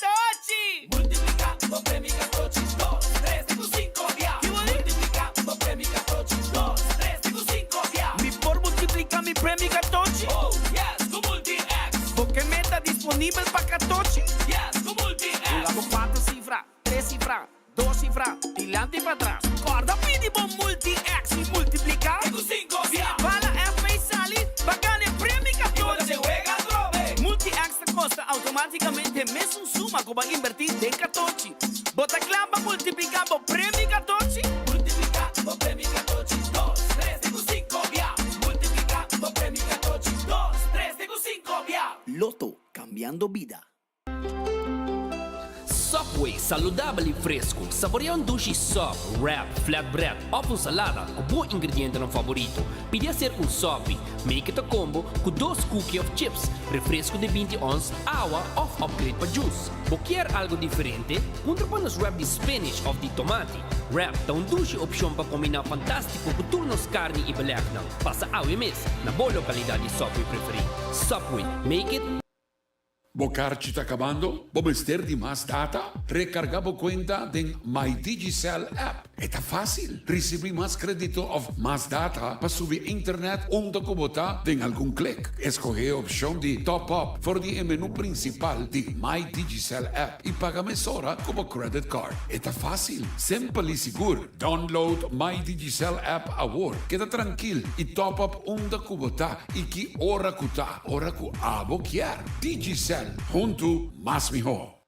Catochi! Multiplica bo premio Catochi dos, tres te cu cinco bia. Multiplica bo premio Catochi dos, tres te cu cinco bia. Mi por multiplica mi premio Catochi? Oh yes, cu Multi-X! Bo ke meta disponibel pa Catochi? Yes, cu Multi-X! Hunga bo cuatro cifra, tres cifra, dos cifra, dilanti y patras. Corda pidi bo Multi-X y multiplica. Te cu cinco bia. Si bala FP sali, bo a gana e premio Catochi! Multi-X ta costa automaticamente mesun suma cu bo a inverti den Catochi. Bo ta kla pa multiplica bo premio Catochi? Multiplica bo premio Catochi dos, tres te cu cinco bia. Multiplica bo premio Catochi dos, tres te cu cinco bia. Lotto, cambiando bida. Subway, saludabel y fresco. Saborea un dushi sub, wrap, flatbread of un salada cu bo ingredientenan favorito. Pidi hacer un sopi. Make it a combo cu dos cookie of chips, refresco di binti ons, awa of upgrade pa juice. Bo kier algo diferente? Puntra pa nos wrap di spinach of di tomati. Wrap ta un dushi opcion pa combina fantastico cu tur nos carni y belegnan. Pasa awe mes na bo localidad di Subway preferi. Subway, make it. Bo karchi ta kabando? Bo mester di mas data? Rekargá bo kuenta den My Digicel app. E ta fásil! Risibí mas krédito òf mas data pa subi internet unda ku bo ta den algun klik. Eskohé e opshon di Top Up for di e menú prinsipal di My Digicel app i paga mesora ku bo credit card. E ta fásil, simpel i sigur. Download My Digicel app awor. Keda trankil i top up unda ku bo ta i ki ora ku ta. Ora ku abo kier. Digicel, huntu mas mihó.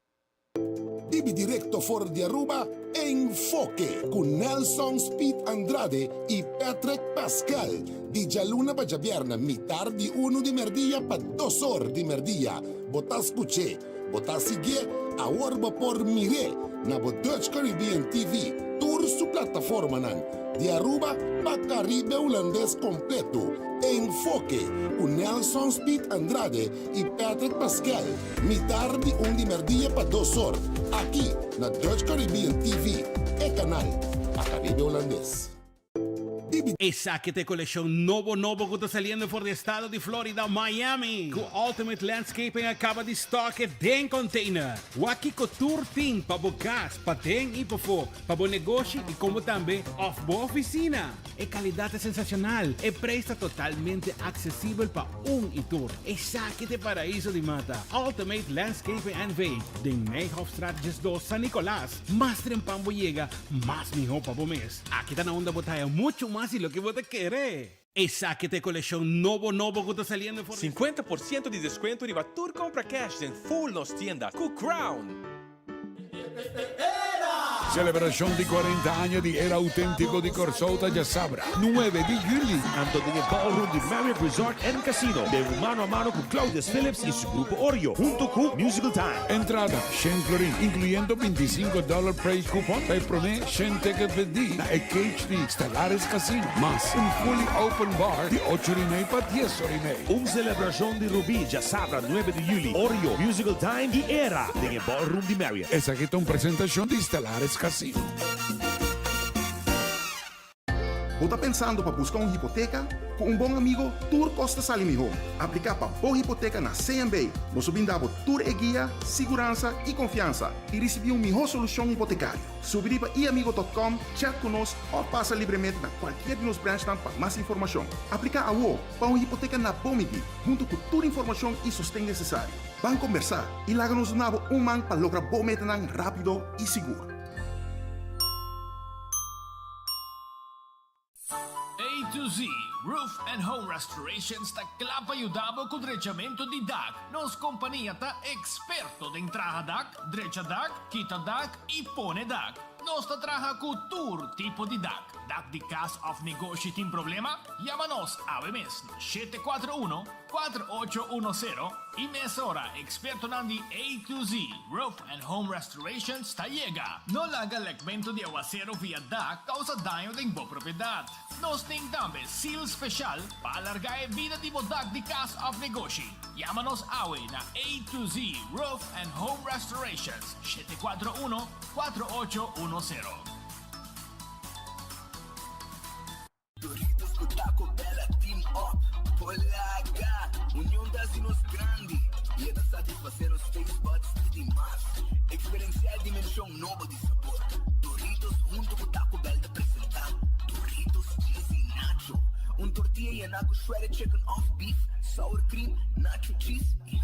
Bibi directo for di Aruba, Enfoke cu Nelson Speed Andrade y Patrick Pascal, di djaluna pa djabièrnè mitar di unu di merdia pa dos or di merdia. Bo ta scuch'é, bo ta siguié, awor bo por mir'é na bo Dutch Caribbean TV, tur su plataformanan, di Aruba pa Caribe Hulandes completo. Enfoke cu Nelson Speed Andrade y Patrick Pascal, mitar di un di merdia pa dos or, aki na Dutch Caribbean TV, e canal pa Caribe Hulandes. Esaki ta e kolekshon nobo nobo ku ta saliendo for di estado di Florida, Miami, ku Ultimate Landscaping a kaba di stock e den container. Wak kiko tur tin pa bo kas, paden i pafó, pa bo negoshi i komo tambe òf bo ofisina. E kalidat ta sensashonal, e preis ta totalmente aksesibel pa un i tur. Esaki ta e paraiso di mata, Ultimate Landscaping NV, den Nijhofstraat 12, San Nicolas. Mas trempan bo yega, mas mihó pa bo mes. Aki ta na unda bo ta haya muchu mas di loke bo ta kere. Esaki ta e kolekshon nobo nobo ku ta saliendo for di. 50% di deskuento riba tur kompra cash den full nos tienda ku Crown! Selebrashon di 40 aña di Era Autentiko di Kòrsou ta djasabra, nuebe di yüli. Anto den e ballroom di Marriott Resort and Casino den un mano a mano ku Claudius Phillips i su grupo Oreo hunto ku Musical Time. Entrada, shen florin, inkluyendo bintisinko dòler price coupon pa e promé shen ticket bendí na e cage di Stellaris Casino, mas un fully open bar di ocho ora i mei pa dies ora i mei. Un selebrashon di Rubí djasabra nuebe di yüli, Oreo, Musical Time i Era den e ballroom di Marriott. Esaki ta un presentashon di Stellaris Casino. Bo ta pensando pa buska un hipoteka? Ku un bon amigo tur kos ta sali mihó. Apliká pa bo hipoteka na CMB. Nos lo brinda bo tur e guia, siguransa i konfiansa i risibí un mihó solushon hipotekario. Subi riba iamigo dot com, chat ku nos òf pasa libremente na kualkier di nos branchnan pa mas informashon. Apliká awo pa un hipoteka na bo midí, huntu ku tur informashon i sosten nesesario. Ban kombersá i laga nos duna bo un man pa logra bo metanan rápido i sigur. A to Z Roof and Home Restorations ta kla pa yuda bo ku drechamentu di dak. Nos kompania ta eksperto den traha dak, drecha dak, kita dak i pone dak. Nos ta traha ku tur tipo di dak. Dak di kas òf negoshi tin problema? Yama nos awe mes na 741 4810 i mesora ekspertonan di A to Z Roof and Home Restorations ta yega. No laga lekmentu di awasero via dak kousa daño den bo propiedat. Nos tin tambe seal speshal pa alargá e bida di bo dak di kas òf negoshi. Yama nos awe na A to Z Roof and Home Restorations, 741 4810. Doritos ku Taco Bell a team up Polaga! Union ta hasi nos grandi i e ta satisfasé nos taste buds di di mas. Eksperensiá e dimenshon nobo di sabor. Doritos huntu ku Taco Bell ta presentá Doritos Cheesy Nacho, un tortilla yená ku shredded chicken òf beef, sour cream, nacho cheese i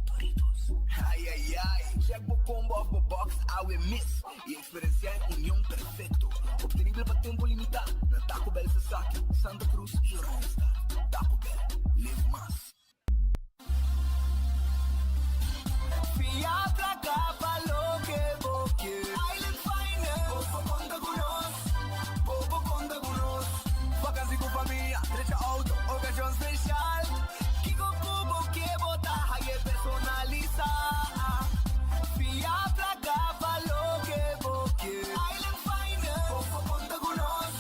Doritos. Ai ai ai! Check bo combo òf bo box awe mes i eksperensiá e union perfekto. Obtenibel pa tempu limitá na Taco Bell Sasaki, Santa Cruz i Oranjestad. Taco Bell, live mas. Fia placa pa loke bo kier. Island Finance. Bo por conta cu nos. Bo por conta cu nos. Vakantie cu famia, drecha auto, ocasion special. Kico cu bo kier bo ta haye personalisa. Fia placa pa loke bo kier. Island Finance. Bo por conta cu nos.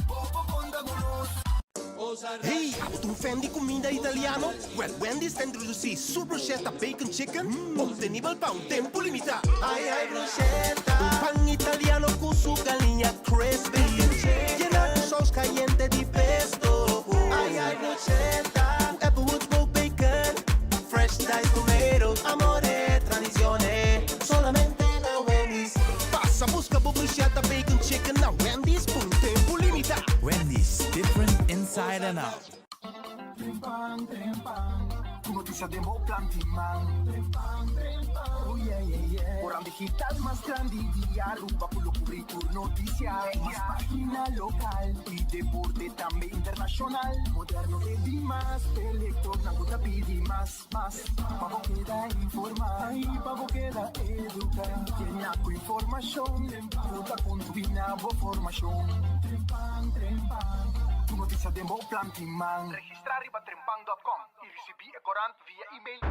Bo por conta cu nos. Hey, abo ta un fan di cuminda italiano? Well, Wendy's ta introduci su bruschetta bacon chicken, obtenibel pa un tempo limita. Ay ay bruschetta! Un pan italiano cu su galiña crispy, yena cu saus cayente di pesto. Ay ay bruschetta! Cu Applewood smoked bacon, fresh diced tomatoes, amore, tradizione, solamente na Wendy's. Pasa busca bo bruschetta bacon chicken na Wendy's pa un tempo limita. Wendy's, different inside and out. Trempan, trempan, ku notisia den bo plan di man. Trempan, trempan, oh yeah, yeah, yeah. Koran digital mas grandi di Aruba ku lo kubri tur notisia. Mas pagina lokal i deporte tambe internashonal. Moderno te dimas, p'e lektornan ku ta pidi mas, mas. Pa bo keda informá i pa bo keda eduká. Yena ku informashon ku ta kontribuí na bo formashon. Trempan, trempan, tur notisia den bo plan tin man. Registrá riba trempan dòt kòm i risibí e korant via email.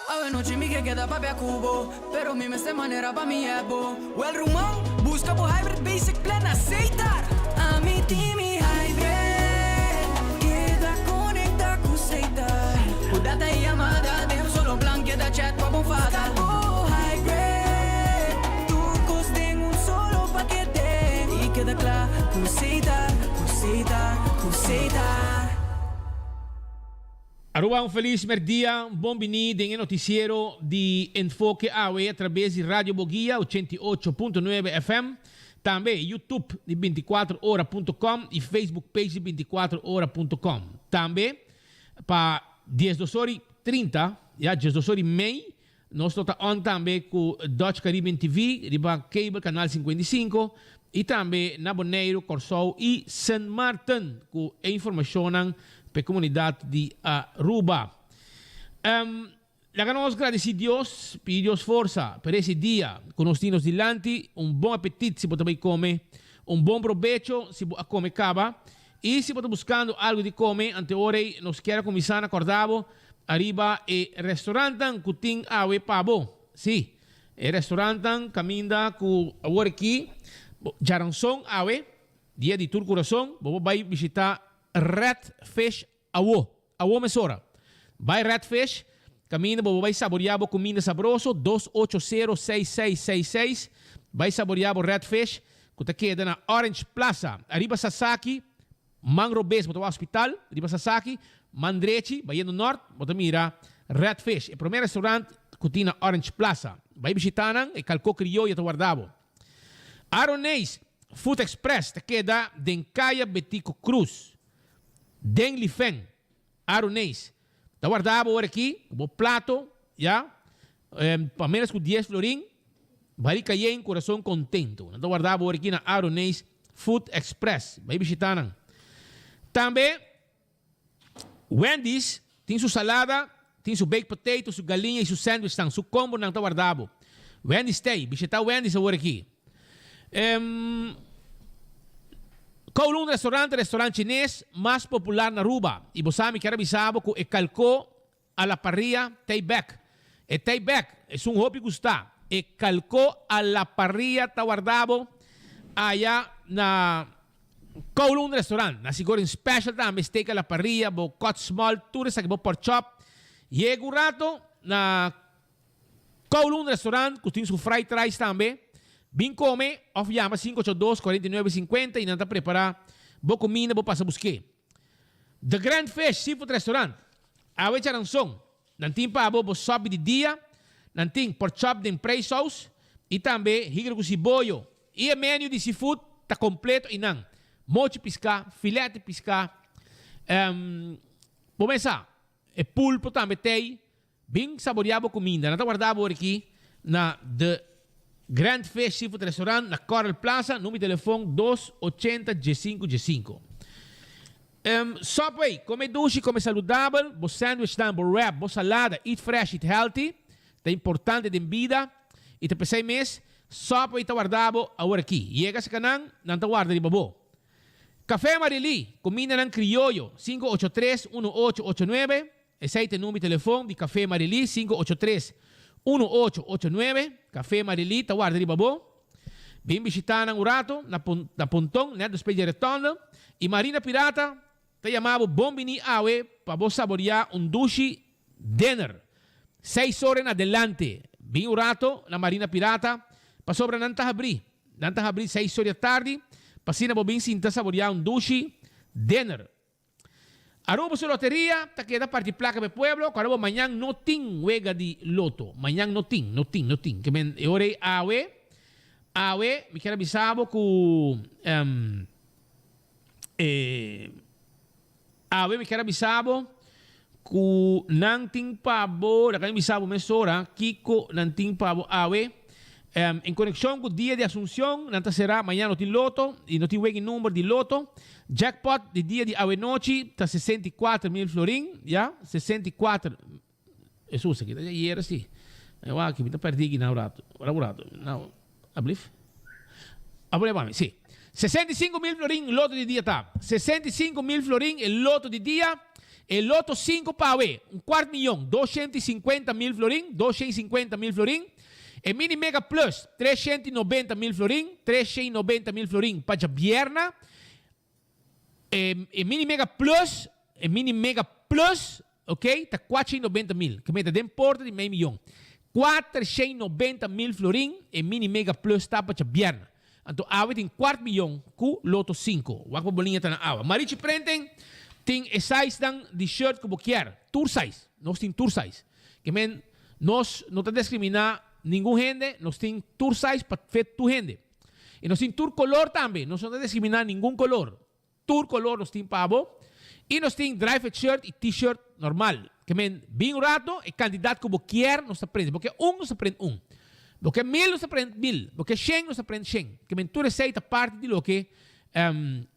Awe nochi mi ke keda papia ku bo, pero mi mester manera pa mi yèbo. Wèl ruman, buska bo Hybrid Basic Plan na Setar! Ami tin mi Hybrid, keda konekta ku Setar. Ku data i yamada den un solo plan, keda chat pa bo fada. Buska bo Hybrid, tur kos den un solo pakete. I keda kla ku Setar, ku Setar, ku Setar. Aruba un felis merdia, bon bini den e noticiero di Enfoke awe a traves di Radio Boguia 88.9 FM, tambe YouTube di 24 ora punto com y Facebook page di 24 ora punto com. Tambe pa diesdos ora y trinta, ya diesdos ora y mei, Nos lo ta on tambe ku Dutch Caribbean TV riba cable canal 55 i tambe na Boneiru, Kòrsou i Sint Maarten ku e informashonnan pa e komunidat di Aruba. Laga nos gradisí Dios, pidi Dios forsa pa resi dia ku nos tin nos dilanti, un bon apetit si bo ta bai kome, un bon probecho si bo a kome kaba I si bo ta buskando algu di kome, anteora ei nos kier a kuminsá na kòrda bo ariba e restorantnan ku tin awe pa bo. Sí, e restorantnan kaminda ku awor aki bo djaranson awe, dia di tur kurason, bo por bai bishitá Red Fish awo, awo mesora. Bai Red Fish, kaminda bo por bai saboriá bo kuminda sabroso, 280 6666, bai saboriá bo Red Fish. Ku ta keda na Orange Plaza. Ariba Sasaki, man robes bo ta wak hospital, riba Sasaki, man drechi, bayendo nort, bo ta mira Red Fish, e prome restaurant ku tin na Orange Plaza. Bai bishita nan, e kalko krioyo ta warda bo. Aroneis Food Express ta keda den Kaya Betico Cruz, den Lifen. Aroneis ta warda bo ora aki ku bo plato, ya, pa menos ku dies florin. Bari Cayenne Corazon contento. Nan ta warda bo aki na Aroneis Food Express. Bai bishita nan. Tambe Wendy's tin su salada, tin su baked potato, su galiña y su sandwichnan. Su combo nan ta warda bo. Wendy's t'ey. Bishita Wendy's awor aki. Kowloon Restaurant, restaurant chines mas popular na Aruba. Y bo sa mi kier a bisa bo cu e calco A la parrilla t'ei bek. E t'ei bek, esun hopi gusta. E kalko a la parrilla ta warda bo aya na Kowloon Restaurant. Na sigur in special tambe steak a la parrilla, bo cut small, tur esaki bo pork chop. Yega un rato na Kowloon Restaurant ku tin su fried rice tambe. Bin kome of yama 582 49 50 i nan ta prepara bo kuminda bo pasa busk'é. The Grand Fish Seafood Restaurant, awe djaranson, nan tin pa bo bo sòpi di dia, Nan tin pork chop den preisaus y tambe higro cu siboyo. Y e menu di seafood ta completo eynan. Mochi pisca, filet di pisca, bo mesa e pulpo tambe t'ey. Bin saborea bo cuminda. Nan ta warda bo aki na The Grand Fish Seafood Restaurant na Coral Plaza. Numero di telefon dos ochenta diescinco diescinco. Subway, come dushi, come saludabel. Bo sandwichnan, bo wrap, bo salada, eat fresh, eat healthy. Ta importante den bida y ta pesey mes Subway ta warda bo awor aki. Yega cerca nan, nan ta warda riba bo. Café Marily, cumindanan crioyo, cinco ocho tres, uno ocho ocho nuebe. Esei ta e number di telefon di Café Marily, sinku ocho tres, unu ocho ocho nuebe. Café Marily ta warda riba bo. Bin bishitá nan un rato na na Ponton, nèt despues di e retònde. I Marina Pirata ta yama bo bon biní awe pa bo saboriá un dushi dinner. Seis ora en adelante bin un rato na Marina Pirata pasobra nan ta habrí. Nan ta habrí seis ora di atardi pa asina bo bin sinta saboriá un dushi dinner. Aruba su loteria ta keda parti placa pa e pueblo, cu Aruba mañan no tin wega di loto. Mañan no tin, no tin, no tin. Ke men e ora ei awe, awe mi kier a bisa bo cu e awe mi kier a bisa bo cu nan tin pa bo, laga mi bisa bo mesora kico nan tin pa bo awe. En konekshon ku dia di Asunsion, nan ta será, mañana no tin loto i no tin wega i number di loto. Jackpot di dia di awenochi ta 64 mil florin, ya, 64, Hesus, aki ta ayera si. E wak aki, mi ta pèrdí aki na un rato. Wak un rato, nou, alblief. A pone pa mi, si. 65 mil florin loto di dia ta. 65 mil florin e loto di dia. E loto sinku pa awe, un kuart miyon, 250 mil florin, 250 mil florin. E Mini Mega Plus, 390 mil florin, 390 mil florin pa djabierna. E, e Mini Mega Plus, e Mini Mega Plus, ok, ta 490 mil, ke meta den porta di mei miyon. 490 mil florin e Mini Mega Plus ta pa djabierna. Anto awe tin kuart miyon ku Loto sinku. Wak pa bo liña ta na awa. Marichi Printing tin e sizenan di shirt ku bo kier. Tur size. Nos tin tur size. Ke men nos no ta diskriminá ningun hende, nos tin tur size pa fit tur hende. I nos tin tur kolor tambe, nos no ta diskriminá ningun kolor. Tur kolor nos tin pa bo. I nos tin dry fit shirt i t-shirt normal. Ke men bin un rato, e kantidat ku bo kier nos ta prende. Bo ke un, nos ta prende un. Bo ke mil, nos ta prende mil. Bo ke shen, nos ta prende shen. Ke men tur esei ta parti di loke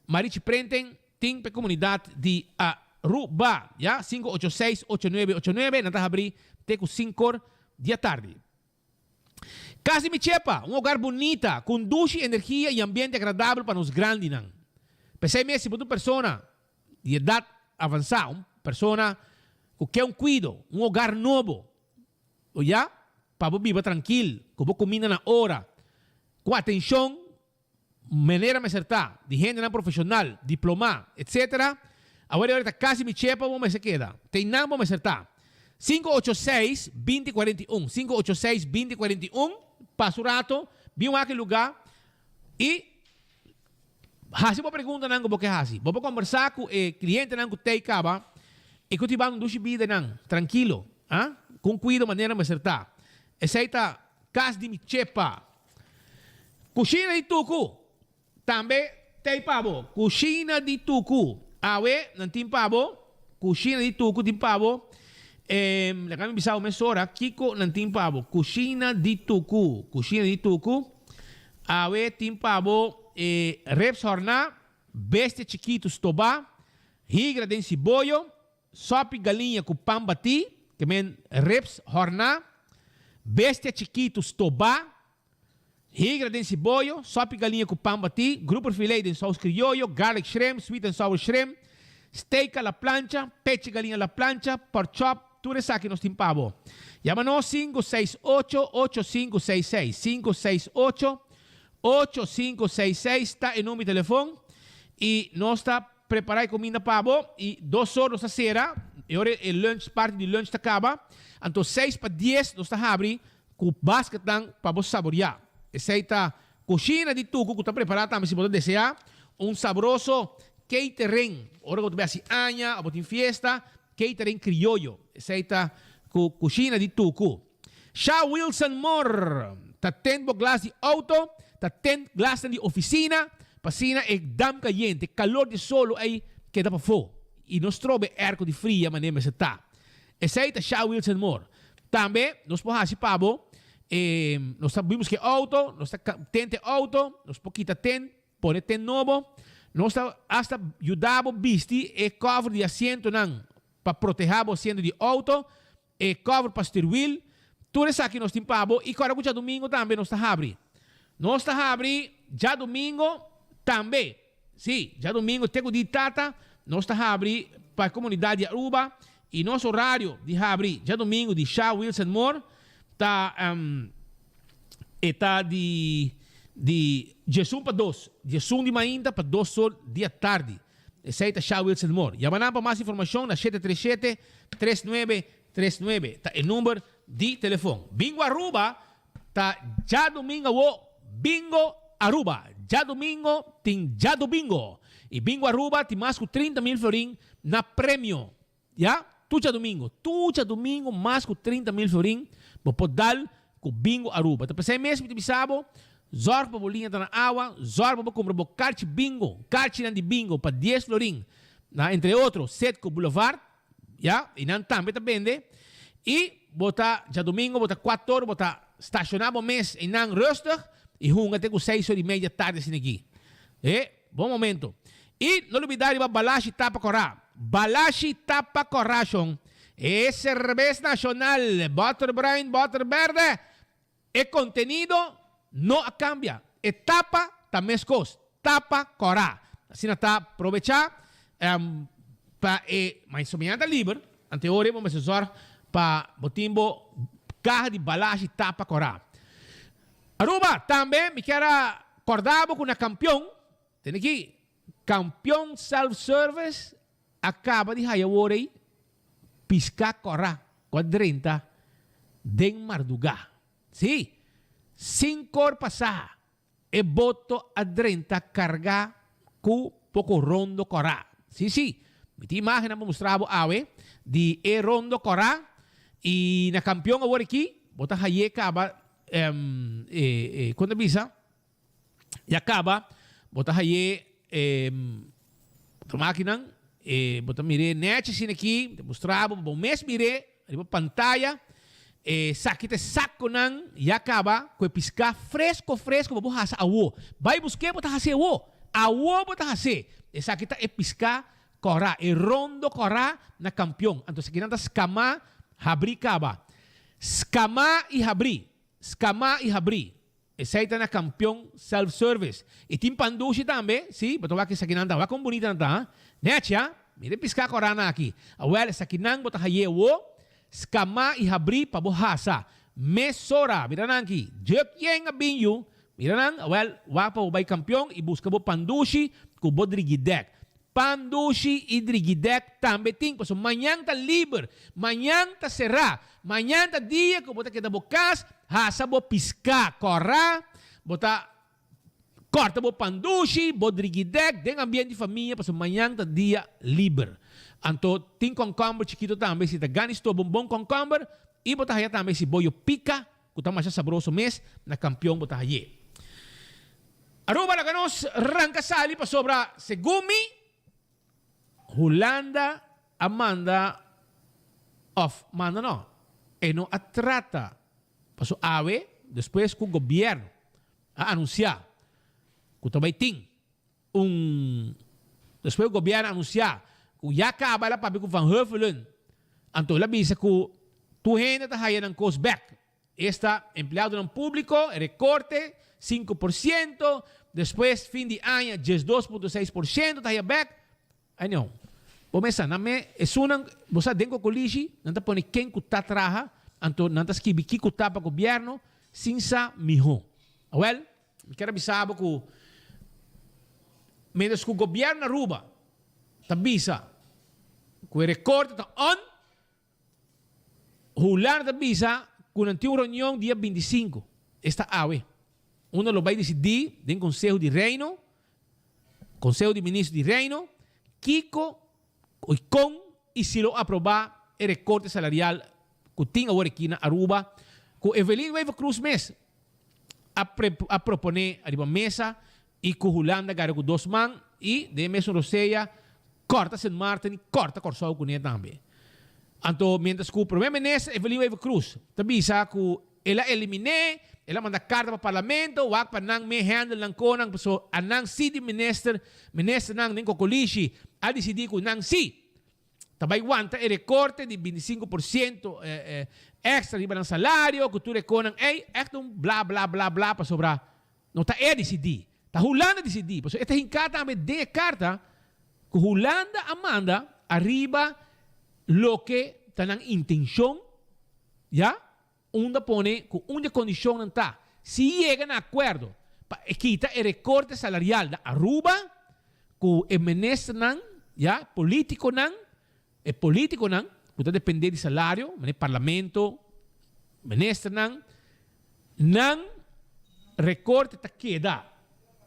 Marichi Printing tin pa e komunidat di Aruba. Ya, sinku ocho seis, ocho nuebe ocho nuebe, nan ta habrí te ku sinkor di atardi. Kas di mi Chepa, un hogar bunita, ku un dushi energia i ambiente agradabel pa nos grandinan. P'esei mes si bo ta un persona di edat avansá, un persona ku ke un kuido, un hogar nobo, oya, pa bo biba trankil, ku bo kuminda na ora, ku atenshon Manera mester ta, di hendenan profesional, diplomá, etc. Awor e ora ta kasi mi chepa bo mester keda. Teinan bo mester ta. Sinku ocho seis, binti kuarenta i un, sinku ocho seis, binti kuarenta i un, Pasa un rato, bin wak e lugá i hasi bo preguntanan ku bo ke hasi. Bo por kombersá ku e klientenan ku tei kaba i ku tin ban un dushi bida nan, trankilo, ah, ku un kuido manera mester ta. Esei ta kas di mi chepa. Kushina di tuku tambe t'ei pa bo. Kushina di tuku awe nan tin pa bo. Kushina di tuku tin pa bo. Laga mi bisa bo mesora kiko nan tin pa bo. Kushina di tuku, kushina di tuku awe tin pa bo e ribs horná, bestia chikitu stobá, higra den siboyo, Sopi galiña ku pan batí, ke men ribs hòrná, bestia chikitu stobá, higra den siboyo, sopi galiña ku pan batí, grouper filet den sous krioyo, garlic shrimp, sweet and sour shrimp, steak a la plancha, pechi galiña a la plancha, pork chop, tur esaki nos tin pa bo. Yama nos sinku seis ocho, ocho sinku seis seis, sinku seis ocho, ocho sinku seis seis ta e number di telefon i nos ta Prepara e kuminda pa bo i dos or nos ta sera, e ora e lunch parti di lunch ta kaba, anto seis pa dies nos ta habri ku basketnan pa bo saboria. Esei ta kushina di tuku ku ta prepara tambe si bo ta desea un sabroso catering ora ku bo ta bai hasi aña o bo tin fiesta, catering krioyo. Esei ta ku kushina di tuku. Sha Wilson Moore ta tent bo glas di auto, ta tent glasnan di oficina, pa asina e dam cayente, e calor di solo ei keda pafó y no stroba e airco di fria manera mester ta. Esei ta Sha Wilson Moore. Tambe nos por haci pa bo, e nos ta bin busca e auto, nos ta tent e auto, nos por kita tent, Pone ten nobo. Nos ta hasta yuda bo bisti e cover di asientonan pa proteha bo asiento di auto, e cover pa stuurwiel. Tur esaki nos tin pa bo y kòrda ku djadumingo tambe nos ta habri. Nos ta habri djadumingo tambe. Sí, djadumingo te ku di tata nos ta habri pa e komunidat di Aruba y nos orario di habri djadumingo di Sha Wilson Moore ta. E ta di di diesun pa dos, diesun di mainta pa dos or di atardi. Esei ta Sha Wilson Moore. Yama nan pa mas informashon na 737 3939 ta e number di telefon. Bingo Aruba ta djadumingo awo Bingo Aruba. Djadumingo tin djadubingo. I Bingo Aruba tin mas ku 30 mil florin na premio. Ya, tur djadumingo, tur djadumingo mas ku 30 mil florin bo por dal ku Bingo Aruba. Ta p'esei mes mi ta bisa bo, zòrg pa bo liña ta na awa, zòrg pa bo kumpra bo karchi bingo, karchinan di bingo pa dies florin na entre otro Setco Boulevard, ya, i nan tambe ta bende. I bo ta djadumingo bo ta kuator bo ta stashoná bo mes einan rustig i hunga te ku seis or i media tardi asina aki. E. Bon momento. I no lubida riba Balashi Tapa Kòrá. Balashi Tapa Kòrá shon. E serbes nashonal, bòter bruin, bòter bèrdè. E kontenido no a kambia. E tapa ta meskos. Tapa Kòrá. Asina ta probechá pa e ma mañana ta liber. Anteori bo mester zòrg pa bo tin bo kaha di Balashi Tapa Kòrá. Aruba, tambe mi kier a corda bo cu na Campeon, tene aki, Campeon Self Service a caba di haya wor ey pisca cora cu a drenta den marduga. Si, cincor pasa e boto a drenta carga cu poco rondo cora. Si, si, mi tin imagennan pa mustra bo awe di e rondo cora y na Campeon awor aki bo ta haye caba E kon ta bisa ya kaba bo ta haye e makinan e bo ta mir'é nèchi asina aki ta mustra bo pa bo mes mir'é riba pantaya e saki ta e sakonan ya kaba ku e piská fresko fresko pa bo hasa awo bai busk'é bo ta hasi awo awo bo ta hasi esaki ta e piská kòrá e rondo kòrá na kampion anto esakinan ta skamá habrí kaba. Skamá i habrí, skamá i habrí. Esei ta na Kampion Self Service. I tin pandushi tambe, sí, bo ta wak esakinan ta. Wak kon bunita nan ta, ha? Nèchi, ha? Mira e piská kòrá nan aki. Awèl, esakinan bo ta haye awo, skamá i habrí pa bo hasa. Mesora, mira nan aki. Djek yen a bin yu. Mira nan, awèl, wak pa bo bai Kampion i buska bo pandushi ku bo drigidèk. Pan dushi i drigidèk tambe tin, pasobra mañan ta liber, mañan ta será, mañan ta dia ku bo ta keda bo kas, hasa bo piská kòrá, bo ta kòrta bo pan dushi, bo drigidèk den ambiente di famia, pasobra mañan ta dia liber. Anto tin kònkòmber chikito tambe, si ta gana i stoba un bon kònkòmber, i bo ta haya tambe si boyo pika, Ku ta masha sabroso mes, na kampion bo ta haye. Aruba laga nos ranka sali pasobra segun mi Hulanda a manda of manda no, e no a trata paso awe despues ku gobierno a anuncia ku ta bai tin un despues ku gobierno a anuncia ku ya kaba el a papia ku Van Huffelen Anto el a bisa ku tur hende ta haya nan kos bèk, esta empleadonan públiko, e rekorte, 5%, despues fin di aña 12.6% ta haya bèk. Ai no, bo mesa nan me esunnan, bo sa den kokolishi nan ta pone ken ku ta traha, anto nan ta skibi kiko ta pa gobièrnu sin sa mihó. Awèl, mi kier a bisa bo ku mientras ku gobièrnu Aruba ta bisa ku e rekorte ta on, Hulanda ta bisa ku nan tin un reunion dia 25, esta awe, unda lo bai disidí den Konseho di Reino, Konseho di Minister di Reino, kiko i kon i si lo aprobá e rekorte salarial ku tin awor aki na Aruba. ku Evelyn Wever-Croes mes a a propone ariba mesa y cu Hulanda gara cu dos man y den e mesun rosea corta Sint Maarten y corta Corsou cune tambe. Anto mientras cu Primer Minister Evelyn Wever-Croes ta bisa cu el a elimine, el a manda carta pa Parlamento wak pa nan me handle nan conan paso a nan si di minister, ministernan den cocolishi a dicidi cu nan si Ta bai wanta e recorte di 25% extra riba nan salario cu tur e conan ey, echt un bla bla bla bla pasobra no ta e a dicidi, ta Hulanda a dicidi, pasobra e ta hinca tambe den e carta cu Hulanda a manda ariba loke ta nan intencion, ya. Unda pone ku un di e kondishonnan ta si yega na akuerdo pa e kita e rekorte salarial na Aruba ku e ministernan, ya, politikonan, e politikonan ku ta depende di salario, manera parlamento, ministernan, nan rekorte ta keda,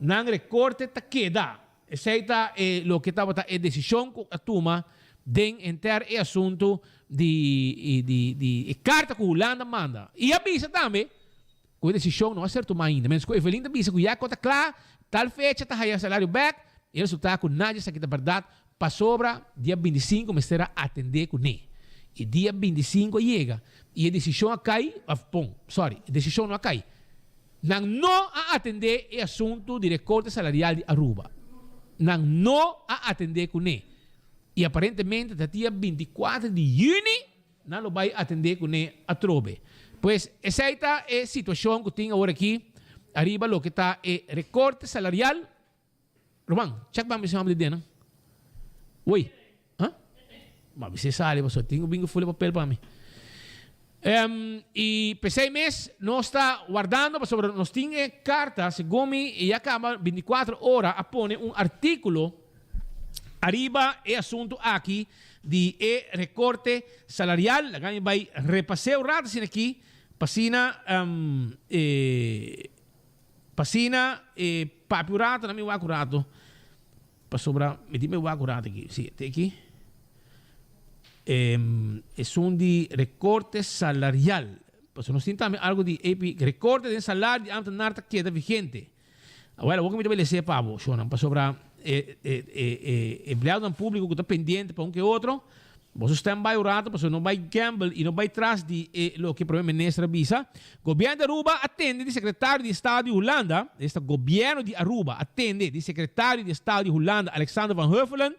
nan rekorte ta keda. Esei ta e loke tabata e desishon ku a tuma den henter e asuntu di di di e karta ku Hulanda manda. I a bisa tambe ku e desishon no a ser tumá ainda. Mientras ku Evelyn ta bisa ku ya ku ta kla, tal fecha ta haya salario bèk, e resultá ku nadie sa ki ta bèrdat pasobra dia 25 mester a atendé kuné. I dia 25 a yega i e desishon a kai, òf bon, sòri, e desishon no a kai. Nan no a atendé e asuntu di rekorte salarial di Aruba. Nan no a atendé kuné. I aparentemente ta dia 24 di yüni nan lo bai atendé kuné atrobe. Pues esei ta e situashon ku tin awor aki ariba loke ta e rekorte salarial. Ruman, check pa mi si homber di den nan. Oi, ha? Ma mi si sali pasobra tin ku bin ku fule papel pa mi. Um, i p'esei mes nos ta wardando pasobra nos tin e karta, segun mi ya kaba 24 ora a pone un artíkulo ariba e asuntu aki di e rekorte salarial. Laga mi bai repas'é un rato asina aki pa asina um, e P'asina e papia un rato, na mi wak un rato, pasobra mi tin mi wak un rato aki. Si, te aki. Esun di recorte salarial. Pasobra nos tin tambe algo di AP, recorte den salario di ambtenaar ta keda vigente. Awel, awor ku mi ta bai lese pa bo, shonnan, pasobra e e empleadonan públiko ku ta pendiente pa un ke otro, Boso stand by un rato pasobra no bai gamble y no bai tras di e loke Prome Minister a bisa. Gobierno di Aruba a tende di Secretario di Estado di Hulanda, esta Gobierno di Aruba a tende di Secretario di Estado di Hulanda Alexander van Huffelen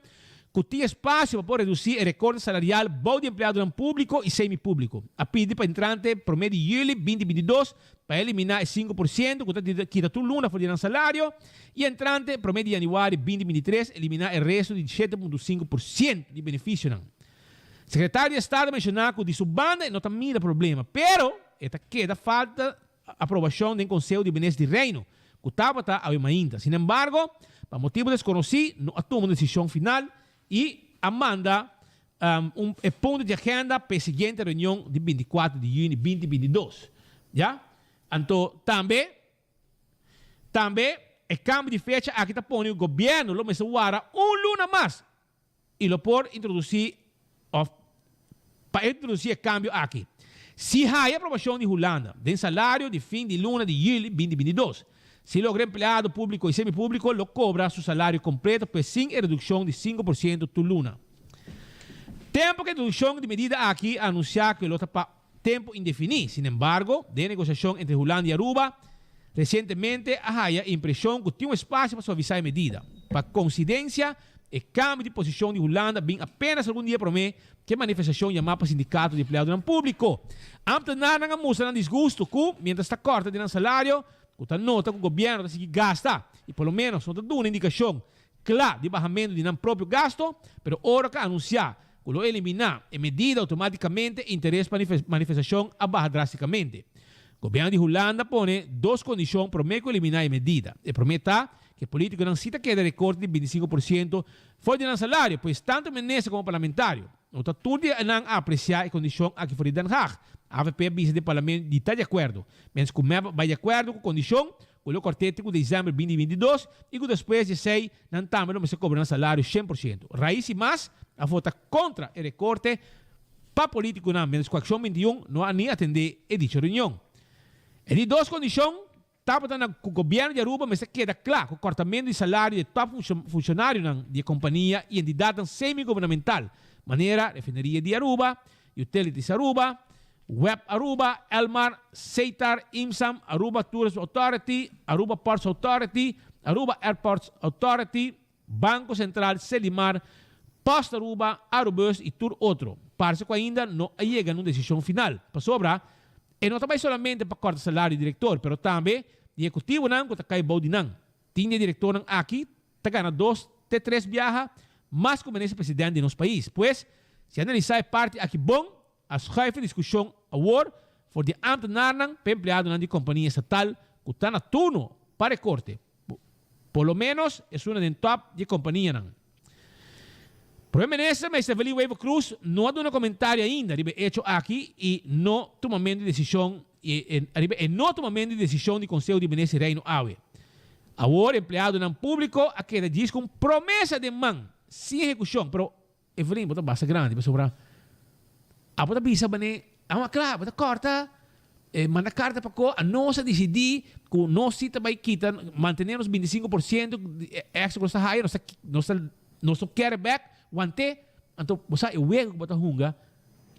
cu tin espacio pa por reduci e recorte salarial bou di empleadonan publico y semi-publico. A pidi pa entrante prome di juli 2022 pa eliminá e 5% ku ta kita tur luna for di nan salario i entrante promé di yanüari 2023 eliminá e resto di 7.5% di benefisionan. Sekretario di Estado a menshoná ku di su banda e no ta mira problema, pero e ta keda falta aprobashon den Konseho di Minister di Reino ku tabata awe mainta. Sinembargo, pa motibu deskonosí no a tuma un desishon final i a manda un e punto di agenda pa e siguiente reunion di 24 di juni 2022. Ya? Anto tambe tambe e cambio di fecha aki ta pone cu gobierno lo mester wara un luna mas y lo por introduci of pa introduci e cambio aki. Si haya aprobacion di Hulanda den salario di fin di luna di juli 2022. Si logra empleado públiko i semipúbliko lo kobra su salario kompleto pues sin e redukshon di 5% tur luna. Tempu ku e introdukshon di medida aki a anunsiá ku e lo ta pa tempu indefiní. Sinembargo, den e negosiashon entre Hulanda i Aruba resientemente a haya e impreshon ku tin un espasio pa suavisá e medida. Pa konsidensia, e kambio di posishon di Hulanda bin apenas algun dia promé ku e manifestashon yamá pa sindikato di empleadonan públiko. Ámtenarnan a mustra nan disgusto ku, miéntras ta kòrta di nan salario, ku ta nota ku gobièrnu ta sigui gasta i por lo ménos no ta duna indikashon kla di bahamentu di nan propio gasto, pero ora ku a anunsiá ku lo eliminá e medida outomátikamente e interes pa manifestashon a baha drástikamente. Gobièrnu di Hulanda pone dos kondishon promé ku eliminá e medida. E promé ta ku e polítikonan si ta keda rekorte di 25% for di nan salario, pues tantu minister komo parlamentario. No ta tur di nan a apresiá e kondishon aki for di Den Haag. Avp a bisa den parlamento di ta di akuerdo, miéntras ku mep a bai di akuerdo ku kondishon ku lo kòrt'é te ku desèmber 2022 i ku despues di esei nan tambe lo mester kobra nan salario 100%. Rais i Mas a vota kontra e rekorte. pa politiconan mientras cu Accion 21 no a ni atende e dicho reunion. E di dos condicion tabata na cu gobierno di Aruba mester keda cla cu cortamento di salario di e top funcionarionan di e compania y entidadnan semi-gubernamental manera Refineria di Aruba, Utilities Aruba, Web Aruba, Elmar, Setar, Imsam, Aruba Tourism Authority, Aruba Ports Authority, Aruba Airports Authority, Banco Central, Selimar, Post Aruba, Arubus y tur otro. Parce cu ainda no a yega na un decision final. Pasobra, e no ta bay solamente pa corta salario di director, pero tambe di ehecutivonan cu ta cay bou di nan. Tin di e directornan aki ta gana dos te tres biaha mas cu minister president di nos pais. Pues, si analisa e parti aki bon, a schuif e discusion awor for di e ambtenaarnan pa e empleadonan di compania estatal cu ta na turno pa recorte. Por lo menos esunnan den top di e companianan. Prome Minister Mester Evelyn Wever-Croes no a duna comentario ainda riba e hecho aki y no tumamento di decision riba e no tumamento di decision di Conseho di Minister di Reino awe. Awor empleadonan publico a keda djis cu un promesa den man sin ehecucion, pero Evelyn bo ta basta grandi pasobra abo ta bisa bane amo a kla bo ta kòrta e manda karta pa ko anos a disidí ku nos si ta bai kita mantené nos 25% extra ku nos ta haya nos ta nos ta nos no kere bèk want'é anto bo sa e wega ku bo ta hunga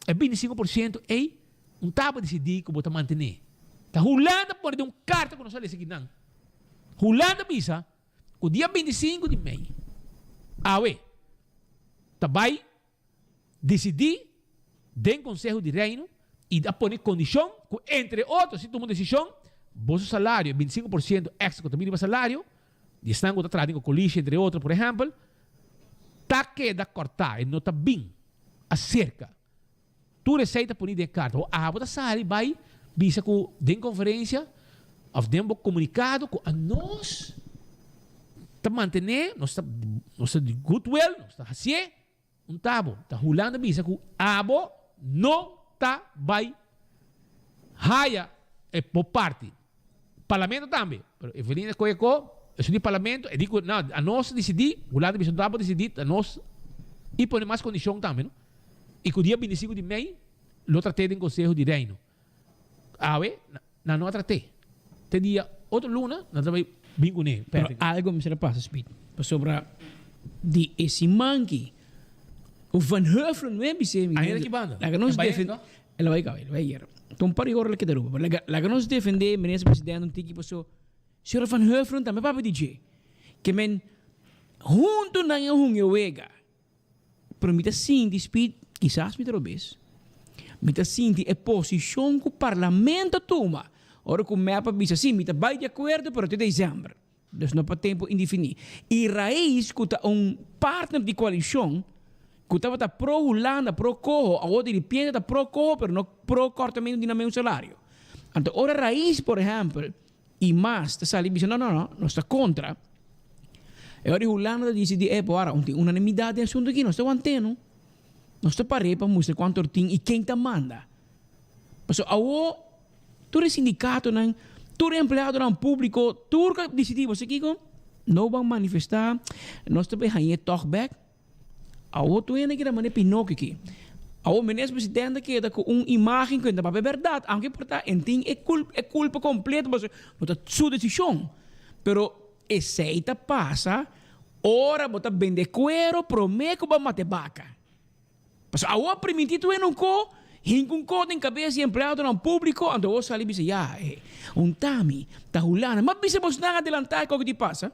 e 25% ei un ta bo disidí ku bo ta mantené ta Hulanda pone den un karta ku nos a lesa kinan Hulanda bisa Ku dia 25 di mei awe ta bai disidí den Konseho di Reino i a pone kondishon ku entre otro si tuma un desishon boso salario e 25 por siento èkstra ku ta bini riba salario di esnan ku ta traha den kokolishi entre otro por ehèmpel ta keda kòrtá e no ta bin aserka. Tur esei ta poni den e karta. Bo abo ta sali bai bisa ku den konferensia òf den bo komunikado ku anos ta mantené, nos ta nos ta di good will, nos ta hasié un tabo. Ta Hulanda bisa ku abo no ta bai haya e bo parti. Parlamento tambe. Pero Evelyn a kohe ko esun di parlamento e di ku no anos a disidí, Hulanda bisa no abo disidí, ta nos i pone mas kondishon tambe no. I ku dia 25 di mei lo trat'é den Konseho di Reino. Awe nan no a trat'é. Te dia otro luna nan ta bai bin kuné. Pero algo mester a pasa Speed. Pasobra di e siman ki ku Van Huffelen no e bis'é mi. Ainda ki banda? Laga nos E bai defen ainda? El a bai kaba, el a bai ayer. Ta un par di ora el a keda Aruba. Pero laga laga nos defendé Minister Presidente un tiki paso señor Van Huffelen tambe papia di dje. Ke men huntu nan e hunga e wega. Pero mi ta sinti, Speed, kisas mi ta robes, mi ta sinti e posishon ku Parlamento a tuma ora ku mep a bisa, si, mi ta bai di akuerdo pero te desèmber, dus no pa tempu indefiní. I Raiz ku ta un partner di koalishon ku tabata pro Hulanda, pro koho, awor di ripiente ta pro koho pero no pro kòrtamentu di nan meun salario. Anto ora Raiz, por ehèmpel, I mas ta sali bisa, no, no, no, nos ta kontra. E ora di Hulanda ta disidí, e por un tin unanimidat den asuntu aki, nos ta want'é no. Nos ta par'é pa mustra kuantu or tin i ken ta manda. Pasobra awor tur e sindikatonan, tur e empleadonan públiko, tur ku a disidí, bo sa kiko? No ban manifestá, nos ta bai hañ'é tòg bèk. Awor tur hende keda manera Pinocchio aki. Awor minister presidente keda ku un imagen ku e ta papia bèrdat, aunke por ta en tin e kulpa e kulpa kompleto pasobra no ta su desishon. Pero esei ta pasa ora bo ta bende kuero promé ku bo a mata e baka. Pasobra awor a primintí tur hende un ko, hinka un ko den kabes di empleadonan públiko, anto awor sali bisa ya e un tami ta hulana. Ma bisa bosnan adelantá e koko di pasa.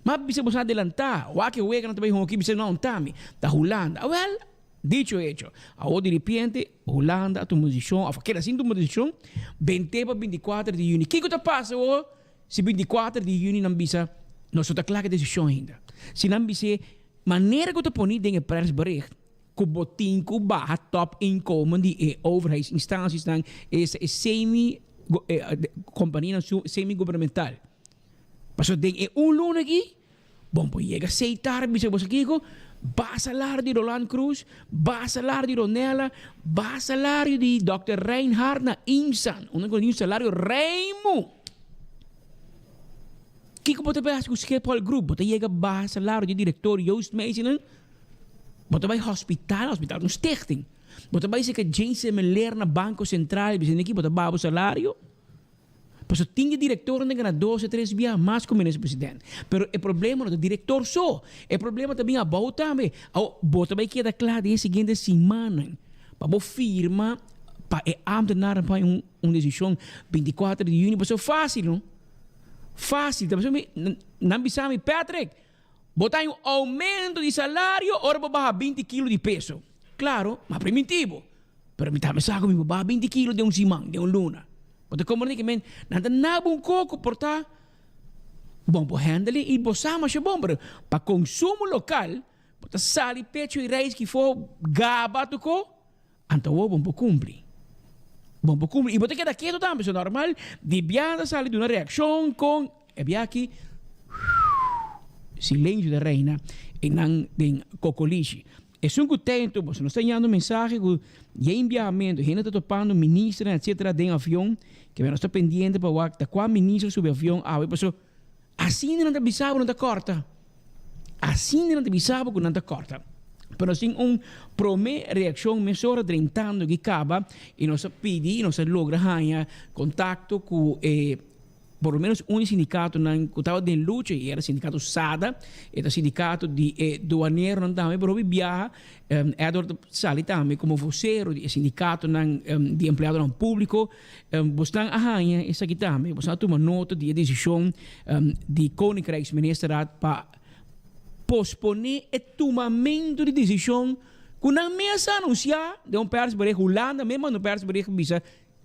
Ma bisa bosnan adelantá, wak e weganan ta bai hoki bisa no un tami ta Hulanda. Awèl, dicho hecho, awor di ripiente Hulanda a tuma un desishon òf a keda sin tuma desishon bent'é pa 24 di yüni. Kiko ta pasa awor si 24 di yüni nan bisa nos no ta kla ku e desishon ainda? Si nan bis'é Manera ku ta poni den e persbericht ku bo tin ku baha top inkomen di e overheidsinstansiesnan, esta e semi kompanianan semi gubernamental. Pasobra den e un luna aki bo por yega seitar bisa bo sa kiko, baha salario di Roland Croes, baha salario di Ronella, baha salario di dòkter Reinhard na Imsan, unda ku tin un salario reimu. Kiko bo ta bai hasi ku Schiphol Group? Bo ta yega baha salario di direktor Joost Meijsenen? Bo ta bai hospital? Hospital ta un stichting. Bo ta bai seka James Semeleer na Banco Central bisa neki bo ta baha bo salario? Pasobra tin di directornan ta gana dos o tres biaha mas ku minister president. Pero e problema no ta director so. E problema ta bin abou tambe. Awor, bo ta bai keda kla den e siguiente simannan pa bo firma pa e ambtenaren pa un un desishon 24 di juni. Pasobra fácil no. Fácil. Ta pasobra mi nan bisa mi, Patrick, bo ta haña un aumento di salario ora bo baha 20 kilo di peso. Claro, m'a priminti bo. Pero mi tambe sa ku mi por baha 20 kilo den un siman, den un luna. Bo ta komprendé ke men nan ta naba un koko por ta bon por handle i bo sa masha bon, pero pa konsumo lokal bo ta sali pecho i reis kifo gaba tuko, anto awor bo no por kumpli. Bo no por kumpli i bo ta keda ketu tambe, so normal di biaha ta sali duna reakshon kon e biaha aki silensio ta reina einan den kokolishi. Esun ku tento boso no sta yando mensahe ku yen biahamentu hende ta topando ministernan etcetera den avion ke nos ta pendiente pa wak ta kua minister subi avion awe paso asina nan ta bisa bo nan ta korta asina nan ta bisa bo ku nan ta korta pero nos tin un prome reakshon mesora drentando ki kaba i nos a pidi i nos a logra haña kontakto ku e Por lo menos un di sindikatonan ku tabata den lucha i era sindikato SADA, e ta sindikato di e duaneronan tambe, pero hopi biaha Edward ta sali tambe komo vosero di e sindikatonan di empleadonan públiko. Bosnan a haña esaki tambe, bosnan a tuma nota di e desishon di Koninkrijksministerraad pa posponé e tumamentu di desishon ku nan mes a anunsiá den un persbericht, Hulanda mes manda un persbericht bisa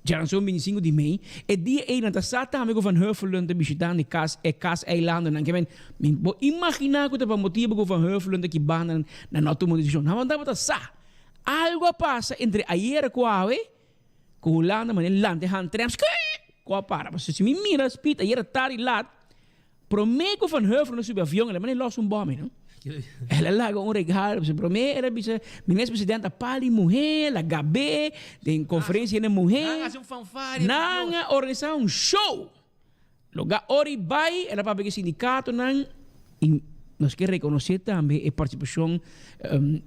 Djaranson 25 di mei, e dia ei nan ta sa tambe ku Van Huffelen ta bishitando e kas e kas eilandennan. Ke men, mi por imaginá ku ta pa motibu ku Van Huffelen ta ki banda nan no a tuma un desishon. Nan tabata sa. Algu a pasa entre ayera ku awe ku Hulanda manera lanta e handrem skii ku a para. Pasobra si mi mira speed ayera tardi lat, Promé ku Van Huffelen a subi avion, el a manda e lòs un bòmi, no? El a laga un regalo, pasobra promé el a bisa, Minister President a pali muhé, el a gab'é den konferensia hende muhé. Nan a hasi un fanfaria. Nan a organisá un show. Logá ora i bai, el a papia ku e sindikatonan i nos ke rekonosé tambe e partisipashon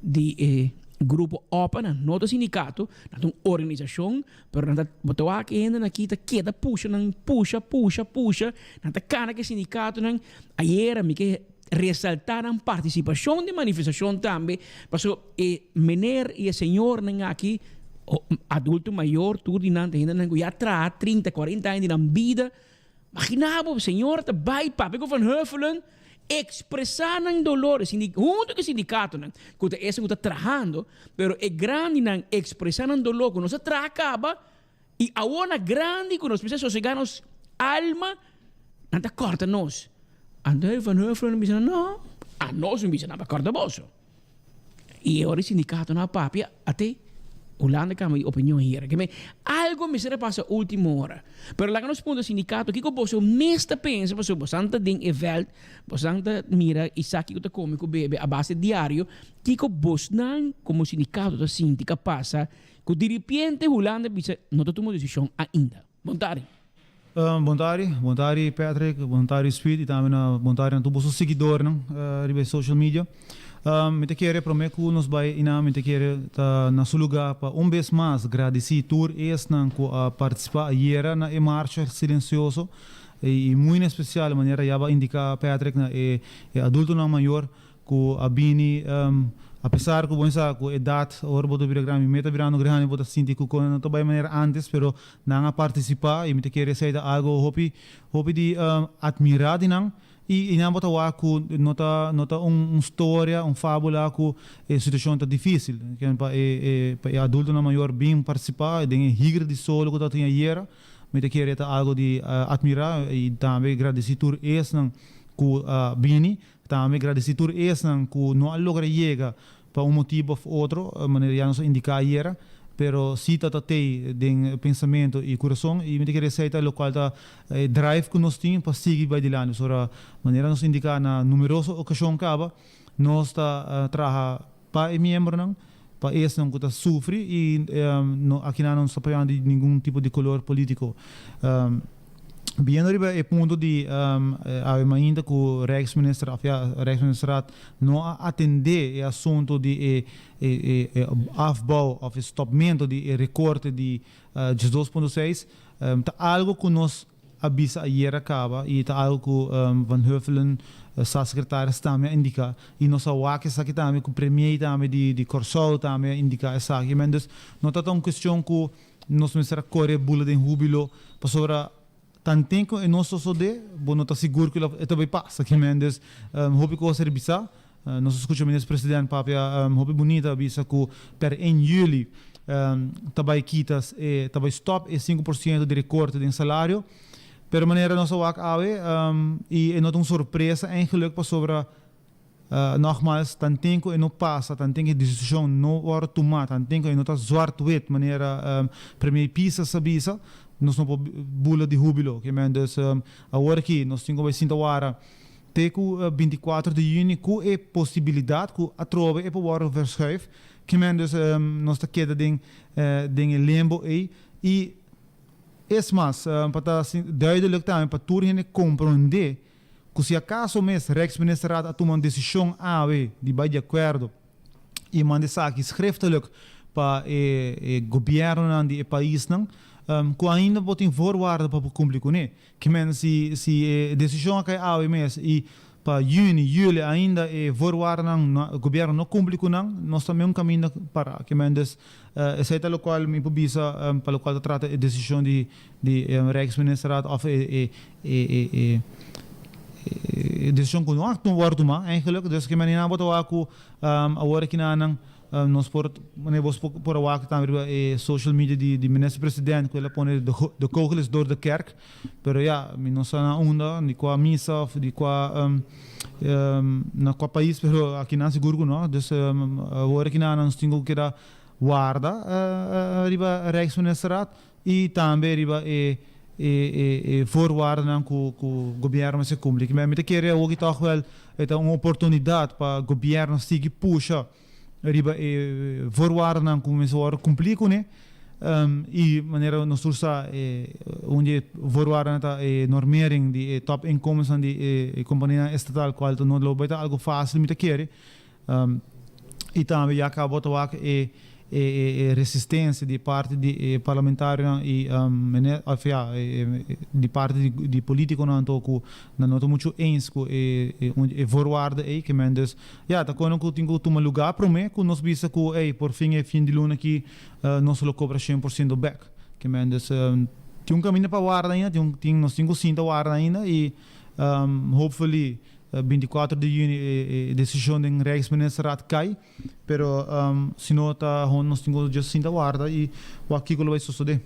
di e grupo opa, nan no ta sindikato, nan ta un organisashon. Pero nan ta, bo ta wak e hendenan aki ta keda pusha nan, pusha, pusha, pusha, nan ta kana ku e sindikatonan. Ayera mi ke resaltá nan partisipashon den manifestashon tambe, pasobra e mener i e señornan aki, adulto mayor, tur di nan ta hendenan ku ya traha trinta, kuarenta aña di nan bida. Maginá bo, señor ta bai papia ku Van Huffelen, ekspresá nan dolor, e sindi, huntu ku e sindikatonan, ku ta esun ku ta trahando, pero e grandinan ekspresá nan dolor ku nos a traha kaba, i awor na grandi ku nos mester sosegá nos alma, nan ta kòrta nos. Anto Van Huffelen a bisa nan, no, anos no bisa nan pa kòrta boso. I e ora e sindikatonan a papia, ate Hulanda kambia di opinion hier. Ke men, algo mester a pasa ultimo ora. Pero laga nos puntra sindikato, kiko boso mes ta pensa, pasobra bosan ta den e vèlt, bosan ta mira i sa kiko ta kome ku bebe a base diario, kiko bosnan komo sindikato ta sinti ka pasa ku diripiente Hulanda bisa no ta tuma desishon ainda? Bon tardi. Bon tardi, bon tardi Patrick, bon tardi Speed y tambe na bon tardi na tur boso siguidornan riba e social media. Mi ta kere prome cu nos bay eynan mi ta kere ta na su lugar pa un bes mas gradici tur esnan cu a participa ayera na e marcha silencioso y muy en especial manera ya bo a indica Patrick na e adultonan mayor Ku a bini apesar ku bo sa ku edat ora bo ta bira grandi mi ta birando grandi bo ta sinti ku kon no ta bai manera antes pero nan a partisipá i mi ta kere esei ta algo hopi hopi di atmirá di nan i nan bo ta wak ku no ta no ta un storia un fábula ku e situashon ta difísil pa e pa e adultonan mayor bin partisipá den e higra di solo ku tabatin ayera mi ta kere ta algo di atmirá i tambe gradisí tur esnan ku a bini. Tambe gradisí tur esnan ku no a logra yega pa un motibu òf otro, manera ya nos a indiká ayera, pero sí ta ta tei den pensamentu i kurason i mi ta kere esei ta lokual ta e drive ku nos tin pa sigui bai dilanti. Pasobra manera nos indiká na numeroso okashon kaba, nos ta traha pa e miembronan, pa esnan ku ta sufri i no akinan no ta apoyando di ningun tipo di kolor polítiko. Biendo riba e punto di awe mainta cu Rijksminister of ja Rijksministerraad no a atende e asunto di e e afbouw of e stopmento di e recorte di 12.6 ta algo cu nos a bisa ayera caba y ta algo cu Van Huffelen staatssecretaris tambe a indica y nos a wak esaki tambe cu premier tambe di Corsou tambe a indica esaki. Men dus no ta ta un cuestion cu Nos mester a kore bula den húbilo, pasobra tanten ku e no sosodé, bo no ta sigur ku e ta bai pasa. Kimen dus hopi kos a ribisá. Nos a skucha Minister President papia hopi bunita a bisa ku per en yüli ta bai kita e ta bai stòp e 5% di rekorte den salario. Pero manera nos a wak awe i e no ta un sorpresa eigenlik pasobra Nogmaals, tanten ku e no pasa, tanten ku e desishon no wòrdu tumá, tanten ku e no ta zwart-wit manera Premier Pisas a bisa, nos no por bula di húbilo. Ke men dus awor aki nos tin ku bai sinta wara te ku 24 di yüni ku e posibilidat ku atrobe e por wòrdu verschuif. Ke men dus nos ta keda den den e limbo ei i es mas pa ta duidelijk tambe pa tur hende komprondé Ku si akaso mes Rijksministerraad a tuma un desishon awe di bai di akuerdo i manda esaki schriftelijk pa e e gobièrnunan di e paisnan, ku ainda bo tin voorwaarden pa por kumpli kuné. Ke men si si e desishon a kai awe mes i pa yüni, yüli ainda e voorwaardennan gobièrnu no kumpli ku nan, nos ta meun kaminda pará. Ke men dus esei ta lokual mi por bisa pa lokual ta trata e desishon di di Rijksministerraad of e e e desishon ku no a wòrdu tumá eigenlijk. Dus ke manera bo ta wak ku awor aki nan nos por manera bos por a wak tambe riba e social media di di minister president ku el a pone de kogel is door de kerk. Pero ya mi no sa na unda di kua misa of di kua na kua pais pero aki nan sigur ku no. Dus awor aki nan nos tin ku keda warda riba Rijksministerraad. I tambe riba e e voorwaardennan ku ku gobièrnu mester kumpli. Kimen mi ta kere awoki tòg wèl e ta un oportunidat pa gobièrnu sigui pusha riba e voorwaardennan ku mester wòrdu kumplí kuné. I manera nos tur sa e un di e voorwaardennan ta e normering di e topinkomensnan di e kompanianan estatal kual ta no lo bai ta algu fásil mi ta kere. I tambe ya caba bo ta wak e e resistencia di parti di e parlamentarionan i of ya di parti di politiconan anto cu nan no ta mucho eens cu e e voorwaarde ey ke men dus ya ta kono cu tin cu tuma lugar prome cu nos bisa cu ey por fin e fin di luna aki nos lo cobra shen por ciento bek ke men dus tin un caminda pa warda ainda tin tin nos tin cu sinta warda ainda i hopefully 24 di juni e desishon den Rijksministerraad kai, pero si no ta hon nos tin ku just sinta warda i wak kiko lo bai sosodé.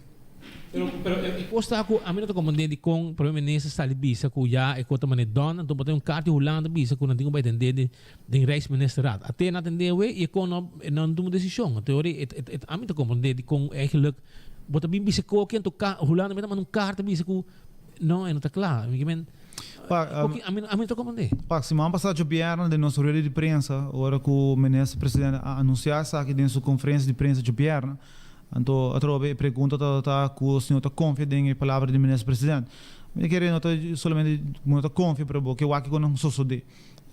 Pero pero e kos ta ku ami no ta komprendé dikon Prome Minister sali bisa ku ya e kos ta manera dòn, anto bo tin un karta di Hulanda bisa ku nan tin ku bai tendé den den Rijksministerraad. A te nan tendé awe i e kon no nan tuma desishon. Anto ora e e ami ta komprendé dikon eigenlijk bo ta bin bisa koki anto Hulanda mester manda un karta bisa ku no e no ta kla. Mi ke men. Pa, um, ami, ami ta comprende. Pa, siman pasá djobièrnè den nos rueda di prensa, ora ku Minister Presidente a anunsiá esaki den su konferensia di prensa djobièrnè, anto atrobe e pregunta tabata ku si no ta konfia den e palabra di Minister Presidente. Mi ta kere no ta solamente ku no ta konfia, pero bo ke wak kiko nan sosodé.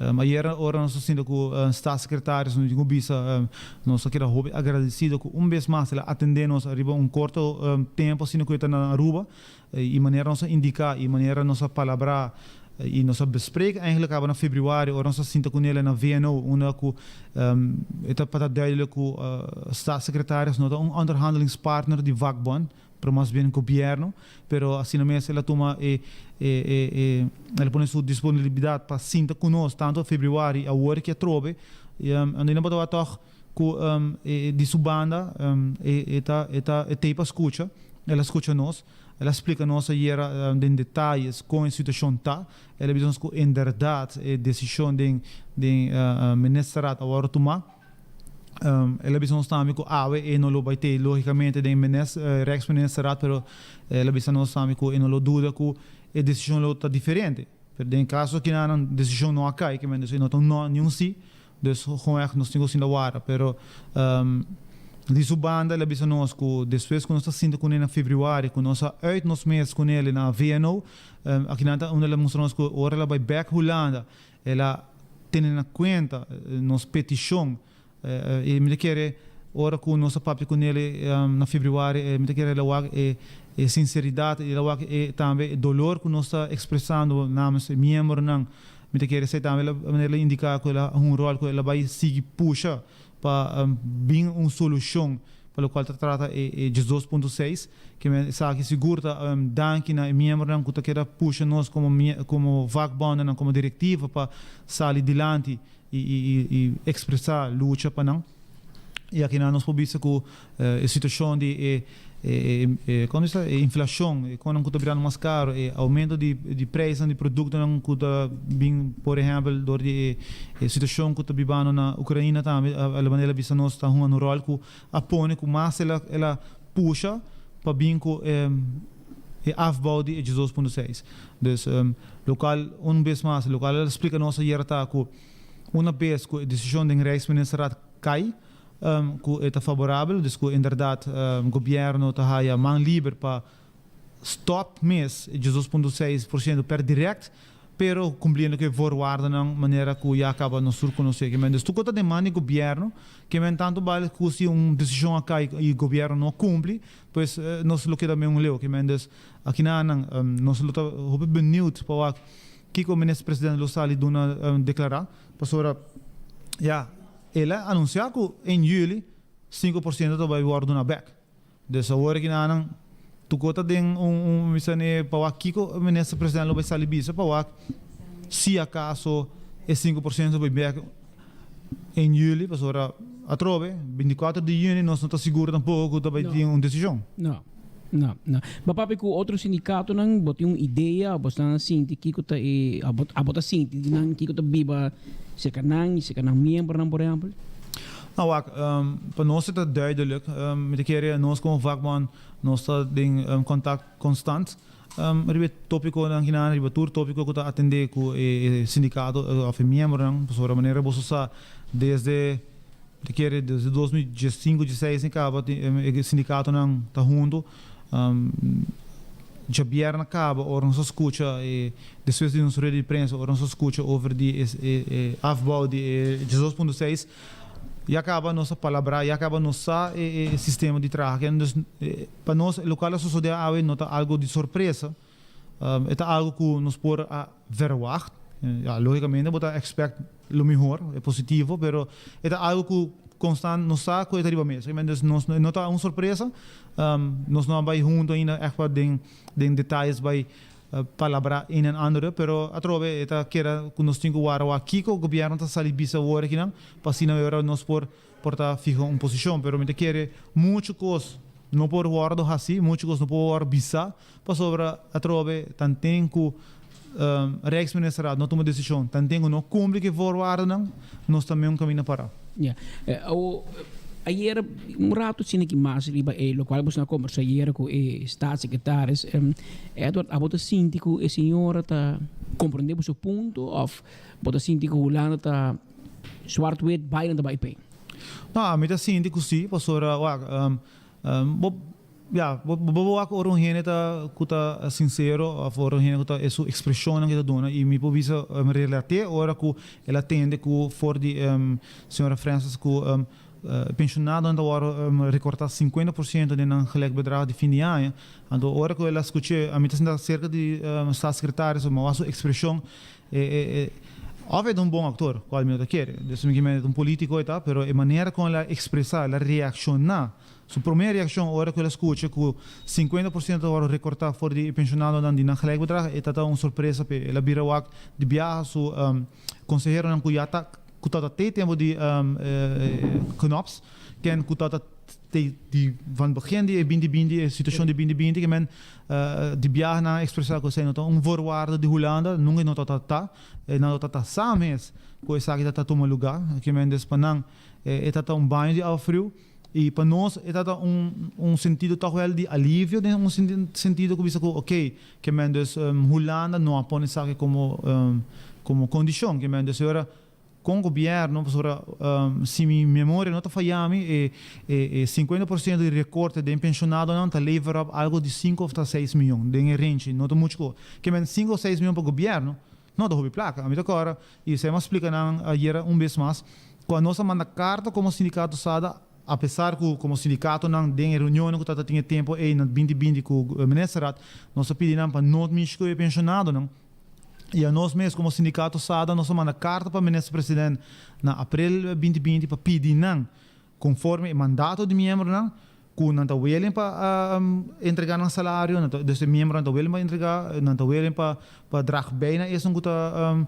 Um, ayer ora nos a sinta ku uh, staatssecretaris, nos tin ku bisa, um, nos a keda hopi agradesido ku un bes mas el a atendé nos ariba un korto um, tempo asina ku e ta na Aruba. I manera nos a indiká i manera nos a palabrá i nos a bespreek eigenlijk kaba na februari ora nos a sinta ku nel na VNO unda ku e ta pa ta duidelijk ku staatssecretaris no ta un onderhandelingspartner di vakbond pero mas bien gobierno pero asina mes el a tuma e e el a pone su disponibilidad pa sinta ku nos tanto februari awor ki atrobe i anto bo ta wak tòg Ku e di su banda e ta e ta e tei pa skucha, el a skucha nos, el a splika nos ayera den detayes kon e situashon ta, el a bisa nos ku inderdat e desishon den den ministerraad a wòrdu tumá, el a bisa nos tambe ku awe e no lo bai tei logikamente den Rijksministerraad pero el a bisa nos tambe ku e no lo duda ku e desishon lo ta diferente, pero den e kaso akinan desishon no a kai, e no ta un no ni un si. Dus gewoon echt nos tin ku sinta wara pero. Di su banda el a bisa nos ku despues ku nos ta sinta kuné na febrüari ku nos a uit nos mes kuné na VNO, akinan ta unda el a mustra nos ku ora el a bai bèk Hulanda el a tene na kuenta nos petishon i mi ta kere ora ku nos a papia kuné na febrüari mi ta kere el a wak e sinseridat i el a wak e tambe e dolor ku nos ta ekspresando namens e miembronan. Mi ta kere esei tambe manera el a indiká ku el a hunga un ròl ku el a bai sigui pusha pa bin un solucion pa locual ta trata e 12.6, ke men esaki sigur ta danki na e miembronan cu ta keda pusha nos como como vakbondennan, como directiva pa sali dilanti y y expresa lucha pa nan. Y akinan nos por bisa cu e situacion di e e como bisa e inflacion, e conan cu ta birando mas caro, e aumento di di prijsnan di productonan cu ta bin por ehempel door di e situacion cu ta bibando na Ucraina tambe a manera el a bisa nos ta hunga un rol cu a pone cu mas el a el a pusha pa bin cu e e afbouw di e 12.6. Dus locual un bes mas locual el a splica nos ayer ta cu una bes cu e decision den Rijksministerraad cay cu e ta favorabel, dus cu inderdaad gobierno ta haya man liber pa stop mes e 12.6% per direct, pero cumpliendo cu e voorwaardennan manera cu ya caba nos tur conoce. Ke men dus tur cu ta den man di gobierno, ke men tanto bal cu si un decision a cay y gobierno no cumpli, pues nos lo keda meun leu. Ke men dus akinanan nos lo ta hopi benieuwd pa wak kico minister president lo sali duna declara, pasobra ya. El a anunsiá ku en yüli 5% ta bai wòrdu duna bèk. Dus awor aki nan tuko ta den un un bisa ne pa wak kiko minister president lo bai sali bisa pa wak si akaso e 5% bai bèk en yüli pasobra atrobe 24 di yüni nos no ta sigur tampoko ku ta bai tin un desishon. No, no, no. Bo papia ku otro sindikatonan bo tin un idea bo esnan a sinti kiko ta e abo ta sinti di nan kiko ta biba serka nan y serka nan miembronan por ehempel? Nou wak, pa nos e ta duidelijk. Mi ta kere nos komo vakbond nos ta den kontakt konstant riba e topikonan kinan, riba tur topiko ku ta atende ku e sindikato òf e miembronan. Pasobra manera boso sa desde Mi ta kere desde 2015, 16 kaba e sindikatonan ta huntu. Djabièrnè kaba ora nos a skucha e despues di nos rueda di prensa ora nos a skucha over di e afbouw di e 12.6 ya kaba nos a palabrá ya kaba nos sa e sistema di traha. Dus pa nos lokual a sosodé awe no ta algu di sorpresa. E ta algo cu nos por a verwacht. Ja, logicamente bo ta expect lo mihor, e positivo, pero e ta algo cu constant nos sa cu e ta riba mesa. Dus nos no ta un sorpresa. Nos no a bay hunto ainda echt pa den den detayes bay palabra een en andere, pero atrobe e ta keda cu nos tin cu wara wak kico gobierno ta sali bisa awor akinan pa asina ora nos por por ta fiha un posicion. Pero mi ta kere mucho cos no por wordo haci, mucho cos no por wordo bisa Pasobra atrobe tanten ku Rijksministerraad no tuma desishon, tanten ku no kumpli ku e voorwaardennan, nos ta meun kaminda pará. Ya. Awo, ayer un rato asina ki mas riba e lokual boso a kombersá ayer ku e staatssecretaris. Edward, abo ta sinti ku e señora ta komprendé boso punto òf bo ta sinti ku Hulanda ta zwart-wit bai nan ta bai p'e? No, ami ta sinti ku sí, pasobra wak, bo. Ya, bo bo wak ora un hende ta ku ta sinsero òf ora un hende ku ta e su ekspreshonnan ku e ta duna i mi por bisa mi relat'é ora ku el a tende ku for di señora Francis ku penshonadonan ta wòrdu rekortá 50% den nan gelijkbedrag di fin di aña. Anto ora ku el a skuch'é ami ta sinta serka di staatssecretaris mi a wak su ekspreshon e e òf e ta un bon aktor kual mi no ta kere, dus mi kier e ta un politiko e ta pero e manera kon el a ekspresá el a reakshoná. Su promé reakshon ora ku el a skucha ku 50% ta wòrdu rekortá for di e penshonadonan di nan gelijkbedrag e ta un sorpresa p'e. El a bira wak di biaha su konseheronan ku ya ta ku tabata te tempu di Knops ken ku tabata te di van begin di e binti binti e situashon di binti binti ke men di biaha nan a ekspresá ku esei no ta un voorwaarde di Hulanda nunka e no tabata ta e nan tabata sa mes ku esaki ta tuma lugá ke men des pa nan e tabata un baño di awa friu. I pa nos e ta ta un un sentido tòg wèl di alivio den un sentido ku bisa ku oke ke men dus Hulanda no a pone esaki komo komo kondishon ke men dus e ora. Kon gobièrnu, pasobra si mi memoria no ta faya mi, e e 50% di rekorte den penshonadonan ta lever op algo di sinku òf ta seis mion den e range, no ta muchu ko. Ke men sinku òf seis mion pa gobièrnu no ta hopi plaka. Mi ta kòrda i esei mi a splika nan ayera un bes mas, ku anos a manda karta komo sindikato sada, apesar ku komo sindikatonan den e reunionnan ku tabata tin e tempu ei na binti binti ku ministerraad, nos a pidi nan pa no mishi ku e penshonadonan. I anos mes komo sindikato sada nos a manda karta pa Minister President na aprel 2020 pa pidi nan konforme e mandato di miembronan ku nan ta willing pa entrega nan salario, nan ta dus e miembronan ta willing pa entrega, nan ta willing pa pa drag bij na esun ku ta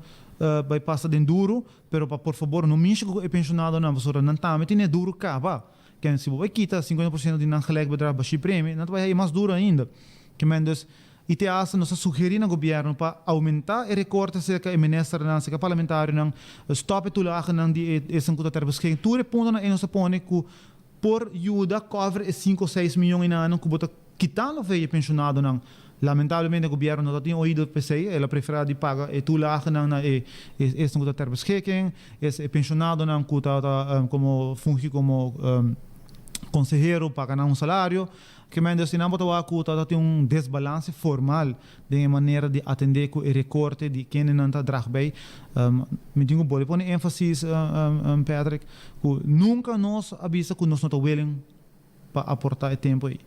bai pasa den duru, pero pa por fabor no mishi ku e penshonadonan pasobra nan tambe tene duru kaba. Ken si bo bai kita 50% di nan gelijk bedrag bashi premie nan ta bai haña mas duru ainda. Kimen dus I te asta nos a sugerí na gobièrnu pa oumentá e rekorte serka e ministernan, serka e parlamentarionan, stòp e tulagenan di e esnan ku ta ter beschikking. Tur e puntonan ei nos a pone ku por yuda cover e sinku o seis mion enanan ku bo ta kitando for e penshonadonan. Lamentablemente gobièrnu no ta tin oido p'esei, el a preferá di paga e tulagenan na e esnan ku ta ter beschikking, e penshonadonan ku ta komo fungi komo konsehero paga nan un salario. Ke men dus nan bo ta wak ku ta tin un desbalanse formal den e manera di atendé ku e rekorte di kendenan ta drag bei. Mi tin ku bolbe pone énfasis, Patrick, ku nunka nos a bisa ku nos no ta willing pa aportá e tempu ei.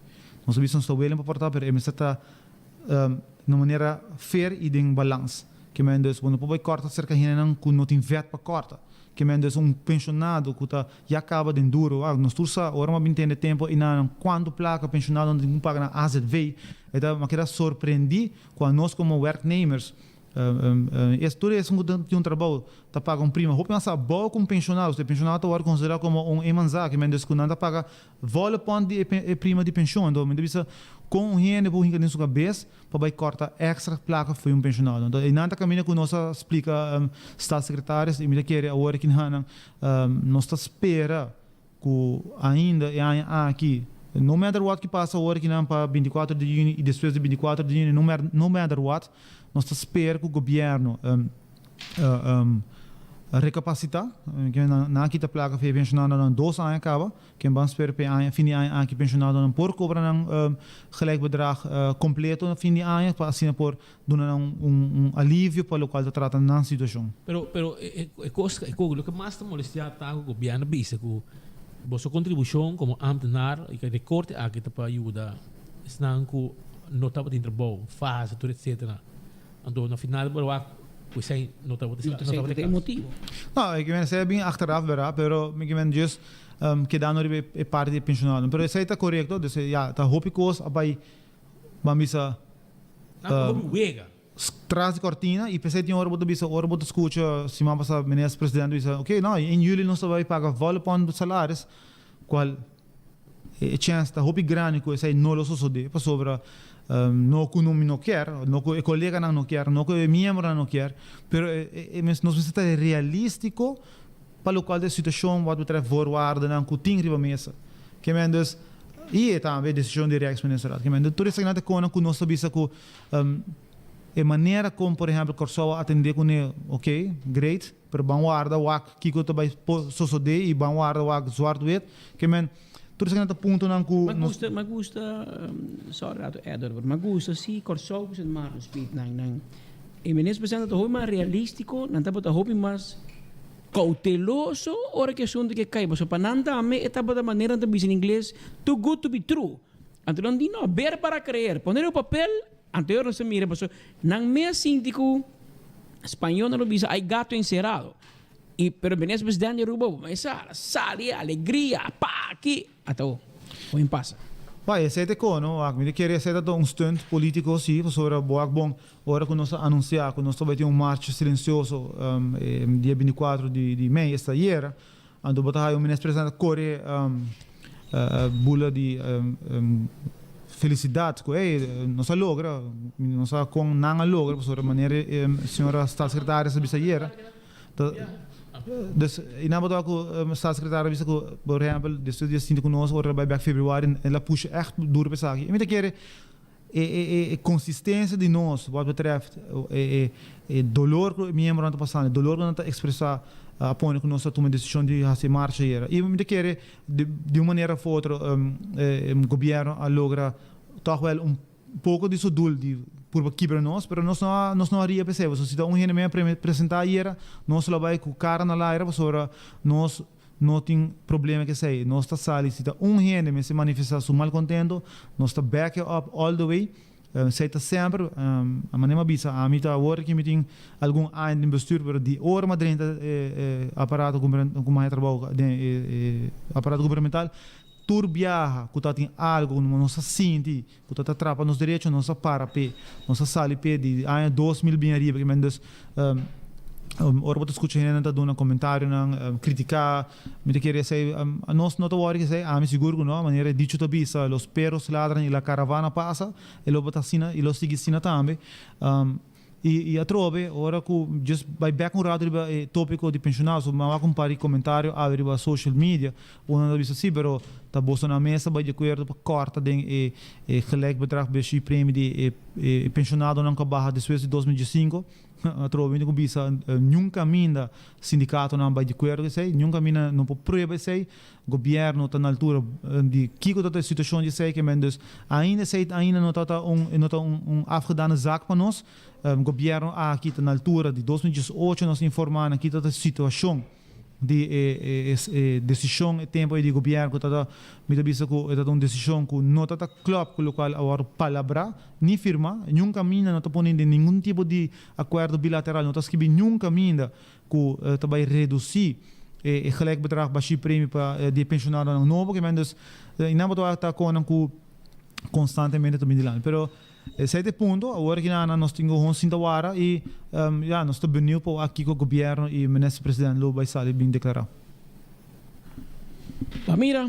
Nos a bisa nos ta willing pa aportá, pero e mester ta na un manera fair i den balans. Ke men dus bo no por bai kòrta serka hendenan ku no tin vèt pa kòrta. Ke men dus un penshonado ku ta ya kaba den duro. Wak, nos tur sa, ora mi a bin tende tempu einan kuantu plaka penshonadonan tin ku paga na AZV, e ta, mi a keda sorprendí ku anos komo werknemers, es tur esun ku tin un trabou ta paga un prima hopi mas abou ku un penshonado. E penshonado ta wòrdu konsiderá komo un eenmanszaak, ke men dus ku nan ta paga volle pònt di e prima di penshon. Anto mi ta bisa kon un hende por hinka den su kabes pa bai kòrta èkstra plaka fo'i un penshonado. Anto einan ta kaminda ku nos a splika staatssecretaris i mi ta kere awor aki nan nos ta spera ku ainda e aña aki no matter what ki pasa awor aki nan pa 24 di yüni i despues di 24 di yüni no matter what nos ta spera ku gobièrnu rekapasitá nan a kita plaka fo'i e penshonadonan dos aña kaba. Ken ban spera p'e aña, fin di aña aki penshonadonan por kobra nan gelijk bedrag kompleto na fin di aña pa asina por duna nan un alivio pa lokual ta trata nan situashon. Pero, pero e kos, e kos, loke mas ta molestiá ta ku gobièrnu bisa ku boso kontribushon komo ámtenar i ku e rekorte aki ta pa yuda esnan ku no tabatin trabou, fase tur etsetera. Anto na final bo wak ku esei no tabata no tabata e motibo. No, mi kimen esei a bin achteraf bera, pero mi kimen just kedando riba e parti di pensionadonan. Pero esei ta korekto, dus ya, ta hopi kos a bai ban bisa Nan ta hopi wega. Tras di kortina i p'esei tin ora bo ta bisa, ora bo ta skucha siman pasá minister presidente bisa, ok, no, in juli nos ta bai paga volle pon salaris, kual E chèns ta hopi grandi ku esei no lo sosodé pasobra no ku mi no kier, no ku e koleganan no kier, no ku e miembronan no kier, pero nos mester ta realístiko pa lokual ta e situashon wat betreft voorwaardenan ku tin riba mesa. Ke men dus, i e tambe desishon di Rijksministerraad. Ke men tur esakinan ta konan ku nos ta bisa ku e manera kon por ehèmpel Kòrsou a atendé kuné, oke, great. Pero ban warda wak kiko ta bai sosodé i ban warda wak zwart wit. Ke men, tur esaki nan ta puntonan ku Ma nos. gusta, ma gusta, sorry rato Edward, pero ma gusta si Kòrsou ku Sint Maarten speed nan nan e minister presidente ta hopi mas realístiko, nan tabata hopi mas kouteloso ora ku e asuntu ke kai, pasobra pa nan tambe e tabata manera nan ta bisa na ingles too good to be true. Anto nan di no, ver para creer, pone riba papel. Anterior nos a mira pasobra nan mes sinti cu spañolnan lo bisa hay gato encerrado y pero minister presidente di Aruba bo mesa sali alegria pa aki ata ho hoy pasa. Bai esey ta e kono wak mi ta kere esey ta un stunt politico si pasobra bo wak bon ora cu nos a anuncia cu nos ta bai tin un marcha silencioso e dia 24 di mei esta ayera anto bo ta haya un minister presidente ta kore bula di felicidad cu ey nos a logra, mi no sa con nan a logra pasobra manera e señora staatssecretaris a bisa ayera ta dus y nan bo ta wak cu staatssecretaris a bisa cu por ehempel despues di a sinti cu nos ora el a bay bek februari el a pusha echt duro pa esaki y mi ta kere e consistencia di nos wat betreft e dolor cu e miembronan ta pasando e dolor cu nan ta expresa. a pone ku nos a tuma e desishon di hasi e marcha ayera. I mi ta kere di di un manera of otro e gobièrnu a logra tòg wèl un poko di su doel di purba kibra nos, pero nos no a nos no a ria p'esei pasobra si ta un hende mi a presentá ayera nos lo bai ku kara na laira pasobra nos no tin problema ku esei. Nos ta sali si ta un hende mester manifestá su malkontento nos ta back e up all the way. Esei ta semper, a manera mi a bisa, ami ta awor ki mi tin algun aña den bestuur, pero di ora mi a drenta e aparato ku mi haña trabou den e aparato gubernamental, tur biaha ku ta tin algu ku nos a sinti ku ta ta trapa nos derecho, nos a para p'e, nos a sali p'e di aña 2000 bin ariba. Dus ora bo ta skucha hendenan ta duna komentarionan, kritiká, Mi ta kere esei, nos no ta wòri ku esei, ami sigur ku no, manera e dicho ta bisa, los perros ladran y la caravana pasa, e lo bo ta asina y lo sigui asina tambe. Y y atrobe, ora ku just bai bèk un rato riba e tópiko di penshonado, so mi a wak un par di komentario awe riba social media, uno ta bisa si, pero ta boso nan mes ta bai di akuerdo pa kòrta den e e gelijk bedrag bishí premie di e e penshonadonan ku a baha despues di 2015. Atrobe mi tin ku bisa, niun kaminda sindikatonan bai di akuerdo ku esei, niun kaminda no por prueba esei, gobièrnu ta na altura di kiko ta e situashon di esei, kimen dus ainda esei ainda no ta ta un no ta un afgedane zaak pa nos, gobièrnu aki ta na altura di 2018 nos informá nan kiko ta e situashon. Di e e desishon e tempu ei di gobièrnu ku ta ta mi ta bisa ku e ta ta un desishon ku no ta ta klòp ku lokual a wòrdu palabrá ni firmá. Niun kaminda no ta pone den ningun tipo di akuerdo bilateral no ta skibi niun kaminda ku ta bai redusí e e gelijkbedrag bashí premie pa di e penshonadonan nobo. Kimen dus nan bo ta wak ta konan ku konstantemente ta bin dilanti. Pero Esei ta e punto. Awor aki nan nos tin ku hon sinta wara i ya nos ta beniu pa wak kiko gobièrnu i minister president lo bai sali bin deklará. Pa mira,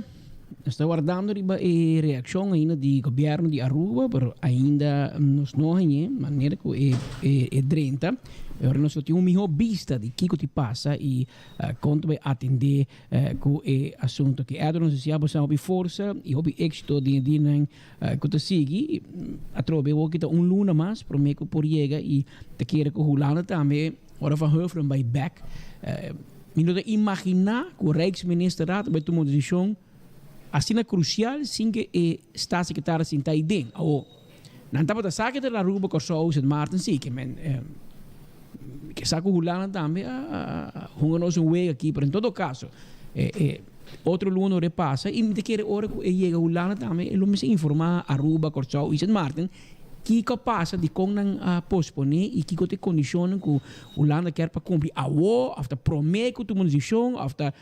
nos ta wardando riba e reakshon ainda di gobièrnu di Aruba, pero ainda nos no hañ'é manera ku e e drenta. E ora nos lo tin un mihó bista di kiko ti pasa i kon ta bai atendé ku e asuntu aki. Edward nos deseá boso hopi forsa i hopi éksito den e dianan Ku ta sigui atrobe awor kita un luna mas prome ku por yega i ta kere ku Hulanda tambe ora Van Huffelen bai bek mi no ta imaginá ku Rijksministerraad ta bai tuma un desishon asina krusial sin ke e staatssecretaris sinta ei den. Awor nan tabata sa ke ta na Aruba, Kòrsou, Sint Maarten si ke men ke sa ku Hulanda tambe a hunga nos un wega aki pero en todo kaso e Otro luna ora e pasa y mi ta kere ora cu e yega Hulanda tambe e lo mester informa Aruba, Corsou y Sint Maarten kico a pasa, dicon nan a pospone y kico ta e condicionnan cu Hulanda kier pa cumpli awo of ta prome cu tuma un decision of ta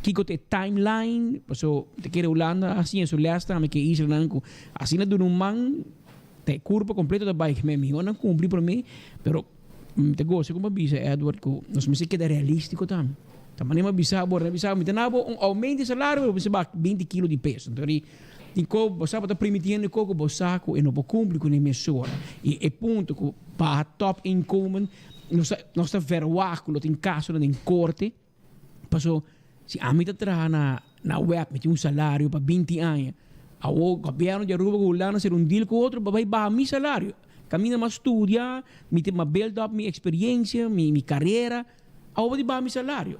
kico ta e timeline. Paso mi ta kere Hulanda a siña su les tambe ke islanan cu asina duna un man ta e curpa completo ta bay. Miho nan cumpli prome pero. Mi ta gosa ku bo a bisa, Edward, ku nos mester keda realístiko tambe. Ta manera mi a bisa bo, mi a bisa bo, mi ta na bo un oumento di salario, pero bo mester bak binti kilo di peso. Anto di tin ko bo sa bo ta primiti hende ko ku bo sa ku e no por kumpli kuné mesora. I e punto ku baha top inkomen, nos ta nos ta verwagt ku lo tin kasonan den korte. Paso si ami ta traha na na web mi tin un salario pa binti aña, awor gobierno di Aruba ku Hulanda hacer un deal ku otro pa bai baha mi salario. Kaminda mi a studia, mi tin mi a build up mi experiencia, mi mi carera, awor bo di baha mi salario.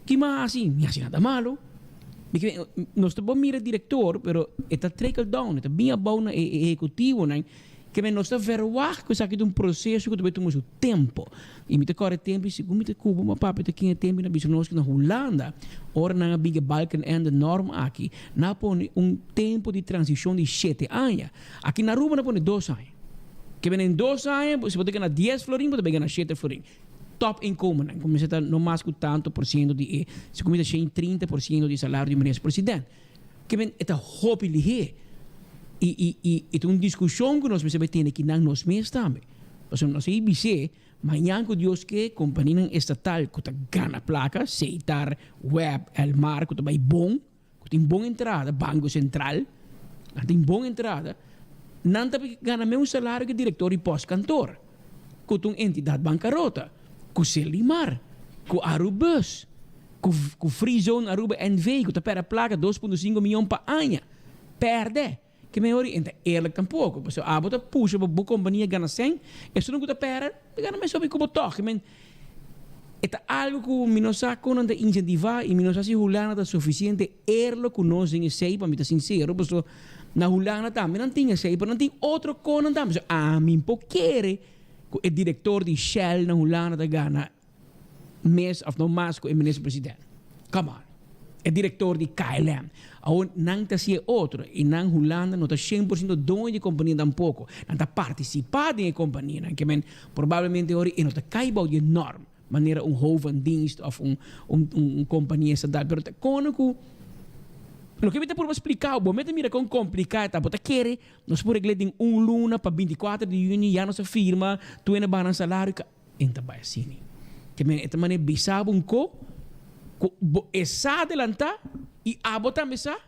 Ki mi a hasi? Mi hasi nada malo. Mi ke nos ta por mira director pero e ta trickle down, e ta bin abou na e ehecutivonan. Ke men nos ta verwagt ku esaki ta un proseso ku ta bai tuma su tempu. I mi ta kòrda e tempu i segun mi ta kuba ma papia ta kin e tempu i nan bisa nos ku na Hulanda ora nan a bin ku e Balkenende norm aki nan a pone un tempu di transishon di shete aña. Aki na Aruba nan a pone dos aña. Ke men den dos aña si bo ta gana dies florin bo ta bai gana shete florin. Top inkomennan kuminsá ta no mas ku tantu por siento di e si kuminsá 130 por siento di salario di minister president. Ke men e ta hopi lihé. I i i e ta un diskushon ku nos mester bai tene kinan nos mes tambe. Pasobra nos a bis'é, mañan ku Dios ke, kompanianan estatal ku ta gana plaka, Setar, web, Elmar ku ta bai bon, ku tin bon entrada, Banko Sentral, nan tin bon entrada, nan ta gana mes un salario ku direktor di pòstkantor, ku ta un entidat bankarota, ku Selimar, ku Arubus. Ku ku Free Zone Aruba NV ku ta pèrdè plaka 2.5 miyon pa aña. Pèrdè! Ke mehor i ta eerlijk tampoko. Pasobra abo ta pusha pa bo kompania gana sèn, esun ku ta pèrdè ta gana mes hopi ku bo tòg. I men, E ta algo ku mi no sa kon nan ta insentivá i mi no sa si Hulanda ta sufisiente eerlijk ku nos den esei, pa mi ta sinsero, pasobra na Hulanda tambe nan tin esei, pero nan tin otro konan tambe. So ami por kere ku e direktor di Shell na Hulanda ta gana mes of no mas ku e minister president. Come on. E direktor di KLM. Awor nan ta hasi e otro i nan Hulanda no ta 100% doño di e kompania tampoko. Nan ta partisipá den e kompanianan. Ke men probablemente ora e no ta kai bou di e norm manera un hoofddienst of un un kompania estatal. Pero ta kono ku loke mi ta purba splika bo mester mira kon kompliká e ta. Bo ta kere nos por regl'é den un luna pa 24 di yüni ya nos a firma tur hende baha nan salario. En ta bai asina. Ke men e ta manera bisa bo un ko ku bo e sa adelantá i abo tambe sa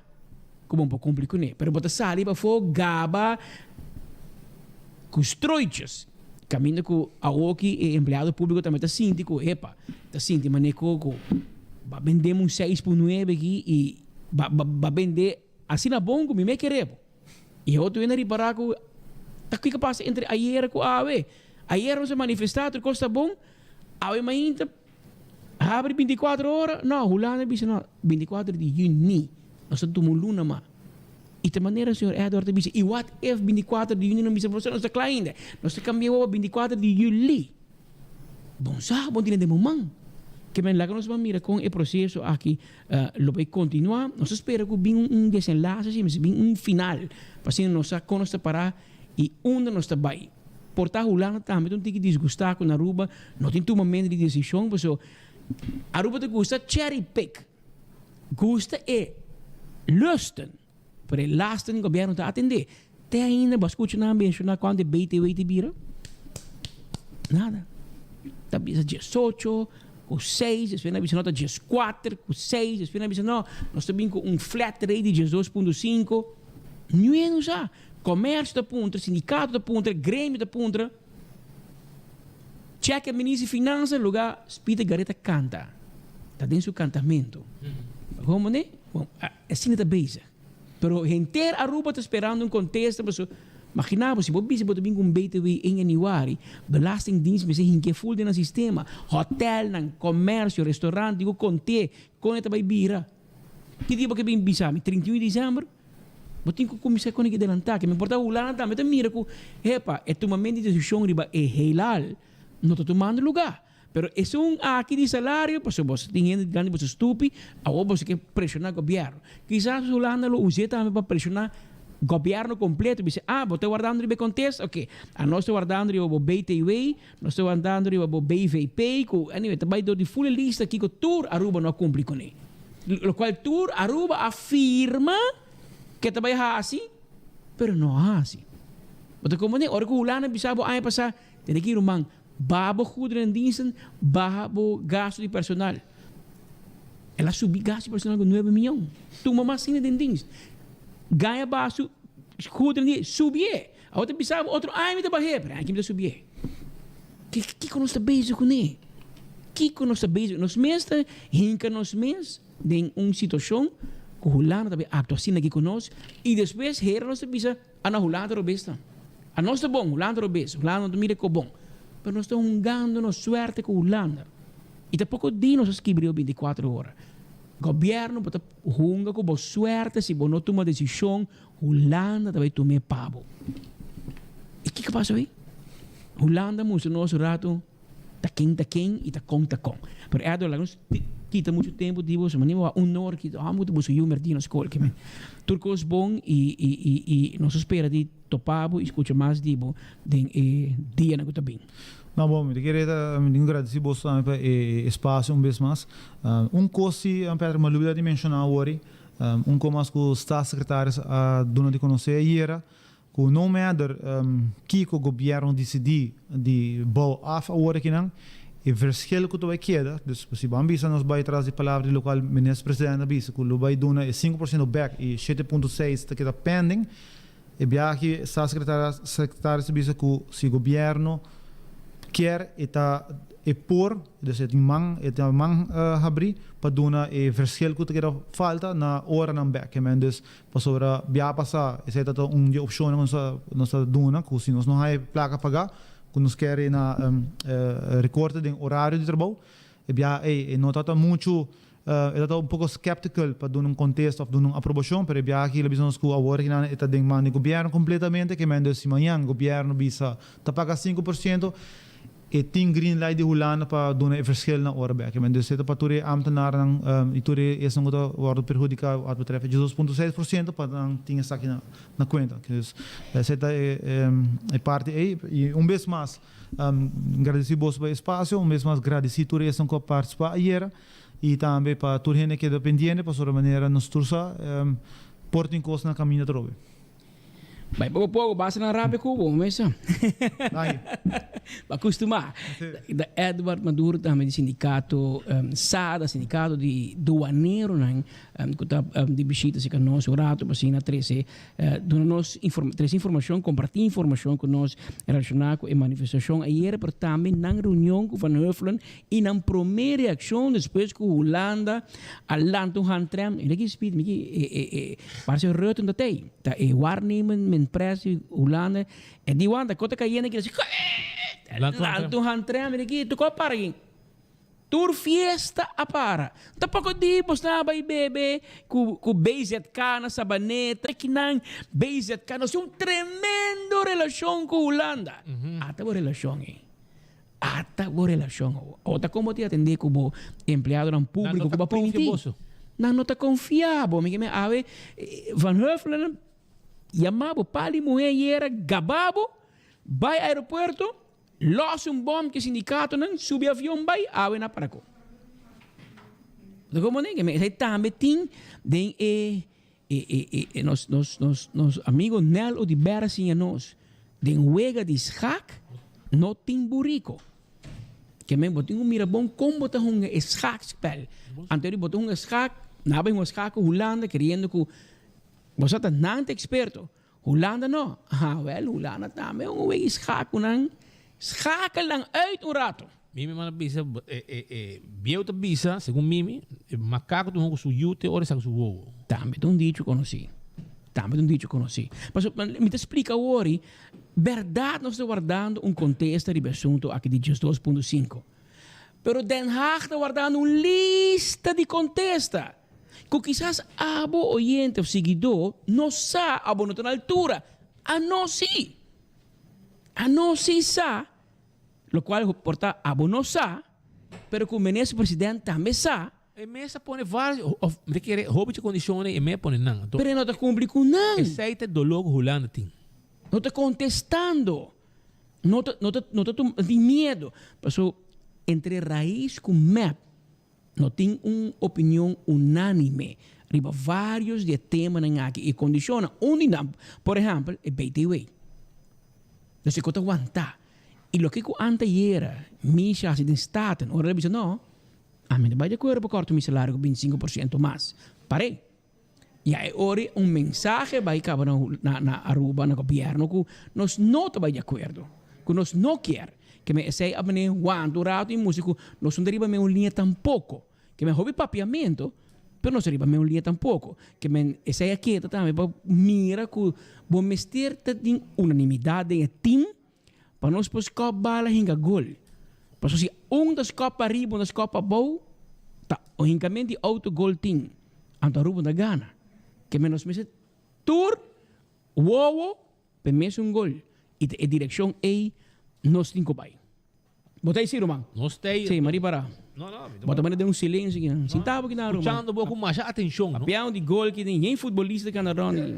ku bo no por kumpli kuné. Pero bo ta sali pafó gaba ku strooitjes. Kaminda ku awoki e empleado públiko tambe ta sinti ku epa, ta sinti manera ku ku ba bendé mi un seis por nuebe aki i ba ba bendé asina bon ku mi me kere bo. I otro hende a ripará ku ta kiko pasa entre ayera ku awe. Ayera nos a manifestá tur kos ta bon, awe mainta habri 24 ora, no, Hulanda a bisa no, 24 di yüni, nos ta tuma un luna mas. I ta manera señor Edward ta bisa, i what if 24 di yüni nan bisa nos ta kla ainda, nos ta kambia awor pa 24 di yüli. Bon sa, bon tene den bo man. Ke men laga nos ban mira kon e proseso aki lo bai kontinuá. Nos ta spera ku bin un desenlase asina, mester bin un final, pa asina nos sa kon nos ta pará i unda nos ta bai. Por ta Hulanda tambe ta un tiki disgustá ku na Aruba no tin tumamentu di desishon, pasobra Aruba ta gusta cherry pick, gusta e lusten, pero e lasten gobièrnu ta atendé. Te ainda bo a skucha nan menshoná kuantu e BTW ta bira? Nada. Ta bisa diesocho ku seis, despues nan a bisa no ta dieskuater ku seis, despues nan a bisa no, nos ta bin ku un flat rate di 12.5. Niun no sa. Komersio ta puntra, sindikato ta puntra, gremio ta puntra. Check e minister di finansa luga Peter Garret ta kanta. Ta den su kantamentu. Komo ne? Bon, asina ta bezig. Pero henter Aruba ta sperando un contesta paso magina bo si bo bisa bo ta bin cu un BTW en januari, belastingdienst mester hinke full den nan sistema, hotelnan, comercio, restaurant, digo conte con e ta bay bira. Ki dia bo ke bin bisa mi? 31 di december? Bo tin cu cuminsa con e delanta. Ke mi por ta Hulanda tambe ta mira cu hepa e tumamento di decision riba e heelal no ta tumando lugar. Pero esun aki di salario, pasobra boso tin hende dilanti boso stupi, awor boso ke presiona gobierno. Kisas Hulanda lo us'é tambe pa presiona gobierno completo, bisa, ah, bo ta wardando riba e contesta? Ok, anos ta wardando riba bo BTW, nos ta wardando riba bo BVP, ku, anyway, ta bai dor di full e lista kiko tur Aruba no a cumpli kuné. Locual tur Aruba a firma ke ta bai hasi, pero no a hasi. Bo ta comprende? Ora ku Hulanda bisa bo aña pasa, tene ki ruman, Baha bo goederendiensten, baha bo gasto di personal. El a subi gasto di personal ku nuebe miyon. Tuma mas hende den dienst. Gaña baha su goederendienst, subié. Awor ta bisa bo otro aña mi ta bah'é, pero aña aki mi ta subié. Kiko nos ta bezig kuné? Kiko nos ta bezig? Nos mes ta hinka nos mes den un situashon ku Hulanda ta bay aktua asina aki ku nos i despues hera nos ta bisa, A na Hulanda robes ta. A nos ta bon, Hulanda robes. Hulanda no ta mira e ko bon. Pero nos ta hungando nos suerte ku Hulanda. I ta poko di nos a skibi riba 24 ora. Gobièrnu bo ta hunga ku bo suerte si bo no tuma desishon, Hulanda ta bai tum'é pa bo. I kiko pasa wi? Hulanda mustra nos un ratu ta ken ta ken i ta kon ta kon. Pero Edward laga nos kita muchu tempu di boso, mane bo a un or kita amo ku boso yu merdí na skol ke men. Tur kos bon i i i i nos ta spera di topa bo i skucha mas di bo den e dianan ku ta bin. No bon, mi ta kere ta mi tin ku gradisí boso tambe pa e espasio un bes mas. Un kos si Patrick mi a lubida di menshoná awor, un kos mas ku Staatssecretaris a duna di konosé ayera, Ku no matter kiko gobièrnu disidí di bou af awor akinan, e verschil ku ta bai keda, dus si bo a bisa nos bai tras di palabra di lokual Minister Presidente a bisa ku lo bai duna e 5% bèk i 7.6 ta keda pending, e biaha aki Staatssecretaris a bisa ku si gobièrnu kier e ta e por, dus e tin man, e ta man habrí pa duna e verschil ku ta keda falta na oranan bèk. Dus Pasobra bia pasá esei ta ta un di e opshonnan ku nos a nos ta duna ku si nos no haña e plaka pagá ku nos kere na rekorte den orario di trabou. E biaha ei e no tabata muchu, e tabata un poko skeptical pa duna un kontesta òf duna un aprobashon, pero e biaha aki el a bisa nos ku awor kinan e ta den man di gobièrnu kompletamente, ke men dus si mañan gobièrnu bisa ta paga 5%, e tin green light di Hulanda pa duna e verschil na ora bèk. Ke men dus e ta pa tur e ámtenarnan i tur e esnan ku ta wòrdu perhudiká wat betreft e 2.6% pa nan tin esaki na kuenta. Dus esei ta e parti ei. I un bes mas. Gradisí boso pa e espasio, un bes mas gradisí tur esnan ku a partisipá ayera i tambe pa tur hende keda pendiente pasobra manera nos tur sa por tin kos na kaminda atrobe. Bai poko poko, basta nan rabia ku bo, mesa. Danki. Ba kustumá. Da Edward Maduro tambe di sindikato SADA, sindikato di duaneronan ku ta di bishita serka nos un rato pa asina trese Duna nos trese informashon, kompartí informashon ku nos relashoná ku e manifestashon ayera, pero tambe nan reunion ku Van Huffelen i nan promé reakshon despues ku Hulanda a lanta un handrem. Mira ki speed, mira ki e e e parse Rutte ta tei, ta e waarnemend pres di Hulanda e di wanta kos ta kayendo aki lanta un handrem, mira ki tur kos a para aki. Tur fiesta a para. Tampoco di bo sta bay bebe cu cu BZK na Sabaneta. Kinan BZK nos tin un tremendo relacion cu Hulanda. Ata bo relacion ey. Ata bo relacion awo. Awo ta como tin atende cu bo empleadonan publico cu bo a punti. Nan no ta confia bo. Mi ke men awe Van Huffelen yama bo pali muhe ayera gaba bo bay aeropuerto. Los un bom ke sindikatonan subi avion bai awe na Paraco. Bo ta komprende? Ke esei tambe tin den e e e e nos nos nos nos amigo Nel Oduber a siña nos den wega di schak no tin buriko. Ke men bo tin ku mira bon kon bo ta hunga e schaakspel. Anto di bo ta hunga schak, nan a bai hunga schak ku Hulanda keriendo ku bo sa ta nan ta eksperto. Hulanda no. Ah, wel, Hulanda tambe un wegi schakelnan, schakelnan uit un rato. Mimi manda bisa, e, e, e bieu ta bisa, segun Mimi, e makaku ta hunga ku su yu te ora e saka su wowo. Tambe ta un dicho konosí. Tambe ta un dicho konosí. Pasobra mi ta splika awor, bèrdat nos ta wardando un kontesta riba e asuntu aki di 12.5. Pero Den Haag ta wardando un lista di kontesta. Ku kisas abo oyente of siguidó no sa abo no ta na altura. Anos sí. Anos sí sa, lokual por ta abo no sa, pero ku Minister President tambe sa. E mes a pone varios, of mi ta kere hopi dje kondishonnan e mes a pone nan. Pero e no ta kumpli ku nan. Esei ta e doló ku Hulanda tin. No ta kontestando. No ta, no ta, no ta tuma, tin miedo. Paso entre rais ku mep No tin un opinion unánime riba vários di e temanan aki i kondishonnan. Un di nan, por ehèmpel, e BTW. Nos e ku ta wantá. I loke ku antayera Misha hasi den Staten, ora el a bisa, No, ami ta bai di akuerdo pa kòrta mi salario ku 25 por siento mas. Par'é. Ya e ora un mensahe bai kaba na na Aruba, na gobièrnu ku nos no ta bai di akuerdo, ku nos no kier. Ke men esei a bini wanta un ratu i mustra ku nos no ta riba meun liña tampoko. Ke men hopi papiamentu, pero nos ta riba meun liña tampoko. Ke men esei a keda tambe pa mira ku bo mester ta tin unanimidat den e tim pa nos por skòp bala hinka gol. Pasobra si un ta skòp pariba, un ta skòp pabou, ta hinkament di autogol tin. Anto Aruba ta gana. Ke men nos mester tur wowo p'e mesun gol. I ta e direkshon ei nos tin ku bai. Bo ta ei si, ruman? Nos ta ei. Si, mari para. No, no. Bo ta manda den un silensio aki. Sinta bo aki na, ruman. Skuchando bo ku masha atenshon, no? Papiando di gol ki tin yen futbolista ki anda rònt aki.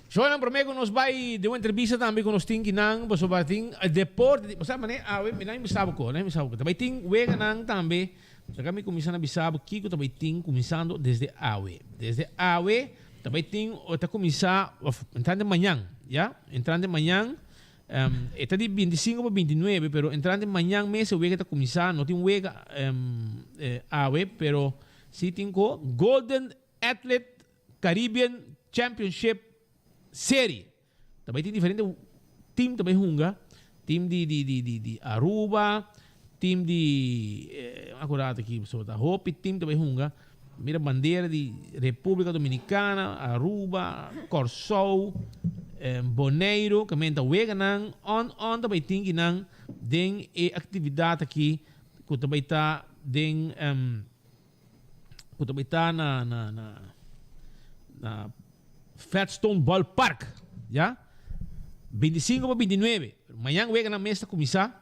Shownan prome ku nos bai den un entrevista tambe ku nos tin kinan pasobra tin deporte, bo sa manera awe mi nan bisa bo ko, nan bisa bo ko. Ta bai tin weganan tambe. Laga mi kuminsá na bisa bo kiko ta bai tin kuminsando desde awe. Desde awe ta bai tin o ta kuminsá òf entrante mañan, ya, entrante mañan, e ta di 25 pa 29, pero entrante mañan mes e wega ta kuminsá, no tin wega awe, pero si tin ku Golden Athlete Caribbean Championship Serie. Ta bai tin diferente team ta bai hunga, team di di di di di Aruba, team di acorda aki pasobra ta hopi team ta bai hunga. Mira bandera di Republica Dominicana, Aruba, Corsou. Boneiru, kaminda ta weganan on on ta bai tin kinan den e aktividat aki ku ta bai ta den ku ta bai ta na na na na Flatstone Ballpark, ya. 25 pa 29. Mañan weganan mes ta kuminsá.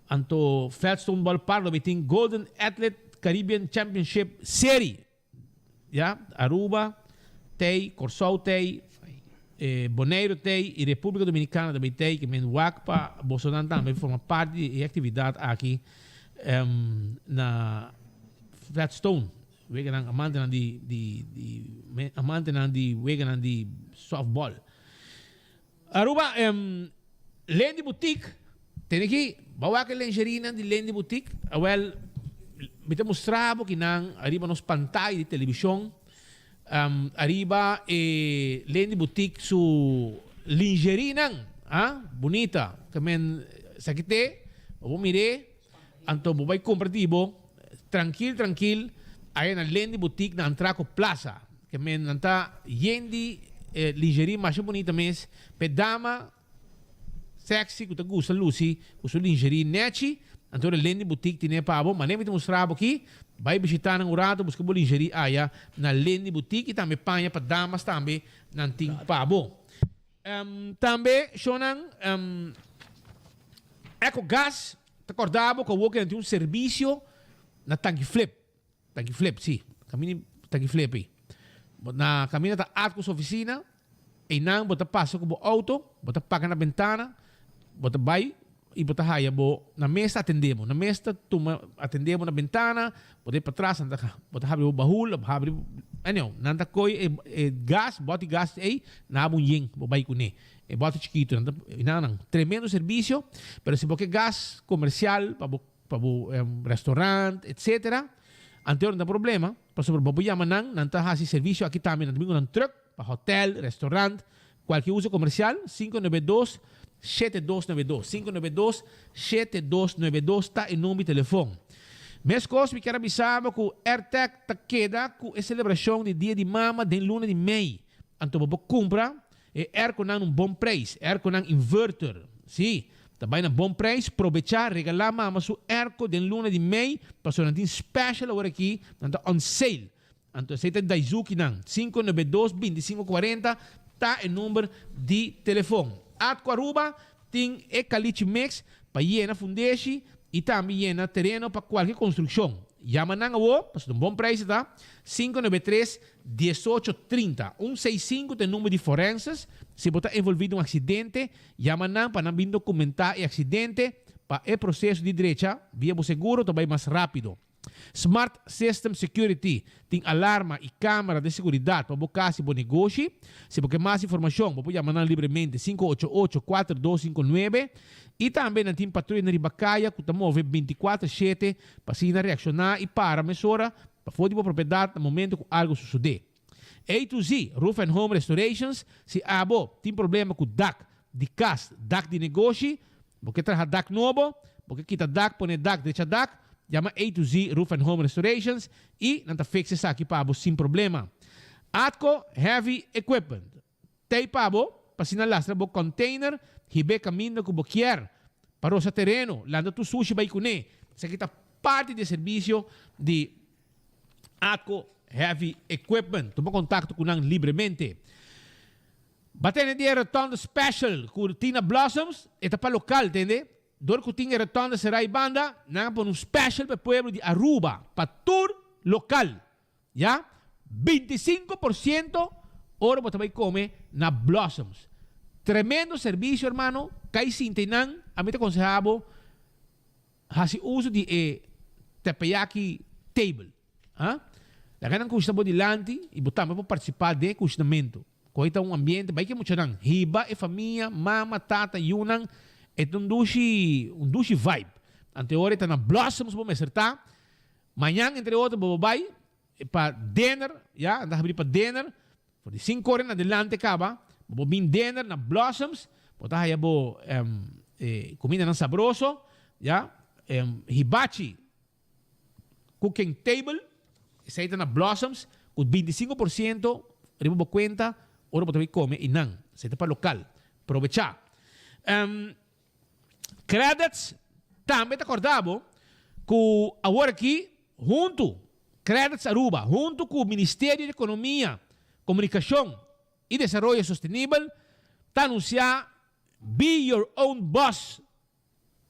Anto Flatstone Ballpark lo bai tin Golden Athlete Caribbean Championship Serie. Ya, Aruba tei, Kòrsou tei, Boneiru tei i Repúblika Dominikana tambe tei ke men wak pa bosonan tambe forma parti di e aktividat aki na Flatstone. Weganan amantenan di di di amantenan di weganan di softball. Aruba Lendy Boutique tene ki bo a wak e lingerienan di Lendy Boutique? Awel mi ta mustra bo kinan ariba nos pantaya di televishon ariba e Lendy Boutique su lingerienan ah bunita ke men esaki te bo por mir'é anto bo bai kumpra di bo trankil trankil aya na Lendy Boutique na Antraco Plaza. Ke men nan ta yen di e lingerie masha bunita mes p'e dama sexy ku ta gusta lusi ku su lingerie nechi. Anto ora Lendy Boutique tine pa bo. Manera mi ta mustra bo aki, bai bishita nan un rato buska bo lingerie aya na Lendy Boutique i tambe paña pa damas tambe nan tin pa bo. Tambe shownan Ecogas ta korda bo ku awor ke nan tin un servisio na Tanki Flip. Tanki Flip, si. Kaminda di Tanki Flip ei. Bo na kaminda ta Atco su oficina, einan bo ta pasa ku bo auto, bo ta paka na bentana, bo ta bai i bo ta haya bo na mes ta atende bo. Na mes ta tuma atende bo na bentana, bo ta bai patras, nan ta bo ta habri bo bahul, bo habri, anyhow, nan ta koy e e gas, bòti gas ei, nan haba un yen, bo bai kuné. E bòti chikitu, nan ta, einan nan. Tremendo servisio, pero si bo ke gas komersial pa bo pa bo restaurant etcetera anto no ta problema pasobra bo por yama nan nan ta haci servicio aki tambe nan ta bin cu nan truck pa hotel restaurant cualkier uso comercial 592 7292 592 7292 ta e number di telefon mescos mi kier a bisa bo cu Airtec ta keda cu e celebracion di dia di mama den luna di mei anto bo por cumpra E airconan un bon prijs, airconan inverter, si, ta bai na bon prijs, probecha, regala mama su airco den luna di mei, pasobra nan tin special awor aki, nan ta on sale. Anto esei ta Daizuki nan, 592 25 40 ta e number di telefon. Atco Aruba tin e caliche mix pa yena fundeshi y tambe yena tereno pa cualke construccion. Yama nan awo, pasobra un bon prijs e ta, 593 18 30. Un seis sinku ta e number di forenses. Si bo ta envolvi den un aksidente, yama nan pa nan bin dokumentá e aksidente pa e proseso di drecha via bo seguro ta bai mas rápido. Smart System Security tin alarma i kamera di seguridat pa bo kas i bo negoshi. Si bo ke mas informashon, bo por yama nan libremente 588 4259. I tambe nan tin patruya riba kaya ku ta move 24 shete pa asina reakshoná i para mesora Pafó di bo propiedat na momento ku algu sosodé. A to Z Roof and Home Restorations, Si abo tin problema ku dak di kas, dak di negoshi, bo ke traha dak nobo, bo ke kita dak, pone dak, drecha dak, yama A to Z Roof and Home Restorations i nan ta fix esaki pa abo sin problema. Atco Heavy Equipment, Tei pa bo, pa asina lastra bo container, hib'é caminda cu bo kier, pa rosa tereno, lanta tur sushi bai cuné. Esaki ta parti di e servicio di Atco Heavy Equipment. Tuma contacto cu nan libremente. Ba tene di e Rotonde Special cu Tina Blossoms, e ta pa local, tende. Dor cu tin e rotonde cera y banda, nan a pone un special pa e pueblo di Aruba, pa tur local. Ya, 25% ora bo ta bai come na Blossoms. Tremendo servicio hermano, cay sinta eynan, ami ta conseha bo haci uso di e teppanyaki table. Ha? Laga nan cushna bo dilanti y bo tambe por participa den e cushnamento. Cu ta un ambiente, bai cu e muchanan, hiba e famia, mama, tata, yunan, e ta un dushi, un dushi vibe. Anto e ora e ta na Blossoms bo mester ta. Mañan entre otro bo bo bai pa dinner, ya, nan ta habri pa dinner, for di sinku ora en adelante kaba, bo por bin dinner na Blossoms, bo ta haya bo kumindanan sabroso, ya, hibachi cooking table, esei ta na Blossoms, ku 25% riba bo kuenta ora bo ta bai kome einan, esei ta pa lokal. Probechá. Um, Credits tambe ta kòrda bo ku awor aki huntu Credits Aruba huntu ku Ministerio di Ekonomia, Komunikashon i Desaroyo Sostenibel ta anunsiá Be Your Own Boss,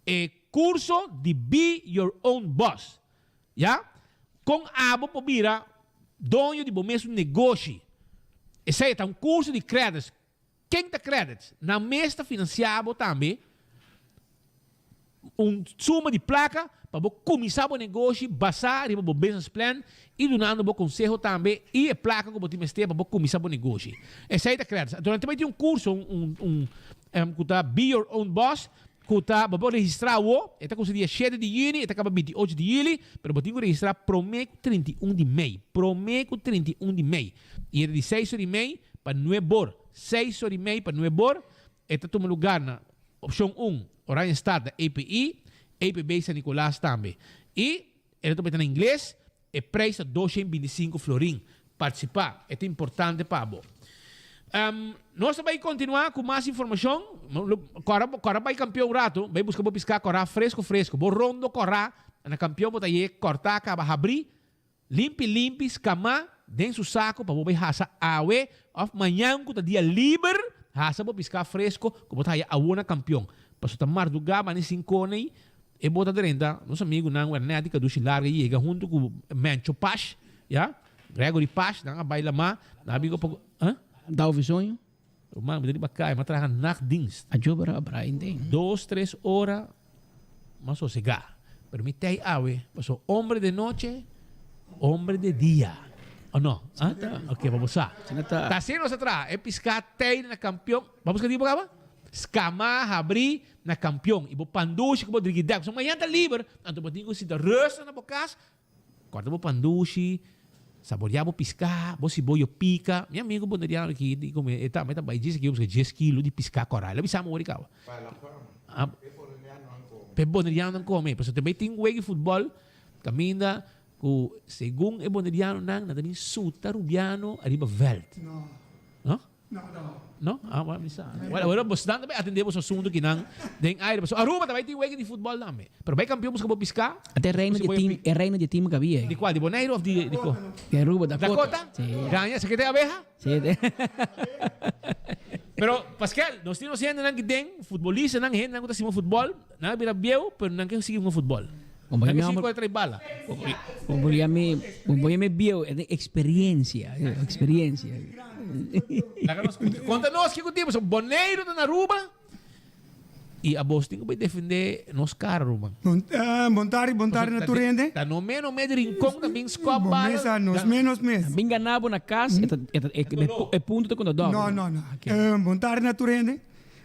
e kurso di Be Your Own Boss. Ya, kon abo por bira doño di bo mesun negoshi. Esei ta un kurso di Credits. Ken ta Credits? Nan mes ta finansiá bo tambe un suma di plaka pa bo kuminsá bo negoshi basá riba bo business plan i dunando bo konseho tambe i e plaka ku bo tin mester pa bo kuminsá bo negoshi. Esei ta Credits. Anto nan ta bai tin un kurso un un ku ta Be Your Own Boss ku ta bo por registrá awo, e ta kuminsá dia shete di yüni e ta kaba binti ocho di yüli, pero bo tin ku registrá promé ku 31 di mei, promé ku 31 di mei. I e ta di seis ora i mei pa nuebor, seis ora i mei pa nuebor, e ta tuma lugar na opshon un, Oranjestad na EPI, EPB San Nicolas tambe. I e ta tuma na ingles, e prijs ta 225 florin. Partisipá, e ta importante pa bo. Nos ta bai kontinuá ku mas informashon. Kòrda, kòrda bai kampion un ratu, bai buska bo piská kòrá fresko fresko. Bo rondo kòrá na kampion bo ta ye kòrtá kaba habrí. Limpi limpi skamá den su sako pa bo bai hasa awe òf mañan ku ta dia liber hasa bo piská fresko ku bo ta haya awo na kampion. Paso ta mardugá bani sin konei e bo ta drenta nos amigunan Wernet di Kadushi Larga yega huntu ku Mencho Pash ya Gregory Pash nan a bai lamá nan a bin ku poko huh? Dau soño. Ruman mi ta riba kaya mi a traha nachtdienst. A jober a braai den. Dos tres ora m'a sosegá. Pero mi tei awe paso hombre de noche, hombre de dia. O no? Ah? Ok, pa bo sa. Ta asina nos a traha. E piská tei na kampion. Bo a buska di bo kaba? Skamá, habrí na kampion. I bo pandushi ku bo drigidèk. Pasobra mañana ta liber, anto bo tin ku sinta rustig na bo kas. Corta bo pandushi, saborea bo piská, bo siboyo pika. Mi amigo boneriano aki di come e tambe ta bai djis aki busca djes kilo di piská kòrá. El a bisa mi ora kaba. Pa e bonerianonan kome. Pasobra ta bai tin wega di futbòl kaminda ku segun e bonerianonan nan ta bin suta rubiano ariba vèlt. No? No? Ah, bueno, mi sa. Bueno, bueno, bos dan tambe atende boso asunto kinan den aire. Paso Aruba tambe tin wega di futbol tambe. Pero bay campeon busca bo pisca. Ate e reino di team, e reino di team cabia. Di cual? Di Boneiru of di di co? Di Aruba, Dakota. Dakota? Si. Gaña, sa kete abeha? Si. Pero Pascal, nos tin nos hendenan ki den, futbolistanan, hendenan ku ta stima futbol, nan a bira bieu, pero nan ke sigui hunga futbol. Nan ke sigui kore trai bala. Bo yam'é, bo yam'é bieu, e tin experiencia, experiencia. Laga nos konta nos kiko tin, pasobra Boneiru ta na Aruba i abos tin ku bai defendé nos kara, ruman. Bon tardi, bon tardi na tur hende. Ta no menos mes di Rincon ta bin skòp Bo bala. mesa, nos mes, nos mes. Bin ganá bo na kas, e ta, e ta, e punto ta konta dòbel. No, no, no. Bon tardi na tur hende.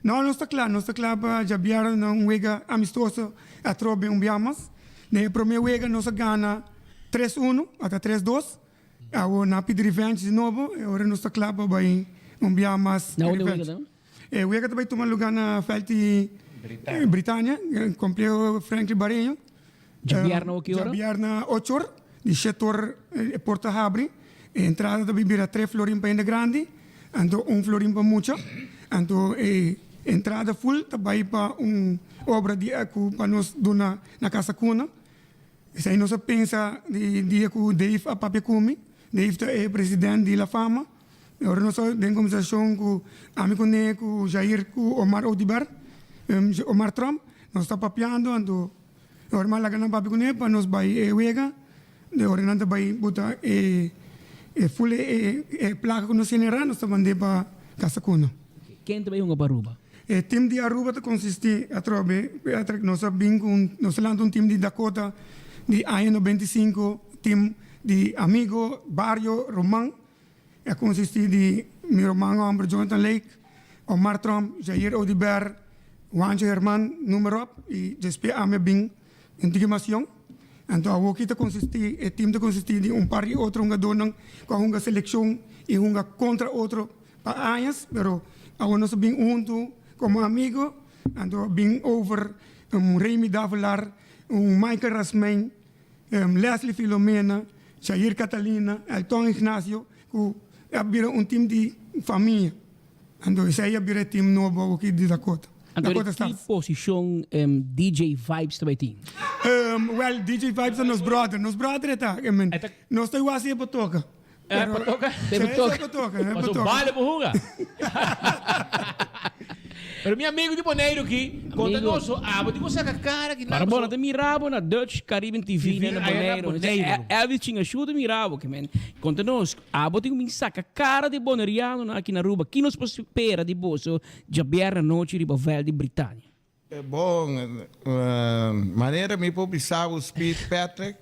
No, nos ta kla, nos ta kla pa djabièrnè na un wega amistoso atrobe un bia mas. Den e promé wega nos a gana tres uno, ata tres dos. Awo nan a pidi revenge di nobo e ora nos ta kla pa bai un bia mas Na unda e wega revenge. ta? E wega ta bai tuma lugá na vèlt di Britania, Kompleho Franklin Bareño. Djabièrnè oki ora? Djabièrnè ocho or, di shete or e porta habri. E entrada ta bira tres florin pa hende grandi, anto un florin pa mucha. Anto e entrada full ta bai pa un obra di ku pa nos duna na Casa Cuna. Esei nos a pensa di dia ku Dave a papia ku mi. Dave ta e president di La Fama. E ora nos a den kombersashon ku ami kuné, ku Jair, ku Omar Oduber, Omar Tromp, nos ta papiando anto E ora mi a laga nan papia kuné pa nos bai e wega, de ora nan ta bai buta e e ful e e plaka ku nos generá nos ta mand'é pa Casa Cuna. Ken ta bai hunga pa Aruba? E tim di Aruba ta konsistí atrobe, nos a bin ku un nos a lanta un tim di Dakota di aña 95, tim di amigo, bario, ruman. E a konsistí di mi ruman hòmber Jonathan Lake, Omar Tromp, Jair Oduber, Juancho Herman, noem maar op, i despues ami a bin un tiki mas yong. Anto awoki ta konsistí, e tim ta konsistí di un par di otro hungadónan ku a hunga selekshon i hunga kontra otro pa añas, pero awor nos a bin huntu komo amigo, anto a bin over un Remy Davelaar, un Michael Rasmijn, Leslie Filomena, Jair Catalina, Elton Ignacio ku a bira un tim di famia. Anto esei a bira e team nobo awoki di Dakota. Anto Dakota di ki Stars. posishon DJ Vibes ta bai tin? Well, DJ Vibes ta nos brother. Nos brother e ta. I mean, nos ta igual si e por toka. E por toka? Si e por toka, e por Paso toka. bale por hunga. Pero mi amigo di Boneiru ki, konta Amigo. nos abo di bo saka kara ki Para bo, no ta mira bo na Dutch Caribbean TV TV na aya na Boneiru. Boneiru. Elvis Chingashu ta mira bo, ke men. Konta nos, abo tin ku bin saka kara di Bonerianonan aki na Aruba. Ki nos por spera di boso djabièrnè anochi riba vèlt di Britania? Bon, manera mi por bisa bo Speed Patrick,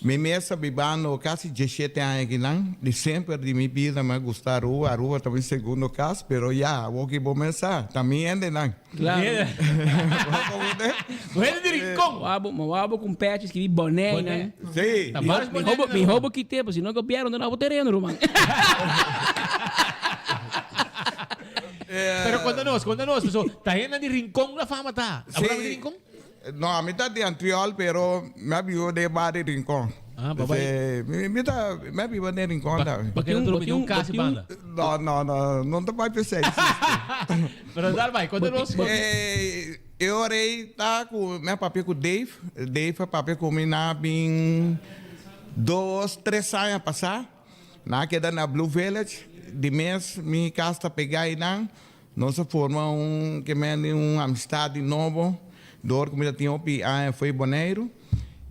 mi mes a bibando casi diesshete aña akinan, di semper di mi bida mi a gusta Aruba, Aruba ta mi segundo cas, pero ya, awor ki bo mes sa, ta mi hendenan. Claro. Bo hende di Rincon. Ma wou bo cu un pechi scribi Bonaire. Si. Ta varios Bonaire Mi hobo kite, pasobra si no gobierno no na bo tereno, ruman. Pero konta nos, konta nos, paso ta hendenan di Rincon la fama ta. Sí. Abo ta di Rincon? No, ami ta di Antriol, pero mi a biba den bario di Rincon. Ah, ba bai. Mi ta, mi a biba den Rincon tambe. Ba keda drumi den un kas i banda? No, no, no, no ta bai p'esei, sister. Pero dal bai, konta nos. E ora ei ta ku mi a papia ku Dave, Dave a papia ku mi na bin dos, tres aña pasá. Nan a keda na Blue Village, di mes mi kas ta pega einan. Nos a forma un ke men di un amistad di nobo dor ku mi ta tin hopi aña fo'i Boneiru.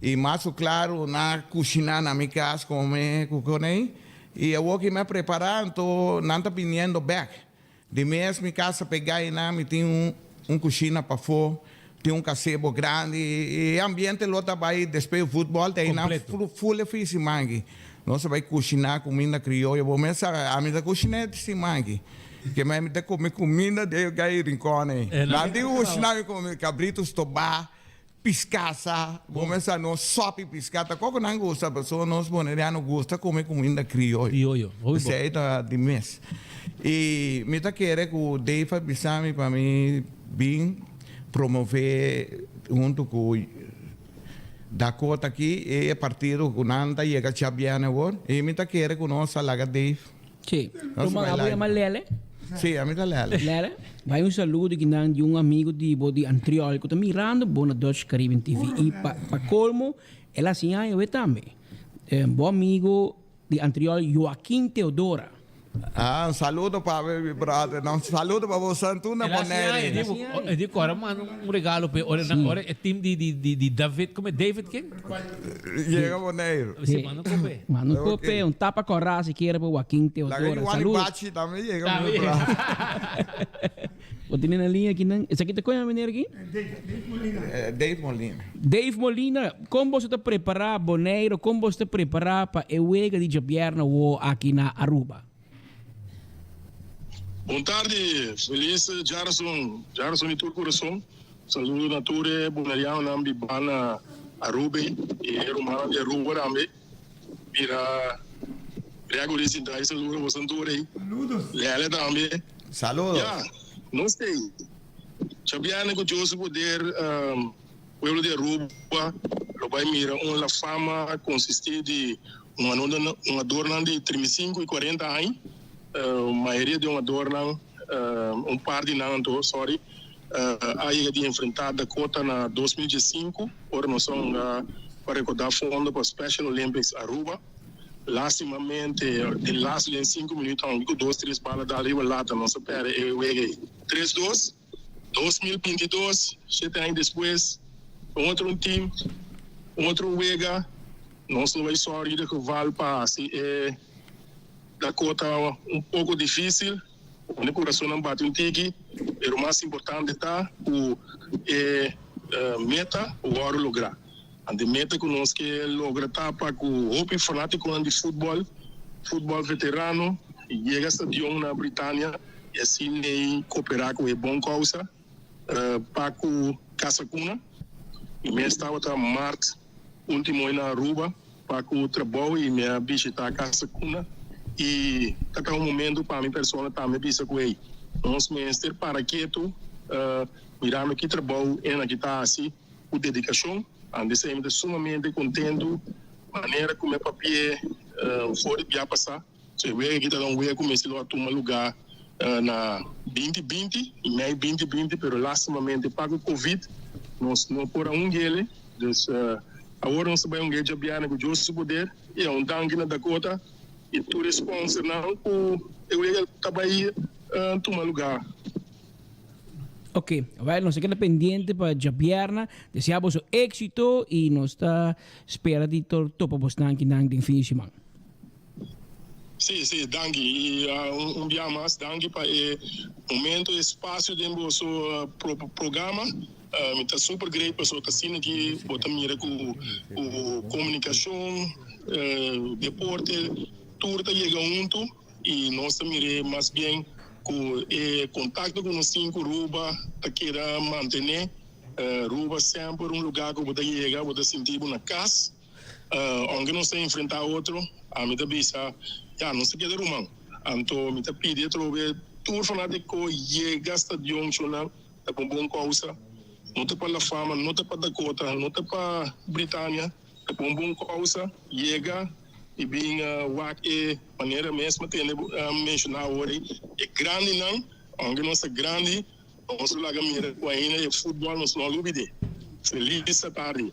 I mas ku klaru nan a kushiná na mi kas kome ku konei. I awor ki mi a prepará anto nan ta biniendo bèk. Di mes mi kas ta pega einan, mi tin un kushina pafó, tin un kasebo grandi i e ambiente lo ta bai despues di futbòl ta einan ful e fin siman aki. Nos ta bai kushiná kuminda krioyo, bo mes sa ami ta kushiná e siman aki. Ke mi ta kome kuminda di e gai Rincon ei. Nan tin ku kushiná mi kome kabritu stobá, Piskasa, bo mester sa nos sopi piska ta koko nan gusta pasobra nos boneriano gusta kome kuminda krioyo. Krioyo, hopi bon. Esei ta di mes. I mi ta kere ku Dave a bisa mi pa mi bin promove huntu ku Dakota aki e partido ku nan ta yega djabièrnè awor i mi ta kere ku nos a laga Dave. Sí. Nos Ruman, bai abo live. yama Lele? Sí, ami ta Lele. Lele, bai un saludo di nan di un amigo di bo di Antriol ku ta mirando bo na Dutch Caribbean TV. I pa, pa colmo, el a siña awe tambe. Eh, bo amigo di Antriol, Joaquin Teodora. Ah, un saludo pa mi brother. Un saludo pa bo santu na El a siña Bonaire. e di, e di ku ora manda un regalo p'e, ora, ora e team di, di, di, di David, come David ken? Yega Boneiru. Si, manda un kope. Manda un kope, un tapa kòrá sikiera pa Joaquin Laga Teodora. Juan Saludos. Bachi tambe yega Tambe mi yega. Bo tene na liña aki nan. Esaki ta koña meneer aki? Dave Molina. Dave Molina. Dave Molina, kon boso ta prepará Boneiru, kon boso ta prepará pa e wega di djabièrnè awo aki na Aruba? Bon tardi, felis djarason, djarason di tur kurason. Saludo na tur e bonerianonan bibá na Aruba i e rumannan di Aruba tambe. Mira Gregory sinta i saluda boso tur ei. Lele tambe. Saludos. Ya, nos tei. Djabièrnè ku Dios su poder pueblo di Aruba lo bai mira un la fama konsistí di hungadornan di 35 i 40 aña. Mayoria di hungadornan, un par di nan anto, sorry, a yega di enfrentá Dakota na 2015 ora nos a hunga pa rekordá fondo pa Special Olympics Aruba. Lástimamente den lastu den sinku minuut aunke ku dos tres bala dal riba lata nos a pèrdè e wega ei tres dos. 2022, shete aña despues, un otro un team, un otro wega, nos lo bai sòru ieder geval pa hasi e Dakota un poko difísil. Pone kurasonnan bati un tiki, pero mas importante ta ku e meta wòrdu lográ. Ante meta ku nos ke logra ta pa ku hopi fanátikonan di futbòl, futbòl veterano, yega stadion na Britania i asina ei koperá ku e bon kousa pa ku Casa Cuna. Mi mes tabata mart ultimo na Aruba pa ku trabou i mi a bishitá Casa Cuna i ta ta un momento pa mi persona tambe bisa ku ey nos mester para ketu mirando ki trabou e nan ki ta hasi ku dedikashon. Antes mi ta sumamente kontentu manera ku mi a papia for di bia pasá. So e wega aki ta un wega ku mester lo a tuma lugá. Na 2020, mei 2020, pero lastimamente pa cu Covid nos no por a hungele. Dus awor nos ta bay hunge djabièrnè cu Dios su poder y a un danki na Dakota y tur e sponsornan cu e wega ta bay tuma lugar. Ok, wel nos ta keda pendiente pa djabièrnè. Desea boso éxito y nos ta spera di topa bosnan kinan den fin di siman. Sí, sí, danki. Y un bia mas danki pa e momento, e espacio den boso programa. Mi ta super great pasobra ta asina ki bo ta mira cu comunicacion, deporte, tur ta yega hunto y nos ta mira mas bien cu e contacto cu nos tin cu Ruba ta keda mantene. Ruba semper un lugar cu bo ta yega, bo ta sinti bo na cas. Aunke nos ta enfrentá otro, ami ta bisa, ya, nos ta keda ruman. Anto mi ta pidi atrobe tur fanátiko yega stadion Shona ta pa un bon kousa. No ta pa La Fama, no ta pa Dakota, no ta pa Britania, ta pa un bon kousa. Yega i bin wak e manera mes mi tende menshoná awor ei, e grandinan, aunke nos ta grandi, Nos lo laga mira cu ainda e futbol nos no a lubide. Feliz atardi.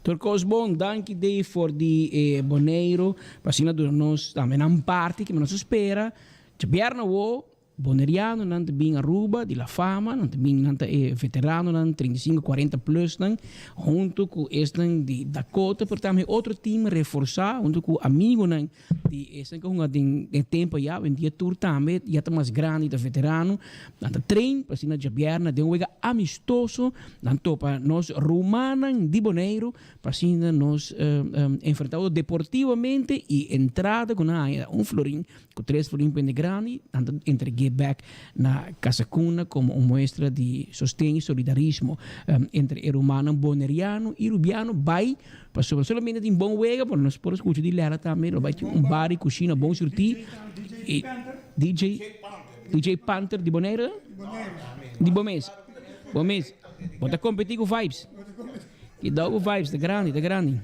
Tur cos bon, danki Dave for di e Boneiru pa asina duna nos tambe nan parti kimen nos a spera. Djabièrnè awo Bonerianonan ta bin Aruba di La Fama, nan ta bin nan ta e veteranonan 35, 40 plus nan hunto cu esnan di Dakota pero tambe otro team reforsa hunto cu amigonan Di esnan ku hunga den e tempu ya, awendia tur tambe ya ta mas grandi, ta veterano. Nan ta train pa asina djabièrnè den un wega amistoso nan topa nos rumannan di Boneiru pa asina nos enfrentá otro deportivamente i entrada ku nan haña un florin ku tres florin pa hende grandi nan ta entreg'é bèk na Casa Cuna komo un muestra di sosten i solidarismo entre e rumannan boneriano i rubiano bai Pasobra solamente tin bon wega, pero nos por scucha di Lela tambe, lo bai tin un bar y cushina bon surti. Y DJ, DJ Panther di Bonaire? Di bo mes. Bo mes. Bo ta competi cu Vibes. Cuidao cu Vibes, ta grandi, ta grandi.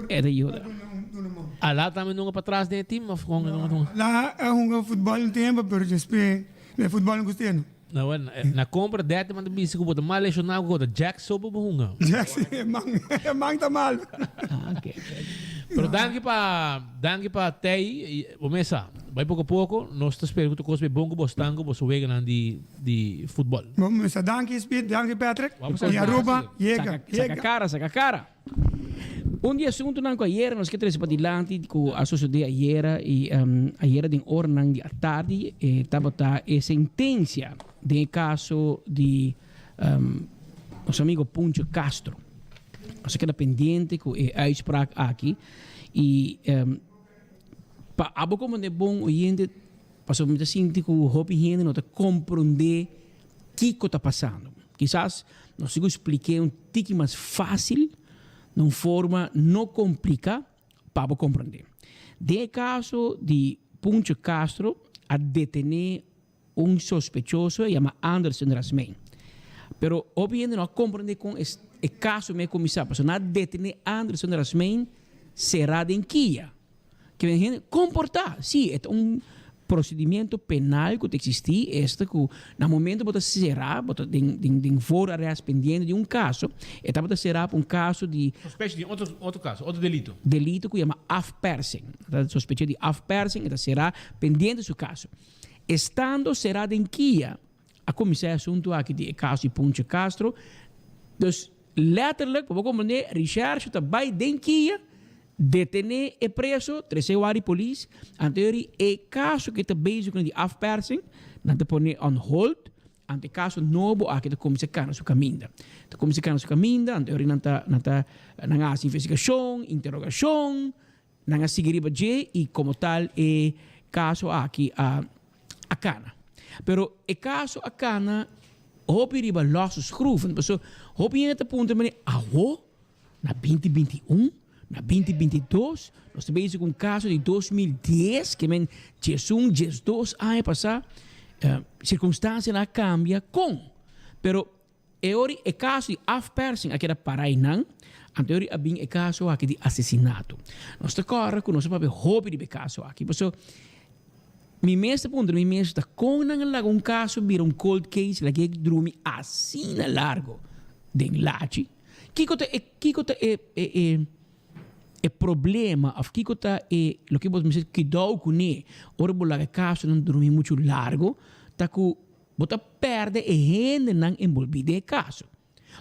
E ta yuda. Ala tambe nunca pa tras den e team of con con con? La a hunga futbol un tempo, pero despues e futbol no gusta no. Na bueno, na compra dèt man ta bisa ku bo ta mal lesioná ku ta Jack so bo hunga. Jack si, e man, e man ta mal. Ah, ok. Pero danki pa, danki pa Tei, bo mes sa, bai poko poko, nos ta spera ku tur kos bai bon ku bo stan ku boso weganan di di futbol. Bo mes sa, danki Speed, danki Patrick, Wamos y Aruba, yega, Saka, saka yega. kara, saka kara. Un di asuntunan ku ayera nos ke trese padilanti ku a sosodé ayera i ayera den oranan di atardi e tabata e sentensia den e kaso di nos amigo Puncho Castro. Nos a keda pendiente ku e uitspraak aki i pa abo komo den bon oyente pasobra mi ta sinti ku hopi hende no ta komprondé kiko ta pasando. Kisas nos tin ku splik'é un tiki mas fásil, na un forma no kompliká pa bo komprondé. Den e kaso di Puncho Castro a detené un sospechoso e yama Anderson Rasmijn. Pero hopi hende no a komprondé kon e kaso mei kuminsá pasobra nan a detené Anderson Rasmijn será den kia. Ke men hende komportá. Sí, e ta un procedimiento penal ku ta eksistí, esta ku na momento bo ta será, bo ta den den den voorarrest pendiente di un kaso, e tabata será pa un kaso di. Sospecha di otro otro kaso, otro delito. Delito ku yama afpersing. Ta sospecha di afpersing, e ta será pendiente su kaso. Estando será den kia, a kuminsá e asuntu aki di e kaso di Puncho Castro. Dus letterlijk, pa bo komprendé, recherche ta bai den kia. Detené e preso, trese wak di polis, anto yori e kaso ke ta bezig ku di afpersing, nan ta pone on hold, anto e kaso nobo aki ta kuminsá kana su kaminda. Ta kuminsá kana su kaminda, anto yori nan ta nan ta nan a hasi investigashon, interogashon, nan a sigui riba dje i komo tal e kaso aki a a kana. Pero e kaso a kana hopi riba losse schroeven, pasobra hopi hende ta puntra mane, awo? Na 2021, na 2022, nos ta bezig ku un kaso di 2010, ke men 11, 12 aña pasá, sirkunstansianan a kambia kon. Pero. E ora e kaso di afpersing a keda para einan, anto e ora a bin e kaso aki di asesinato. Nos ta kòrda ku nos a papia hopi riba e kaso aki, pasobra mi mes ta puntra mi mes ta kon nan a laga un kaso bira un cold case laga e drumi asina largo den lachi? Kiko ta e kiko ta e e e problema òf kiko ta e loke bo mester kidou kuné ora bo laga e kasonan drumi muchu largo ta ku Bo ta perde e hendenan enbolbí den e kaso.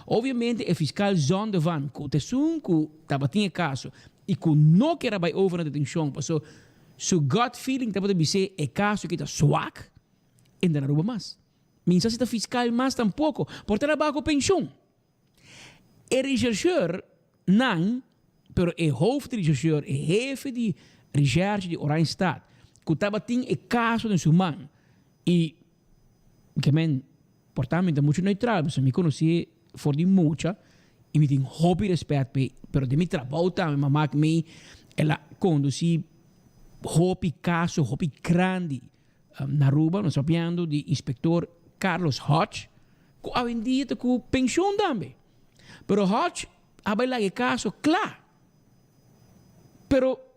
Obviamente e fiskal Zondervan ku ta esun ku tabatin e kaso i ku no ker a bai over na detenshon paso su gut feeling tabata bis'é e kaso aki ta swak, e no ta na Aruba mas. Mi no sa si ta fiskal mas tampoko, por ta na baho penshun. E rechercheur nan, pero e hoofdrechercheur, e hefe di recherche di Oranjestad ku tabatin e kaso den su man, I ke men por ta mi ta muchu neutral pasobra mi konosé for di mucha i mi tin hopi respet p'e pero den mi trabou tambe mi a mak mi el a kondusí hopi kaso hopi grandi na Aruba nos papiando di inspektor Carlos Hodge ku awendia ta ku penshun tambe pero Hodge a bai laga e kaso kla pero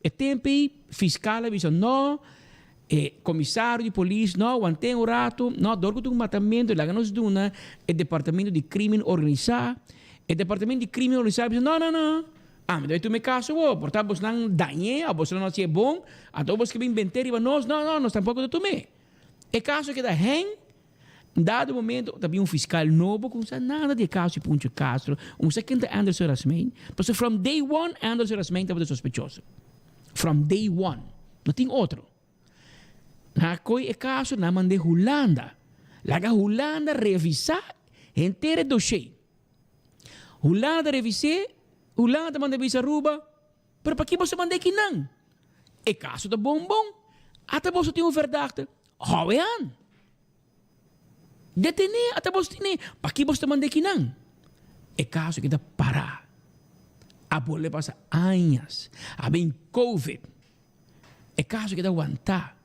E tempo ei fiscal a bisa no, e comisario di polis no, want'é un rato, no, dor cu ta un matamento laga nos duna e departamento di crimen organisa. E departamento di crimen organisa a bisa no, no, no, ami ta bay tuma e caso bo, por ta bosnan dañ'é of bosnan no haci'é bon, anto bos ke bin bent'é riba nos, no, no, nos tampoco ta tum'é. E caso keda heng. Un dado momento ta bin un fiscal nobo cu no sa nada di e caso di Puncho Castro, un sa ken ta Anderson Rasmijn, pasobra from day one Anderson Rasmijn tabata sospechoso. From day one. No tin otro. Nan a coy e caso, nan a mand'é Hulanda. Laga Hulanda revisa henter e dossier. Hulanda ta revis'é, Hulanda ta manda bisa Aruba, pero paki boso mand'é kinan? E caso ta bon bon, ata boso tin un verdachte. Hou e an. Detené ata bos tene. Paki bos ta manda ekinan? E kaso aki ta pará. A bolbe pasa añas. A bin covid. E kaso aki ta wantá.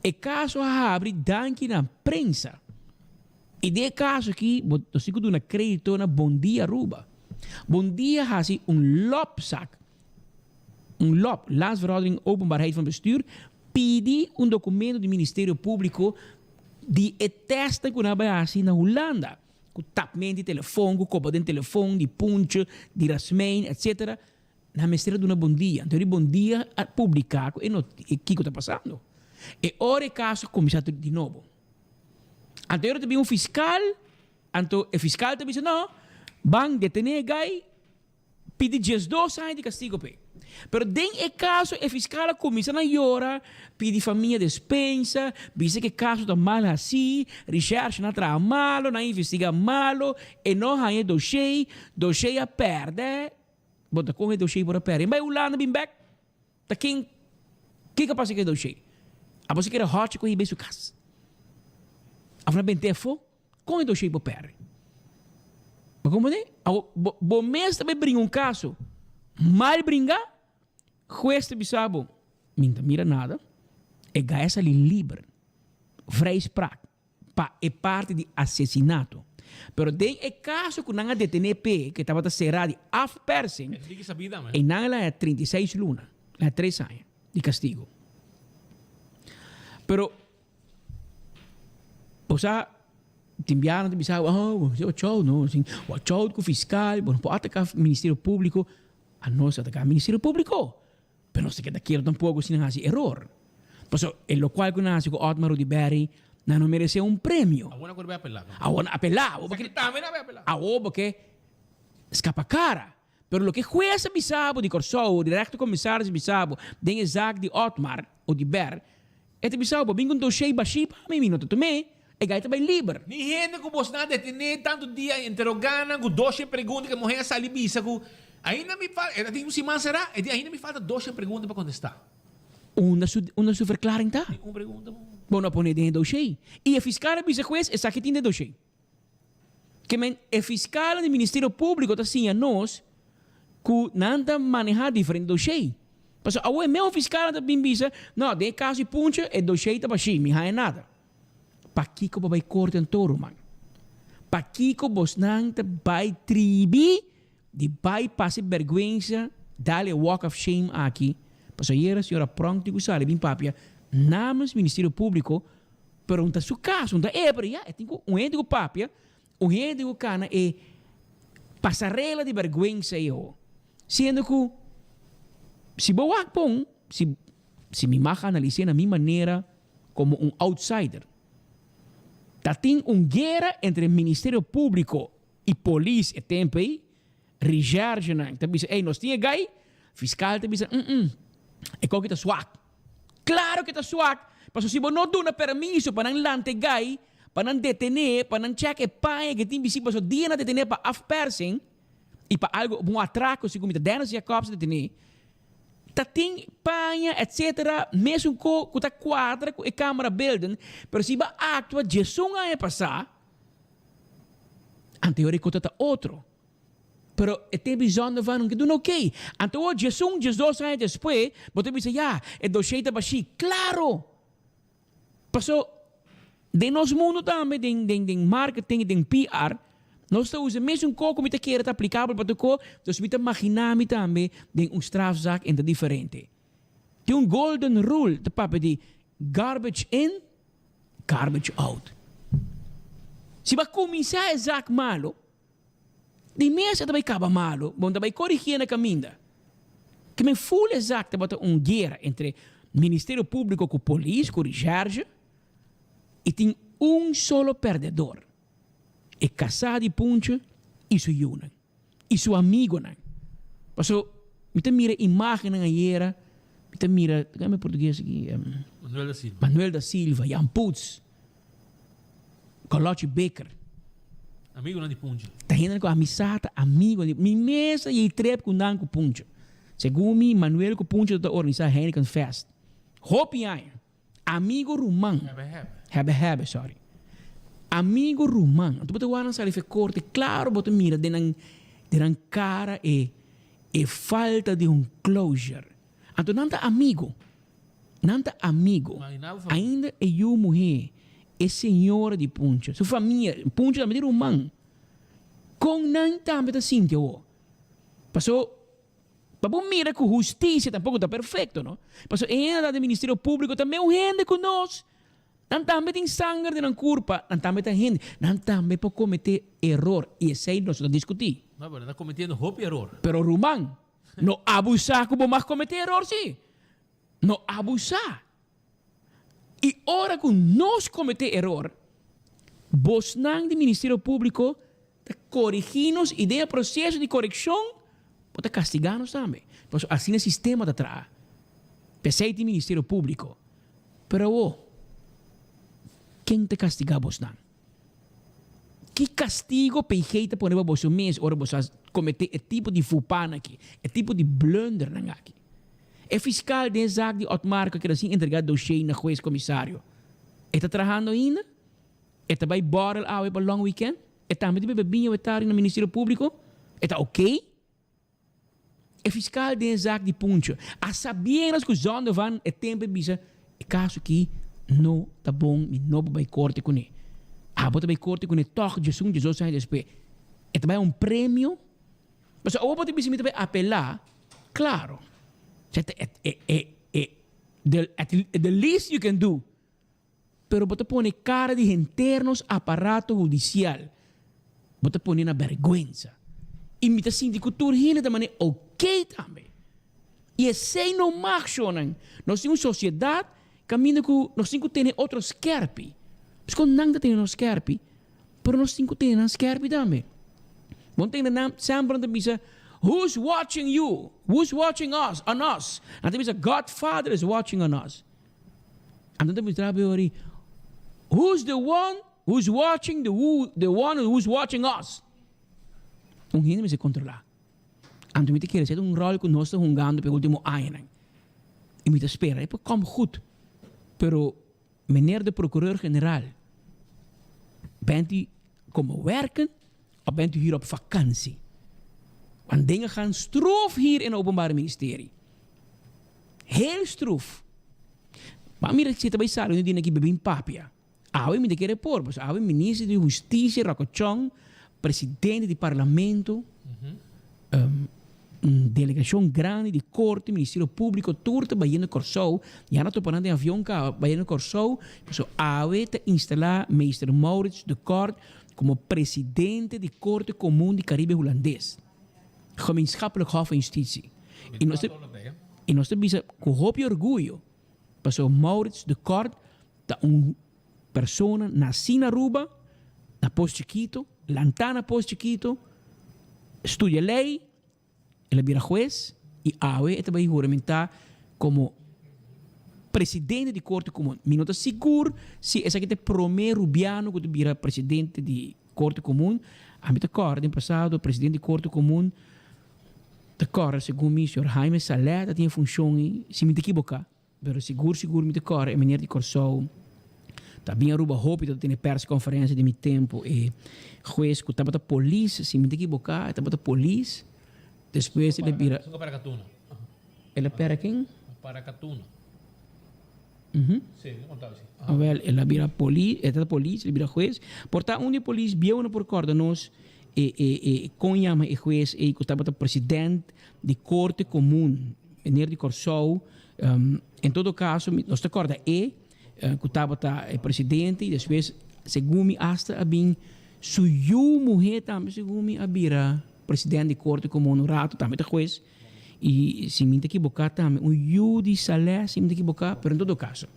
E kaso a habri danki na prensa. I den e kaso aki bo nos tin ku duna kredito na Bon Dia Aruba. Bon Dia hasi un lòpsak. Un lòp, Landsverordening Openbaarheid van Bestuur, pidi un documento di Ministerio Publico di e testnan cu nan a bay haci na Hulanda, cu tapment di telefon, cu coba den telefon, di puntje, di rasmijn, etc. Nan mester a duna bon dia. Anto di bon dia a publica cu e noti kico ta pasando. E ora e caso a cuminsa di nobo. Anto e ora ta bin un fiscal, anto e fiscal ta bisa no, ban detene e guy. Pidi 12 aña di castigo p'e. Pero den e caso e fiscal a cuminsa na yora, pidi famia despensa, bisa cu e caso ta mal haci, recherche nan a traha malo, nan a investiga malo, e no haña e dossier, dossier a perde. Bo ta con e dossier por a perde? E bai Hulanda bin bek, ta ken, kico a pasa cu e dossier? Abo si kere hòchi cu hiba e su cas? Of nan bent'e afó? Kon e doshé bo pèrdè? Bo komprendé? Awor, bo, bo mes ta bai bringa un kaso mal bringá, hues ta bisa bo, Mi no ta mira nada, e gai a sali liber, vrijspraak, pa e parti di asesinato. Pero den e kaso ku nan a detené p'e, ku e tabata será di afpersing, e nan a laña 36 luna, laña tres aña di kastigo. Pero Bo sa, tin biaha nan ta bisa, oh, bo mester watch out, no, sin watch out ku fiskal, bo no por ataká Ministerio Públiko. Anos ataká Ministerio Públiko, pero nos ta keda keru tampoko si nan hasi eror. Pasobra e lokual ku nan hasi ku Otmar Oduber, nan no meresé un premio. Awor nan ku bai apelá. Awor nan apelá. Awor bo ke, awor bo ke skapa kara. Pero loke hues a bisa bo di Kòrsou, di rechtercommissaris a bisa bo den e zaak di Otmar Oduber, e ta bisa bo, bo bin ku un doshé bashí pa mi, mi no ta tum'é, e gai ta bai liber. Ni hende ku bos nan a detené tantu dia a interogá nan ku doshen pregunta ku e muhé a sali bisa ku ainda mi falta, e ta tin un siman será, e di ainda mi falta doshen pregunta pa kontestá. Unda su unda su verklaring ta? Ni un pregunta bo. Bo no a pone den e doshé. I e fiskal a bisa hues esaki tin den doshé. Ke men e fiskalnan di Ministerio Públiko ta siña nos ku nan ta manehá diferente doshé. Pasobra awor e mesmo fiskalnan ta bin bisa, no, den e kaso di Puncho e doshé ta bashí, mi haña nada. Pakiko bo bai korte anto, ruman? Pakiko bosnan ta bai tribi di bai pasa e bergwensa dal e walk of shame aki? Pasobra ayera señora Pronk tin ku sali bin papia namens Ministerio Públiko, pero un ta su kaso, un ta e, pero ya e tin ku un hende ku papia, un hende ku kana e pasarela di bergwensa ei ho. Siendo ku si bo wak bon, si si mi mag analis'é na mi manera komo un outsider, Ta tin un guera entre Ministerio Publico y polis e tempo ey, recherchenan ta bisa ey nos tin e guy, fiscal ta bisa mm e koki ta swak. Claro ke ta swak, pasobra si bo no duna permiso pa nan lanta e guy, pa nan detene, pa nan check e paña ke tin bisi pasobra dia nan detene pa afpersing y pa algo un atraco segun mi ta Dennis Jacobs a detene, Ta tin paña etc. Mesun ko ku ta kuadra ku e kamera beelden, pero si bo a aktua djesun aña pasá, anto e kota ta otro. Pero e te bijzonder van nunke duna oké. Anto awor djesun, djesdos aña despues, bo ta bisa ya, e doshé ta bashí. Klaro! Paso den nos mundo tambe, den den den marketing y den PR, nos ta usa mesun ko ku mi ta kere ta aplikabel pa tur ko, dus mi ta magina mi tambe den un strafzaak en ta diferente. Tin un golden rule ta papia di garbage in, garbage out. Si bo a kuminsá e zaak malo, Di mes e ta bai kaba malu, bo no ta bai korigié na kaminda. Ke men ful ezak tabata un guera entre Ministerio Públiko ku polis, ku reshèrge, i tin un solo pèrdedor, e kasá di Punche i su yunan, i su amigonan. Paso mi ta mira imágennan ayera, mi ta mira, kende mi portugues aki? Manuel da Silva. Manuel da Silva, Jan Poets. Colochi Baker. Amigonan di Puncho. Ta hendenan ku amisa ta amigo di mi mes a yei trep ku nan ku Puncho. Segun mi Manuel ku Puncho ta organisa Heineken Fest. Hopi aña. Amigo ruman. Hebe hebe. Hebe hebe sorry. Amigo ruman. Anto bo ta wak nan sali fe korte klaro bo ta mira den nan den nan kara e e falta di un closure. Anto nan ta amigo. Nan ta amigo. Ainda e yu muhé, e señora di Puncho, su famia, Puncho tambe tin ruman. Kon nan tambe ta sinti awor? Paso, pa bo mira ku hustisia tampoko ta perfekto, no? Paso e hendenan den Ministerio Públiko ta meun hende ku nos. Nan tambe tin sanger den nan kurpa, nan tambe ta hende, nan tambe por kometé eror, i esei nos no ta diskutí. No, pero nan ta kometiendo hopi eror. Pero ruman, no abusá ku bo mag kometé eror sí. No abusá. I ora ku nos kometé eror, bosnan di Ministerio Públiko ta korigí nos i den e proseso di korekshon bo ta kastigá nos tambe. Pasobra asina e sistema ta traha. P'esei tin Ministerio Públiko. Pero awor, ken ta kastigá bosnan? Ki kastigo PG ta pone pa boso mes ora boso a kometé e tipo di fupanan aki, e tipo di blundernan aki? E fiskal den e zaak di Otmar ku a keda sin entregá doshé na hues komisario, e ta trahando ainda? E ta bai bòrel awe pa long weekend? E tambe ta bebe biña wetari na Ministerio Públiko? E ta oké? E fiskal den e zaak di Puncho a sabienas ku Zondervan e tempu e bisa e kaso aki no ta bon mi no por bai korte kuné. Abo ta bai korte kuné tòg djesun djesdos aña despues. E ta bai un premio? Pasobra awor bo ta bisa mi ta bai apelá, klaro. Sa ta e e e the the least you can do. Pero bo ta pone kara di henter nos aparato hudisial, bo ta pone na bèrgwensa. I mi ta sinti ku tur hende ta manera oké tambe. I esei no mag, shonnan. Nos tin un sosiedat kaminda ku nos tin ku tene otro skèrpi. Pasobra nan ta tene nos skèrpi, pero nos tin ku tene nan skèrpi tambe. Bo tende nan semper nan ta bisa, Who's watching you? Who's watching us? On us? Nan ta bisa, God Father is watching on us. Anto ta mustra bo ori, Who's the one who's watching the who, the one who's watching us? Un hende mester kontrolá. Anto mi ta kere esei ta un ròl ku nos ta hungando pa e último añanan. I mi ta spera e por kòm gut. Pero meneer de procureur general, bent u komo werken of bent u hier op vakantie? Want dingen gaan stroef hier in openbaar ministerie. Heel stroef. Bo a mira si e ta bai sali un di aki bebin papia. Awe mi ta kere por, pasobra awe minister di Husticia Rocco Chong, presidente di Parlamento, un delegacion grandi di Corte, Ministerio Publico, tur ta bayendo Corsou, ya na topa nan den avion caba bayendo Corsou, pasobra awe ta instala Meester Maurits de Kort como presidente di Corte Comun di Caribe Hulandes, Gemeenschappelijk Hof van Justitie. Y nos ta, y nos ta bisa cu hopi orguyo, pasobra Maurits de Kort Ta un persona nací na Aruba, na Pos Chikito, lantá na Pos Chikito, studia ley, el a bira hues y awe e ta bay huramentá como presidente di Corte Comun. Mi no ta sigur si esaki ta e prome Rubiano cu ta bira presidente di Corte Comun. Ami ta corda den pasado presidente di Corte Comun ta corda segun mi señor Jaime Saleh ta tin e funcion ey, si mi ta ekiboca. Pero sigur sigur mi ta kòrda e meneer di Kòrsou ta bin Aruba hopi ta tene persconferencia den mi tempo e hues ku tabata polis si mi ta ekiboká e tabata polis despues el a bira el a pera ken? Awel el a bira polis e tabata polis el a bira hues por ta un di e polis bieu no por kòrda nos e e e kon yama e hues ei ku tabata president di Korte Komun, meneer di Kòrsou, en todo kaso nos ta kòrda e ku tabata e presidente i despues segun mi asta a bin su yu muhé tambe segun mi a bira presidente di Korte Komun un ratu tambe ta hues i si mi ta kiboká tambe un yu di Saleh si mi ta kiboká pero en todo kaso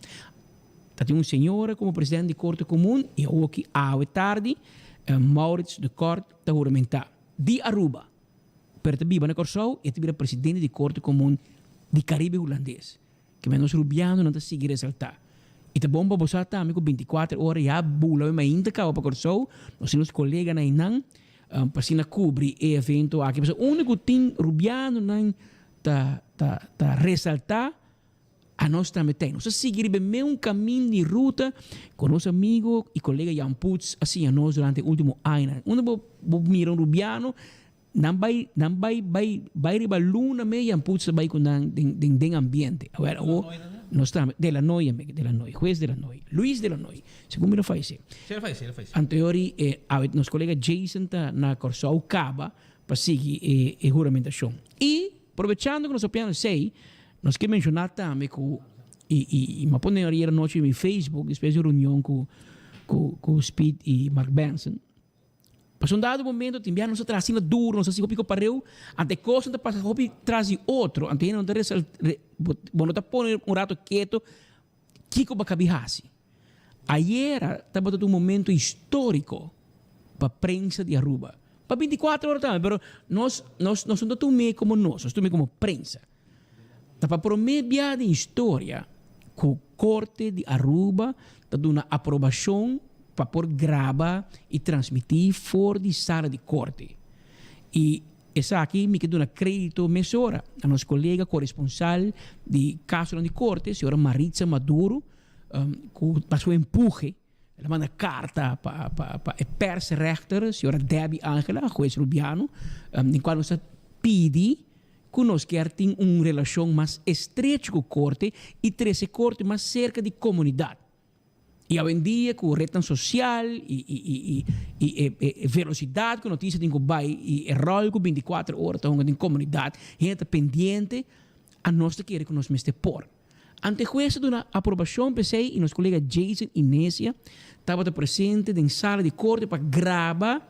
ta tin un señora komo presidente di Korte Komun i awoki awe tardi Maurits de Kort ta huramentá di Aruba. Pero ta biba na Kòrsou i e ta bira presidente di Korte Komun di Karibe Hulandes. Ke men nos rubianonan ta sigui resaltá. I ta bon pa bo sa tambe ku bintikuater ora ya bula mi mainta kaba pa Kòrsou, nos tin nos koleganan einan pa asina kubri e evento aki. Pasobra unda ku tin rubianonan ta ta ta resaltá, Anos tambe ta. Nos a sigui riba e meun kamin di ruta ku nos amigo i kolega Jan Putz a siña nos durante e último añanan. Unda bo bo mira un rubiano, nan bai nan bai bai bai riba luna me Jan Putz ta bai ku nan den den den ambiente. Awor awor nos tambe De la Noy amigo, De la Noy, hues De la Noy, Luis De la Noy, segun mi no fayesé. Sí, el a fayesé, el a fayesé. Anteori e awe nos kolega Jason ta na Kòrsou kaba pa sigui e e huramentashon. I probechando ku nos ta piano esei, Nos ke menshoná tambe ku i i i mi a pone ayer anochi den mi Facebook despues di un reunion ku ku ku Speed i Mark Benson. Pasobra un dado momento tin bia nos ta traha asina duro, nos ta hasi hopi kopareu, anto e kosnan ta pasa hopi tras di otro, anto hende no ta resal re bo no ta pone un rato keto kiko bo a kabi hasi. Ayera tabata un momento historico pa prensa di Aruba. Pa binticuatro ora tambe, pero nos nos nos no ta tum'é como nos, nos ta tum'é como prensa. Ta pa prome bia den historia cu Corte di Aruba ta duna aprobacion pa por graba y transmiti for di sala di Corte. Y esaki mi ke duna credito mesora na nos colega coresponsal di casonan di Corte, señora Maritza Maduro, Ku pa su empuhe el a manda karta pa pa pa e persrechter señora Debbie Angela, hues Rubiano, den kual nos a pidi ku nos kier tin un relashon mas estrecho ku korte i trese korte mas serka di komunidat. I awendia ku retnan sosial i i i i i e e velosidat ku notisia tin ku bai i e ròl ku bintikuater ora ta hunga den komunidat, hende ta pendiente, anos ta kere ku nos mester por. Ante hues a duna aprobacion p'esey y nos colega Jason Inecia tabata presente den sala di corte pa graba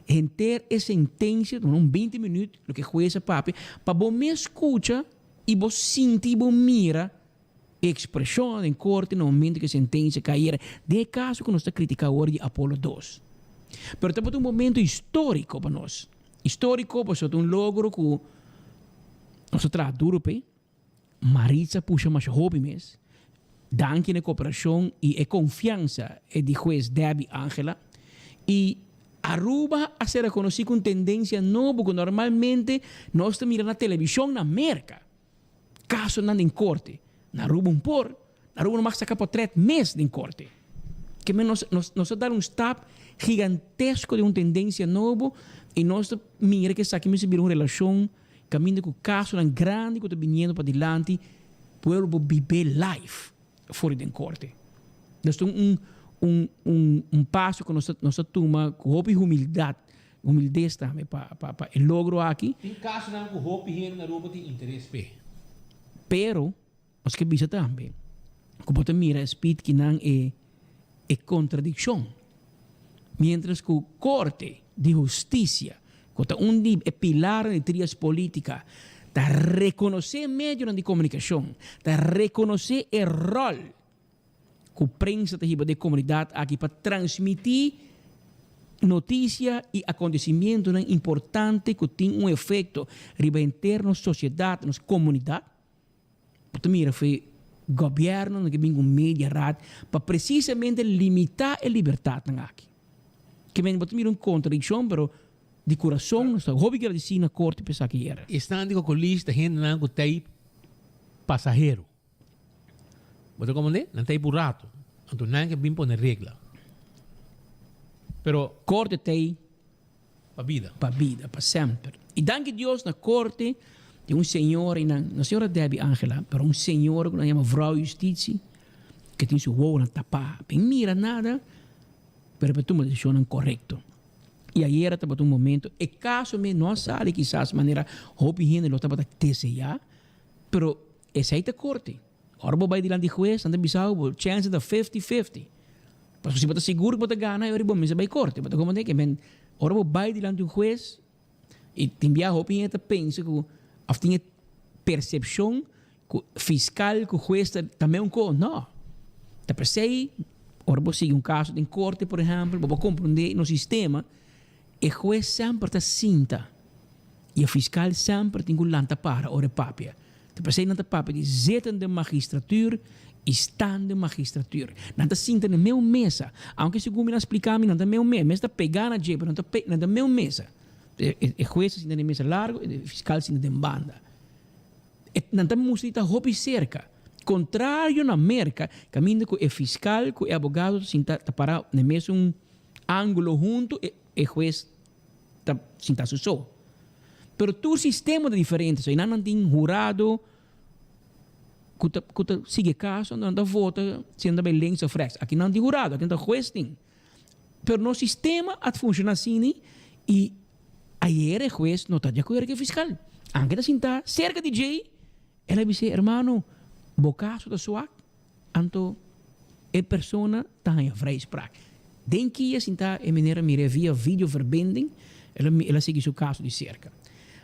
henter e sentencia, duna un binti minuut loke hues a papia, pa bo mes scucha y bo sinti y bo mira e expresionnan den corte na momento cu e sentencia cayera den e caso cu nos ta critica awor di Apollo dos. Pero tabata un momento historico pa nos, historico pasobra ta un logro cu nos a traha duro p'e. Maritza pusha masha hopi mes. Danki na e koperashon i e konfiansa di hues Debbie Angela. I Aruba a ser rekonosí ku un tendensia nobo ku normalmente nos ta mira na televishon na Merka. Kasonan den korte. Na Aruba un por. Na Aruba no mag saka potrèt mes den korte. Ke men nos nos nos ta dal un stap gigantesko den un tendensia nobo i nos ta mira ku esaki mester bira un relashon Caminda cu casonan grandi cu ta biniendo padilanti, pueblo por bib'é live for di den corte. Dus ta un, un, un un un paso ku nos ta nos ta tuma ku hopi humildat, humildes tambe pa pa pa e logro aki. Tin kasonan ku hopi hende na Aruba tin interes p'e. Pero nos ke bisa tambe ku bo ta mira e speed kinan e e kontradikshon. Mientras ku Korte di Hustisia, ku ta un di e pilarnan di trias politica, ta rekonosé medionan di komunikashon, ta rekonosé e ròl ku prensa ta hiba den komunidat aki pa transmití notisia i akontesimentunan importante ku tin un efekto riba henter nos sosiedat, nos komunidat. Bo ta mira fu e gobièrnunan ke bin ku mediaraad pa presisamente limitá e libertatnan aki. Ke men bo ta mira un kontradikshon, pero di kurason nos ta hopi gradisí na korte pa esaki yera. Esnan di Kokolis ta hendenan ku ta ei pasahero. Bo ta comprende? Nan ta ei por rato. Anto nan ke bin pone regla. Pero. Korte ta ei. Pa bida. Pa bida, pa semper. I danki Dios na korte tin un señora i nan, no señora Debbie Angela, pero un señora ku nan yama Vrouw Justitie, ke tin su wowonan tapá. Bin mira nada, pero pa tuma desishonnan korekto. I ayera tabata un momento, e kaso mes no a sali kisas manera hopi hende lo tabata deseá, pero Esei ta korte. Ora bo bai dilanti hues, nan ta bisa bo, bo chènse ta fifty fifty. Pasobra si bo ta sigur ku bo ta gana, e ora bo mester bai korte. Bo ta komprendé ke men ora bo bai dilanti un hues, i tin bia hopi hende ta pensa ku òf tin e persepshon ku fiskal ku hues ta ta meun kos. No. Ta p'esei ora bo sigui un kaso den korte, por ehèmpel, bo por komprendé nos sistema, e hues semper ta sinta i e fiskal semper tin ku lanta para ora e papia. Ta p'esei nan ta papia di zittende magistratuur i staande magistratuur. Nan ta sinta na meu mesa. Aunke segun mi nan splika mi, nan ta meu mesa. Mes ta pegá na dje, pero nan ta pe, nan ta meu mesa. E, e, e hues ta sinta na e mesa largu, e fiskal sinta den banda. E, nan ta mustra di ta hopi serka. Kontrario na Merka, kaminda ku e fiskal ku e abogado ta sinta, ta pará na e mesun ángulo huntu, e, e hues ta sinta su so. Pero tur sistema ta diferente. So einan nan tin hurado ku ta ku ta sigui e kaso, nan ta vota si nan ta bai links of rechts. Aki nan tin hurado, aki nan ta hues tin. Pero nos sistema a funciona asina i ayer e hues no ta di akuerdo ku e fiskal. Anke ta sinta serka di djei, el a bis'é, hermano, bo kaso ta swak. Anto e persona ta haña vrijspraak. Den kia sinta e meneer a mir'é via videoverbinding, el a el a sigui su kaso di serka.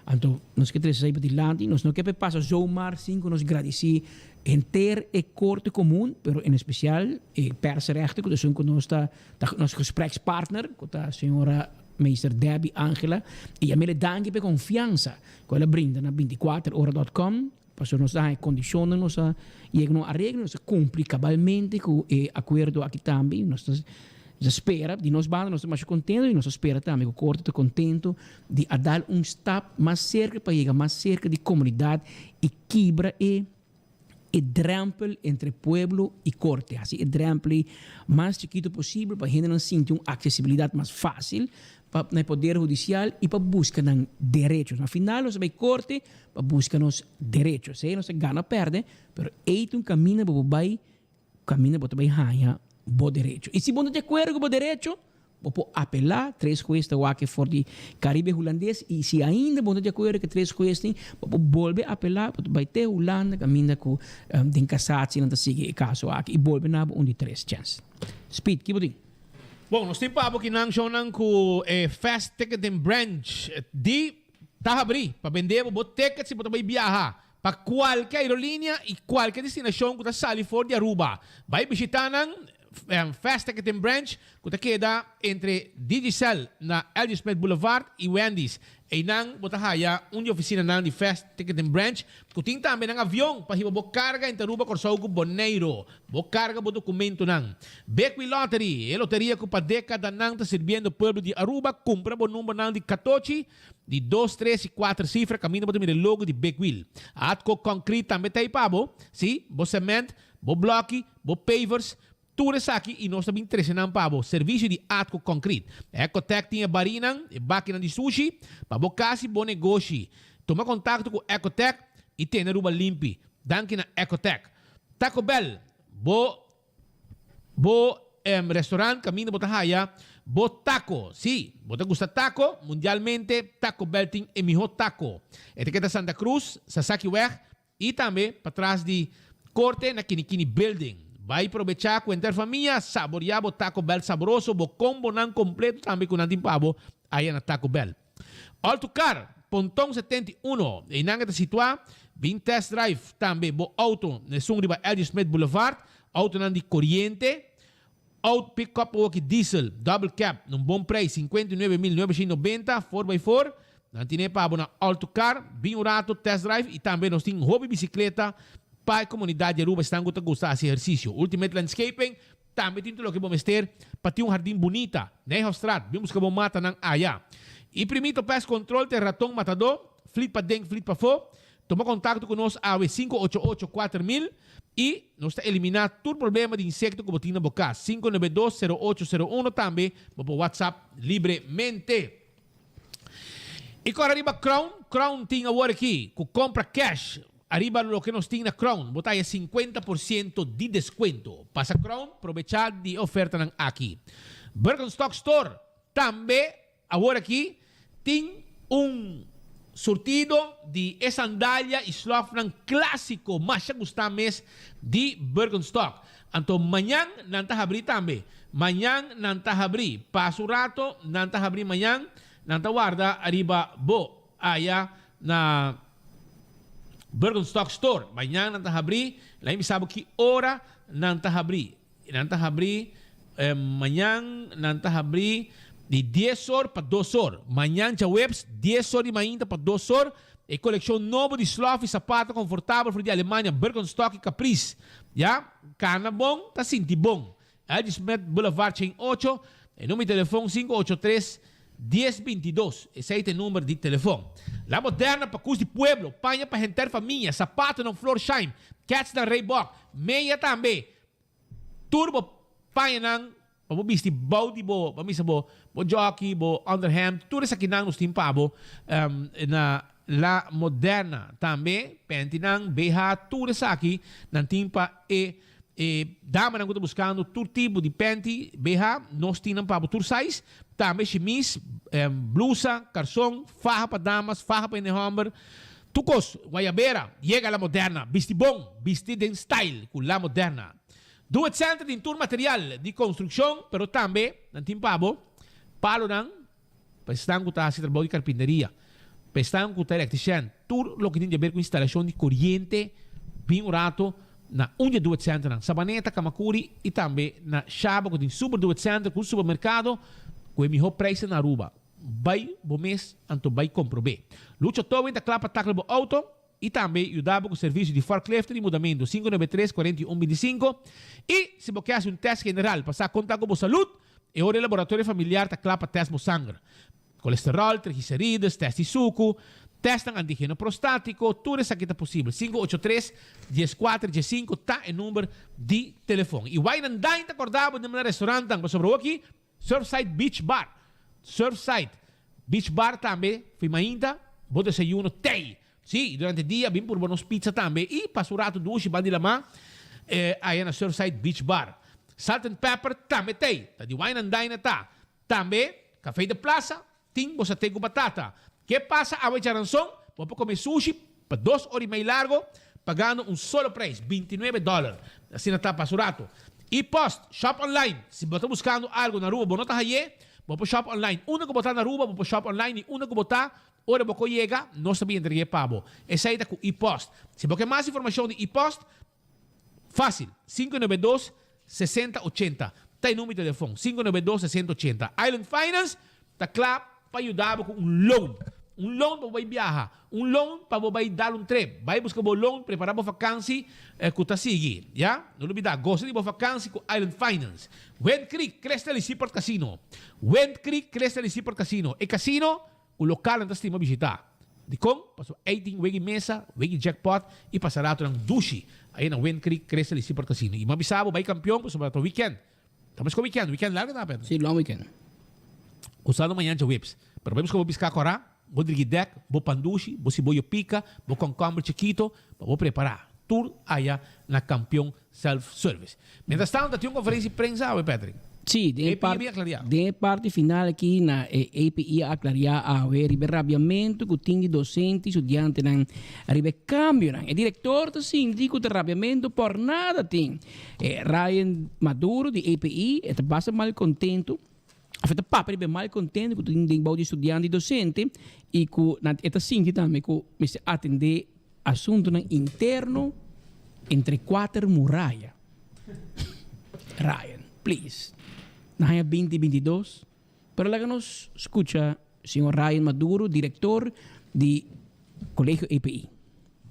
Anto nos ke trese esei padilanti, nos no ke pa e pasa zomaar sin ku nos gradisí henter e korte komun, pero en espesial e persrechter ku ta esun ku nos ta ta nos gesprekspartner ku ta señora meester Debbie Angela i a mele danki pa e konfiansa ku el a brinda na bintikuater ora dòt kòm. Pasobra nos ta haña kondishonnan, nos a yega na un areglo, nos a kumpli kabalmente ku e akuerdo aki tambe. Nos ta spera, di nos banda nos ta masha kontento i nos ta spera tambe ku Korte ta kontento di a dal un stap mas serka pa yega mas serka di komunidat i kibra e e drèmpel entre pueblo i Korte. Hasi e drèmpel ei mas chikitu posibel pa hendenan sinti un aksesibilidat mas fásil pa na e poder hudisial i pa buska nan derechos. Na final nos a bai korte pa buska nos derechos. Sea nos a gana o perde, pero ei ta un kaminda bo por bai, kaminda bo ta bai haña bo derecho. I si bo no ta di akuerdo ku bo derecho, bo por apelá, tres hues ta wak for di Karibe Hulandes, i si ainda bo no ta di akuerdo ku e tres huesnan, bo por bolbe apelá, bo ta bai te Hulanda kaminda ku den kasatsie nan ta sigui e kaso aki i bolbe na bo un di tres chèns. Speed, ki bo tin? Bon, nos tin pa bo kinan shownan ku e Fast Ticketing Branch di ta habrí pa bende bo bo ticket si bo ta bai biaha pa kualke aerolinea i kualke destinashon ku ta sali for di Aruba. Bai bishita nan Fast Ticketing Branch ku ta keda entre Digicel na LG Smith Boulevard i Wendy's. Einan bo ta haya un di oficinanan di Fast Ticketing Branch cu tin tambe nan avion pa hiba bo carga entre Aruba, Corsou cu Boneiro. Bo carga bo documentonan. Bequi Lottery, e loteria cu pa decadanan ta sirbiendo pueblo di Aruba, cumpra bo numbernan di catochi, di dos, tres y cuater cifra caminda bo ta mira e logo di Big Wheel. Atco Concrete tambe ta ey pa bo, si, bo cement, bo bloki, bo pavers, Tur esaki i nos ta bin trese nan pa bo. Servisio di Atco Concrete. Ecotec tin e barinan, e bakinan di sushi, pa bo kas i bo negoshi. Tuma kontakto ku Ecotec i tene Aruba limpi. Danki na Ecotec. Taco Bell, bo bo. restaurant kaminda bo ta haya bo taco. Sí, bo ta gusta taco? Mundialmente Taco Bell tin e mihó taco. E ta keda Santa Cruz, Sasakiweg y tambe patras di Corte na Kinikini Building. Bai probecha cu henter famia, saboria bo Taco Bell sabroso, bo combonan completo tambe cu nan tin pa bo aya na Taco Bell. All to Car, Ponton 71, einan e ta situa, bin test drive tambe bo auto na esun riba L. G. Smith Boulevard, autonan di coriente, out pick-up awoki diesel, double cab, na un bon prijs, 59.990, four by four, nan tine pa bo na All to Car, bin un rato test drive y tambe nos tin hopi bicicleta pa e comunidad di Aruba esnan cu ta gusta haci ehercicio. Ultimate Landscaping, Tambe tin tur loke bo mester pa tin un hardin bunita. Nijhofstraat, bin buska bo matanan aya. Y Primito Pest Control ta e raton matadó, flit paden, flit pafó. Tuma contacto cu nos awe 588 4000 y nos ta elimina tur problema di insecto cu bo tin na bo cas. 592 0801 tambe bo por WhatsApp libremente. Y cora riba Crown, Crown tin awor aki cu compra cash ariba loke nos tin na Crown bo ta haya 50% di descuento. Pasa Crown probecha di e ofertanan aki. Birkenstock Store tambe awor aki tin un surtido di e sandalia y slofnan clasico masha gusta mes di Birkenstock. Anto mañan nan ta habrí tambe. Mañan nan ta habrí. Pasa un rato, nan ta habrí mañan. Nan ta warda ariba bo aya na Birkenstock Store. Mañan nan ta habrí. La'i mi sa bo ki ora nan ta habrí. Nan ta habrí mañan nan ta habrí di dies or pa dos or. Mañan djaweps dies or di mainta pa dos or. E kolekshon nobo di slof i sapato konfortabel for di Alemania Birkenstock i Caprice. Ya, kana bon ta sinti bon. L. G. Smith Boulevard Chain ocho, e number di telefon 583 1022. Esei ta e number di telefon. La Moderna pa kus di pueblo, paña pa henter famia, sapatonan Florsheim, ketsnan Reebok, meya tambe. Tur bo pañanan pa bo bisti bou di bo, bo misa bo bo jockey, bo underhemd, tur esakinan nos tin pa bo na La Moderna. Tambe pantynan, BH, tur esaki nan tin pa e e damanan ku ta buskando tur tipo di panty, BH, nos tin nan pa bo tur size. Tambe shimis, blusa, karson, faha pa damas, faha pa hende hòmber. Tur kos, guayabera, yega La Moderna, bisti bon, bisti den style ku La Moderna. Do It Center tin tur material di konstrukshon, pero tambe nan tin pa bo palonan pa esnan ku ta hasi trabou di karpinteria, pa esnan ku ta electrician, tur loke tin di aber ku instalashon di koriente, bin un rato na un di e Do It Centernan, Sabaneta, Kamakuri i tambe na Shaba ku tin Super Do It Center ku un supermerkado ku e mihó prijsnan na Aruba. Bai bo mes anto bai komprob'é. Lucho Towing ta kla pa takla bo outo i tambe yuda bo ku servisio di forklift di mudamentu 593 41 25. I si bo ke hasi un tèst general pa sa kon ta ku bo salud, e ora e laboratorio familiar ta kla pa tèst bo sanger. Kolesteròl, triglicerides, tèst di suku, tèstnan antigeno prostátiko, tur esaki ta posibel. 583 14 15 ta e number di telefon. I Wine and Dine ta kòrda bo den bo na restorantnan pasobra awor aki Surfside Beach Bar, Surfside Beach Bar tambe fi mainta bo desayuno tei. Sí, durante dia bin purba nos pizza tambe y pasa un rato dushi ban di lama aya na Surfside Beach Bar. Salt and Pepper tambe tei, ta di Wine and Dine ta. Tambe Café de Plaza Tin bo saté ku batata. Ke pasa awe djaranson? Bo por kome sushi pa dos ora i mei largo pagando un solo prijs, 29 dòler. Asina ta pa su rato. I post, shop online. Si bo ta buskando algo na Aruba bo no ta haye, bo por shop online. Unda ku bo ta na Aruba bo por shop online i unda ku bo ta, ora bo ko yega, nos ta bin entreg'é pa bo. Esei ta ku i-post. Si bo ke mas informashon di i-post, Fácil, 592 60 80 ta e number di telefon, 592 60 80. Island Finance ta kla pa yuda bo ku un loan. Un loan pa bo bai biaha, un loan pa bo bai dal un trip. Bai buska bo loan, prepara bo vakansi ku ta sigui, ya. No lubida, gosa di bo vakansi ku Island Finance. Wind Creek, Crystal y Seaport Casino. Wind Creek, Crystal y Seaport Casino, e casino Ku lokalnan ta stima bishitá. Dikon? Pasobra ei tin wegi mesa, wegi jackpot i pasaratonan dushi ei na Wind Creek, Crystal i Seaport Casino. I mi a bisa bo bai kampion pasobra ta weekend. Ta buska weekend, weekend largo ta Pedro? Sí, long weekend. Kusando mañan djaweps. Pero bai buska bo piská kòrá, bo drigi dèk, bo pan dushi, bo siboyo pika, bo kònkòmber chikito pa bo prepará. Tur aya na Campeon Self Service. Mientras tanto ta tin un conferencia di prensa awe, Patrick. Sí, den e API par a aclaria. den e parti final aki na e API a aclaria awe riba e rabiamento cu tin di docente y studiantenan riba e cambionan. E director ta sinti cu ta rabiamento por nada tin. E Ryan Maduro di API e ta basta malcontento of e ta papia riba e malcontento cu tin den bou di studiante y docente y cu nan e ta sinti tambe cu mester atende Asuntunan interno entre kuater muraya. Ryan, please. Na aña binti 22, pero laga nos skucha señor Ryan Maduro, direktor di Kolegio EPI.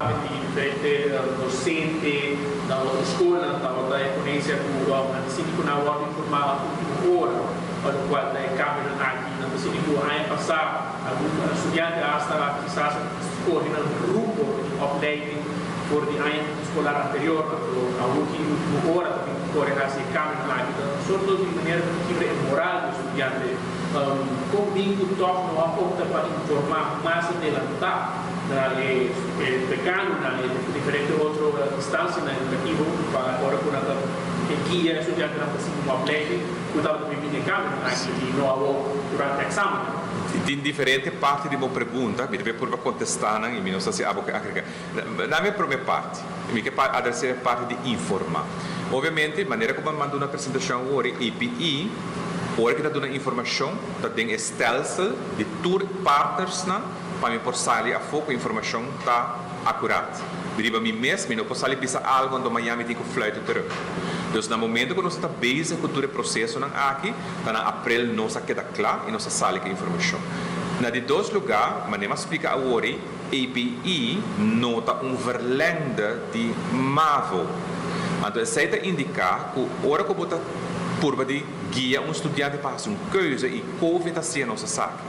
Di diferente docente na otro scolnan tabata e ponencia cu nan ta sinti cu nan a wordo informa ultimo ora pa locual ta e cambionan aki. Nan ta sinti cu aña pasa algun studiante hasta kisas a Scoge nan rumbo di opleiding for di aña scolar anterior, anto awor ki ultimo ora ta bin core haci e cambionan aki ta un sorto di manera pa kibra e moral di studiante. Con bin cu toch no a opta pa informa mas adelanta na e decanonan y diferente otro instancianan educativo pa ora cu nan ta guia e studiantenan pa sigui un opleiding cu tabata bin bini e cambionan aki y no awor durante examennan. Tin diferente parti di bo pregunta, mi ta bay purba contesta nan y mi no sa si abo ke agrega. Na mi prome parti, mi ke adresa e parti di informa. Obviamente, manera cu bo a manda una presentacion awor, e API, ora ki ta duna informacion, ta den e stelsel di tur partnersnan pa mi por sali afo cu informacion ta acurat. Riba mi mes mi no por sali bisa algo anto maña mi tin cu fluit terug. Dus na momento cu nos ta bezig cu tur e procesonan aki, Ta na aprel nos a keda kla i nos a sali ku e informashon. Na di dos lugá, manera mi a splika awor, API no ta un verlengde di mavo. Anto esei ta indiká ku ora ku bo ta purba di guia un studiante pa hasi un keuze i Covid a siña nos esaki.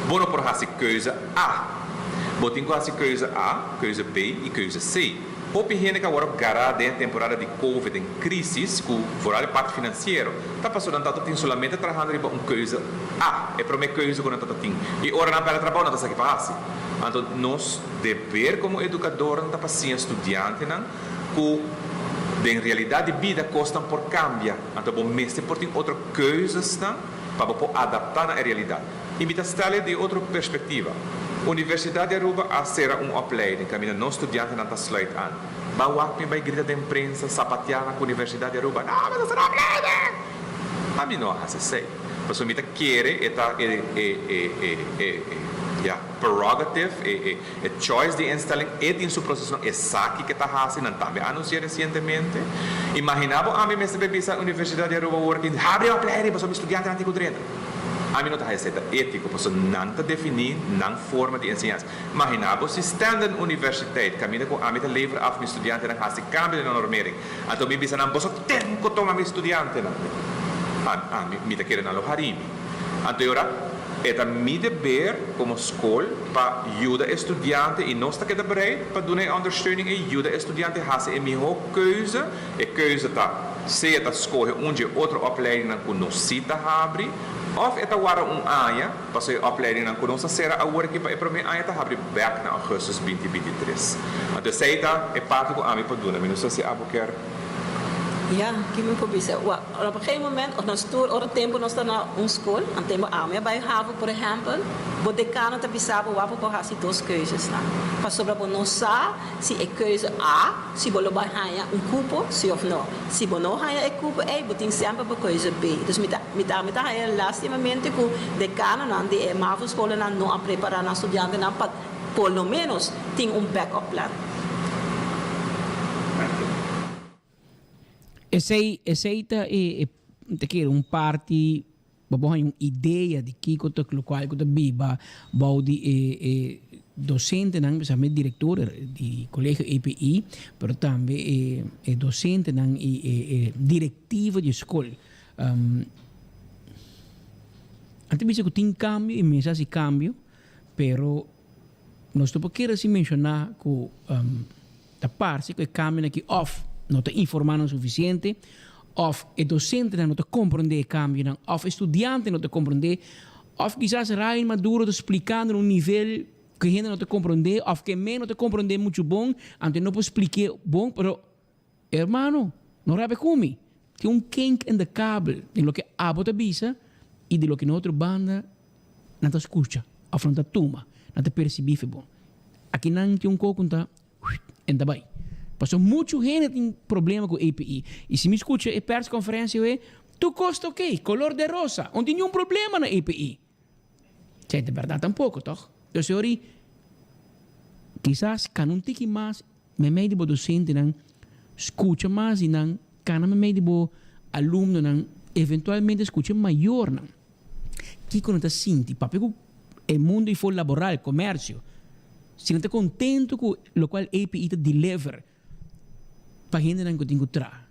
Bo no por hasi keuze A. Bo tin ku hasi keuze A, keuze B i keuze C. Hopi hende ku a wòrdu gará den e temporada di Covid den krísis, ku foral e parti finansiero, ta pasobra nan tabata tin solamente trahando riba un keuze A, e promé keuze ku nan tabata tin. I ora nan pèrdè trabou, nan ta sa ki pa hasi. Anto nos deber komo edukadornan ta pa siña studiantenan ku den realidat di bida kosnan por kambia. Anto bo mester por tin otro keuzesnan pa bo por adaptá na e realidat. I mi ta stel e di otro perspektiva. Universidat di Aruba a sera un opleiding kaminda nos studiantenan ta sluit an. Ba wak mi bai grita den prensa, sapateá na ku Universidat di Aruba, No, mi ta sera opleiding! Ami no a hasi esei, pasobra mi ta kere e ta e e e e e e ya, prerogative, e e e choice di instelling, e tin su prosesonan, e sa kiko e ta hasi, nan tambe a anunsiá resientemente. Imaginá bo ami mester bai bisa Universidat di Aruba awor ki habri opleiding pasobra mi studiantenan tin ku drenta. Ami no ta haña esei ta étiko, pasobra nan ta definí nan forma di enseñansa. Imaginá bo si Stenden Universiteit, kaminda ku ami ta lever af mi studiantenan hasi kambio den nan normering, anto mi bisa nan, Boso ten ku tuma mi studiantenan. Ami, mi ta kere nan lo harí mi. Anto e ora, e ta mi deber komo skol pa yuda e studiante i nos ta keda bereid pa duna e ondersteuning ei, yuda e studiante hasi e mihó keuze. E keuze ta sea ta skohe un dje otro opleidingnan ku nos sí ta habri òf e ta warda un aña pasobra e opleidingnan ku nos a sera awor aki pa e promé aña ta habri bèk na ougùstùs 2023. Anto esei ta e parti ku ami por duna. Mi no sa si abo kier. Ya, ki mi por bisa? Wèl, op een gegeven moment, òf nos tur ora tempu nos ta na un skol, an tempu ami a bai havo por ehèmpel, bo dekano ta bisa bo wak bo por hasi dos keuzesnan, pasobra bo no sa si e keuze A, Si bo lo bai haña un kupo, si òf no. Si bo no haña e kupo ei, bo tin semper bo keuze B. Dus mi ta mi ta mi ta haña lastimamente ku dekanonan di e mavo-skolennan no a prepará nan studiantenan pa por lo ménos tin un back-up plan. Esei esei ta e e ta kere un parti Bo por haña un idea di kiko ta lokual ku ta biba bou di e e dosentenan, spesialmente direktor di Kolegio EPI, pero tambe e e dosentenan i e e direktiva di e skol. Nan ta bisa ku tin kambio i mester hasi kambio, pero nos no por kere sin menshoná ku Ta parse ku e kambionan aki òf no ta informá nan sufisiente, òf e dosentenan no ta komprondé e kambionan, òf e studiantenan no ta komprondé, òf kisas Ryan Maduro ta splikando na un nivel. Ku hende no ta komprondé òf ke men no ta komprondé muchu bon, anto e no por splik'é bon, pero hermano, no rabia ku mi. Tin un kink in de kabel den loke abo ta bisa i di loke na otro banda nan ta skucha òf nan ta tuma, nan ta persibí fe bon. Aki nan tin un koko ku ta en ta bai. Pasobra muchu hende tin problema ku API. I si mi skucha e perskonferensia awe, tur kos ta oké, kolor de rosa, no tin niun problema na API. Esei ta bèrdat tampoko, tòg? Dus yori, kisas kana un tiki mas meimei di bo dosentenan, skucha mas di nan, kana meimei di bo alumnonan, eventualmente skucha e mayornan. Kiko nan ta sinti? Papia ku e mundo ifo laboral, komersio, si nan ta kontentu ku lokual API ta deliver pa hendenan ku tin ku traha.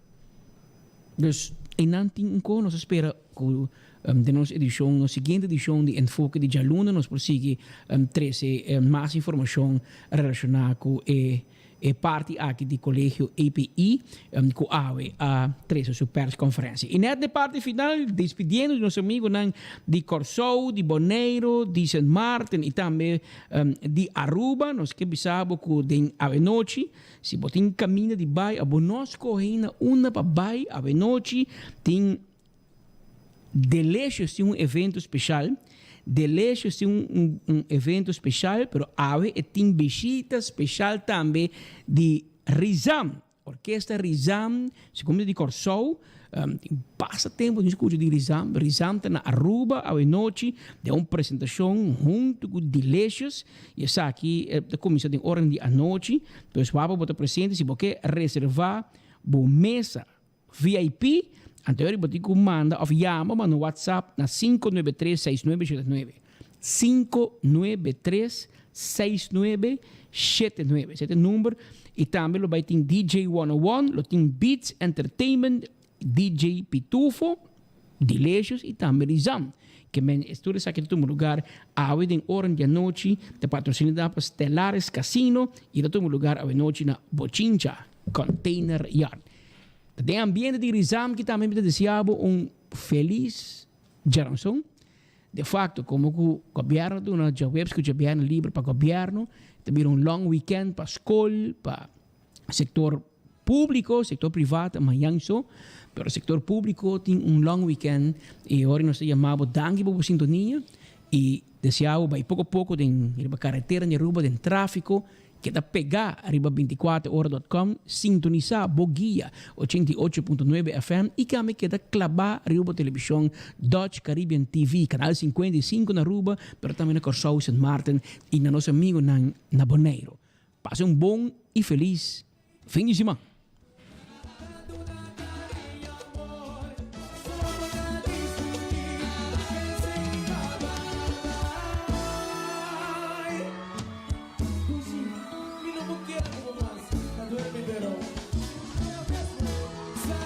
Dus einan tin un ko nos a spera ku den nos edishon, nos siguiente edishon di Enfoke di djaluna nos por sigui trese mas informashon relashoná ku e e parti aki di Kolegio API ku awe a trese su perskonferensia. I nèt den parti final, despidiendo di nos amigunan di Kòrsou, di Boneiru, di Sint Maarten i tambe di Aruba, nos ke bisa bo ku den awenochi, si bo tin kaminda di bai, abo no skohe ainda unda pa bai awenochi, tin Delicious tin un evento special. Delicious tin un un evento special, pero awe e tin bishita special tambe di Rizam. Orkesta Rizam, segun mi ta di Kòrsou, tin basta tempu mi skucha di Rizam. Rizam ta na Aruba awe nochi den un presentashon huntu ku Delicious i esaki ta kuminsá den oranan di anochi. Pues wak bo ta presente si bo ke reservá bo mesa VIP, anto bo tin ku manda òf yama manda un WhatsApp na 593 6979. 593 6979. Esei ta e number. I tambe lo bai tin DJ 101, lo tin Beats Entertainment, DJ Pitufo, Delicious i tambe Rizam. Ke men es tur esaki ta tuma lugar awe den oran di anochi, ta patrosinada pa Stellaris Casino i ta tuma lugar awe nochi na Bochincha Container Yard. Ta den ambiente di Rizam ki tambe mi ta desea bo un felis djaranson. De facto, como cu gobierno duna djaweps cu djabièrnè liber pa gobierno, ta bira un long weekend pa scol, pa sector publico, sector priva ta mañan so, pero sector publico tin un long weekend y ora nos ta yama bo danki pa bo sintonia y desea bo bay poco poco den riba carretera di Aruba den trafico. Keda pegá riba bintikuater ora dòt kòm, sintonisá bo guia 88.9 FM i kami keda klabá riba bo televishon Dutch Caribbean TV, kanal 55 na Aruba, pero tambe na Kòrsou, Sint Maarten i na nos amigunan na Boneiru. Pasa un bon i felis fin di siman!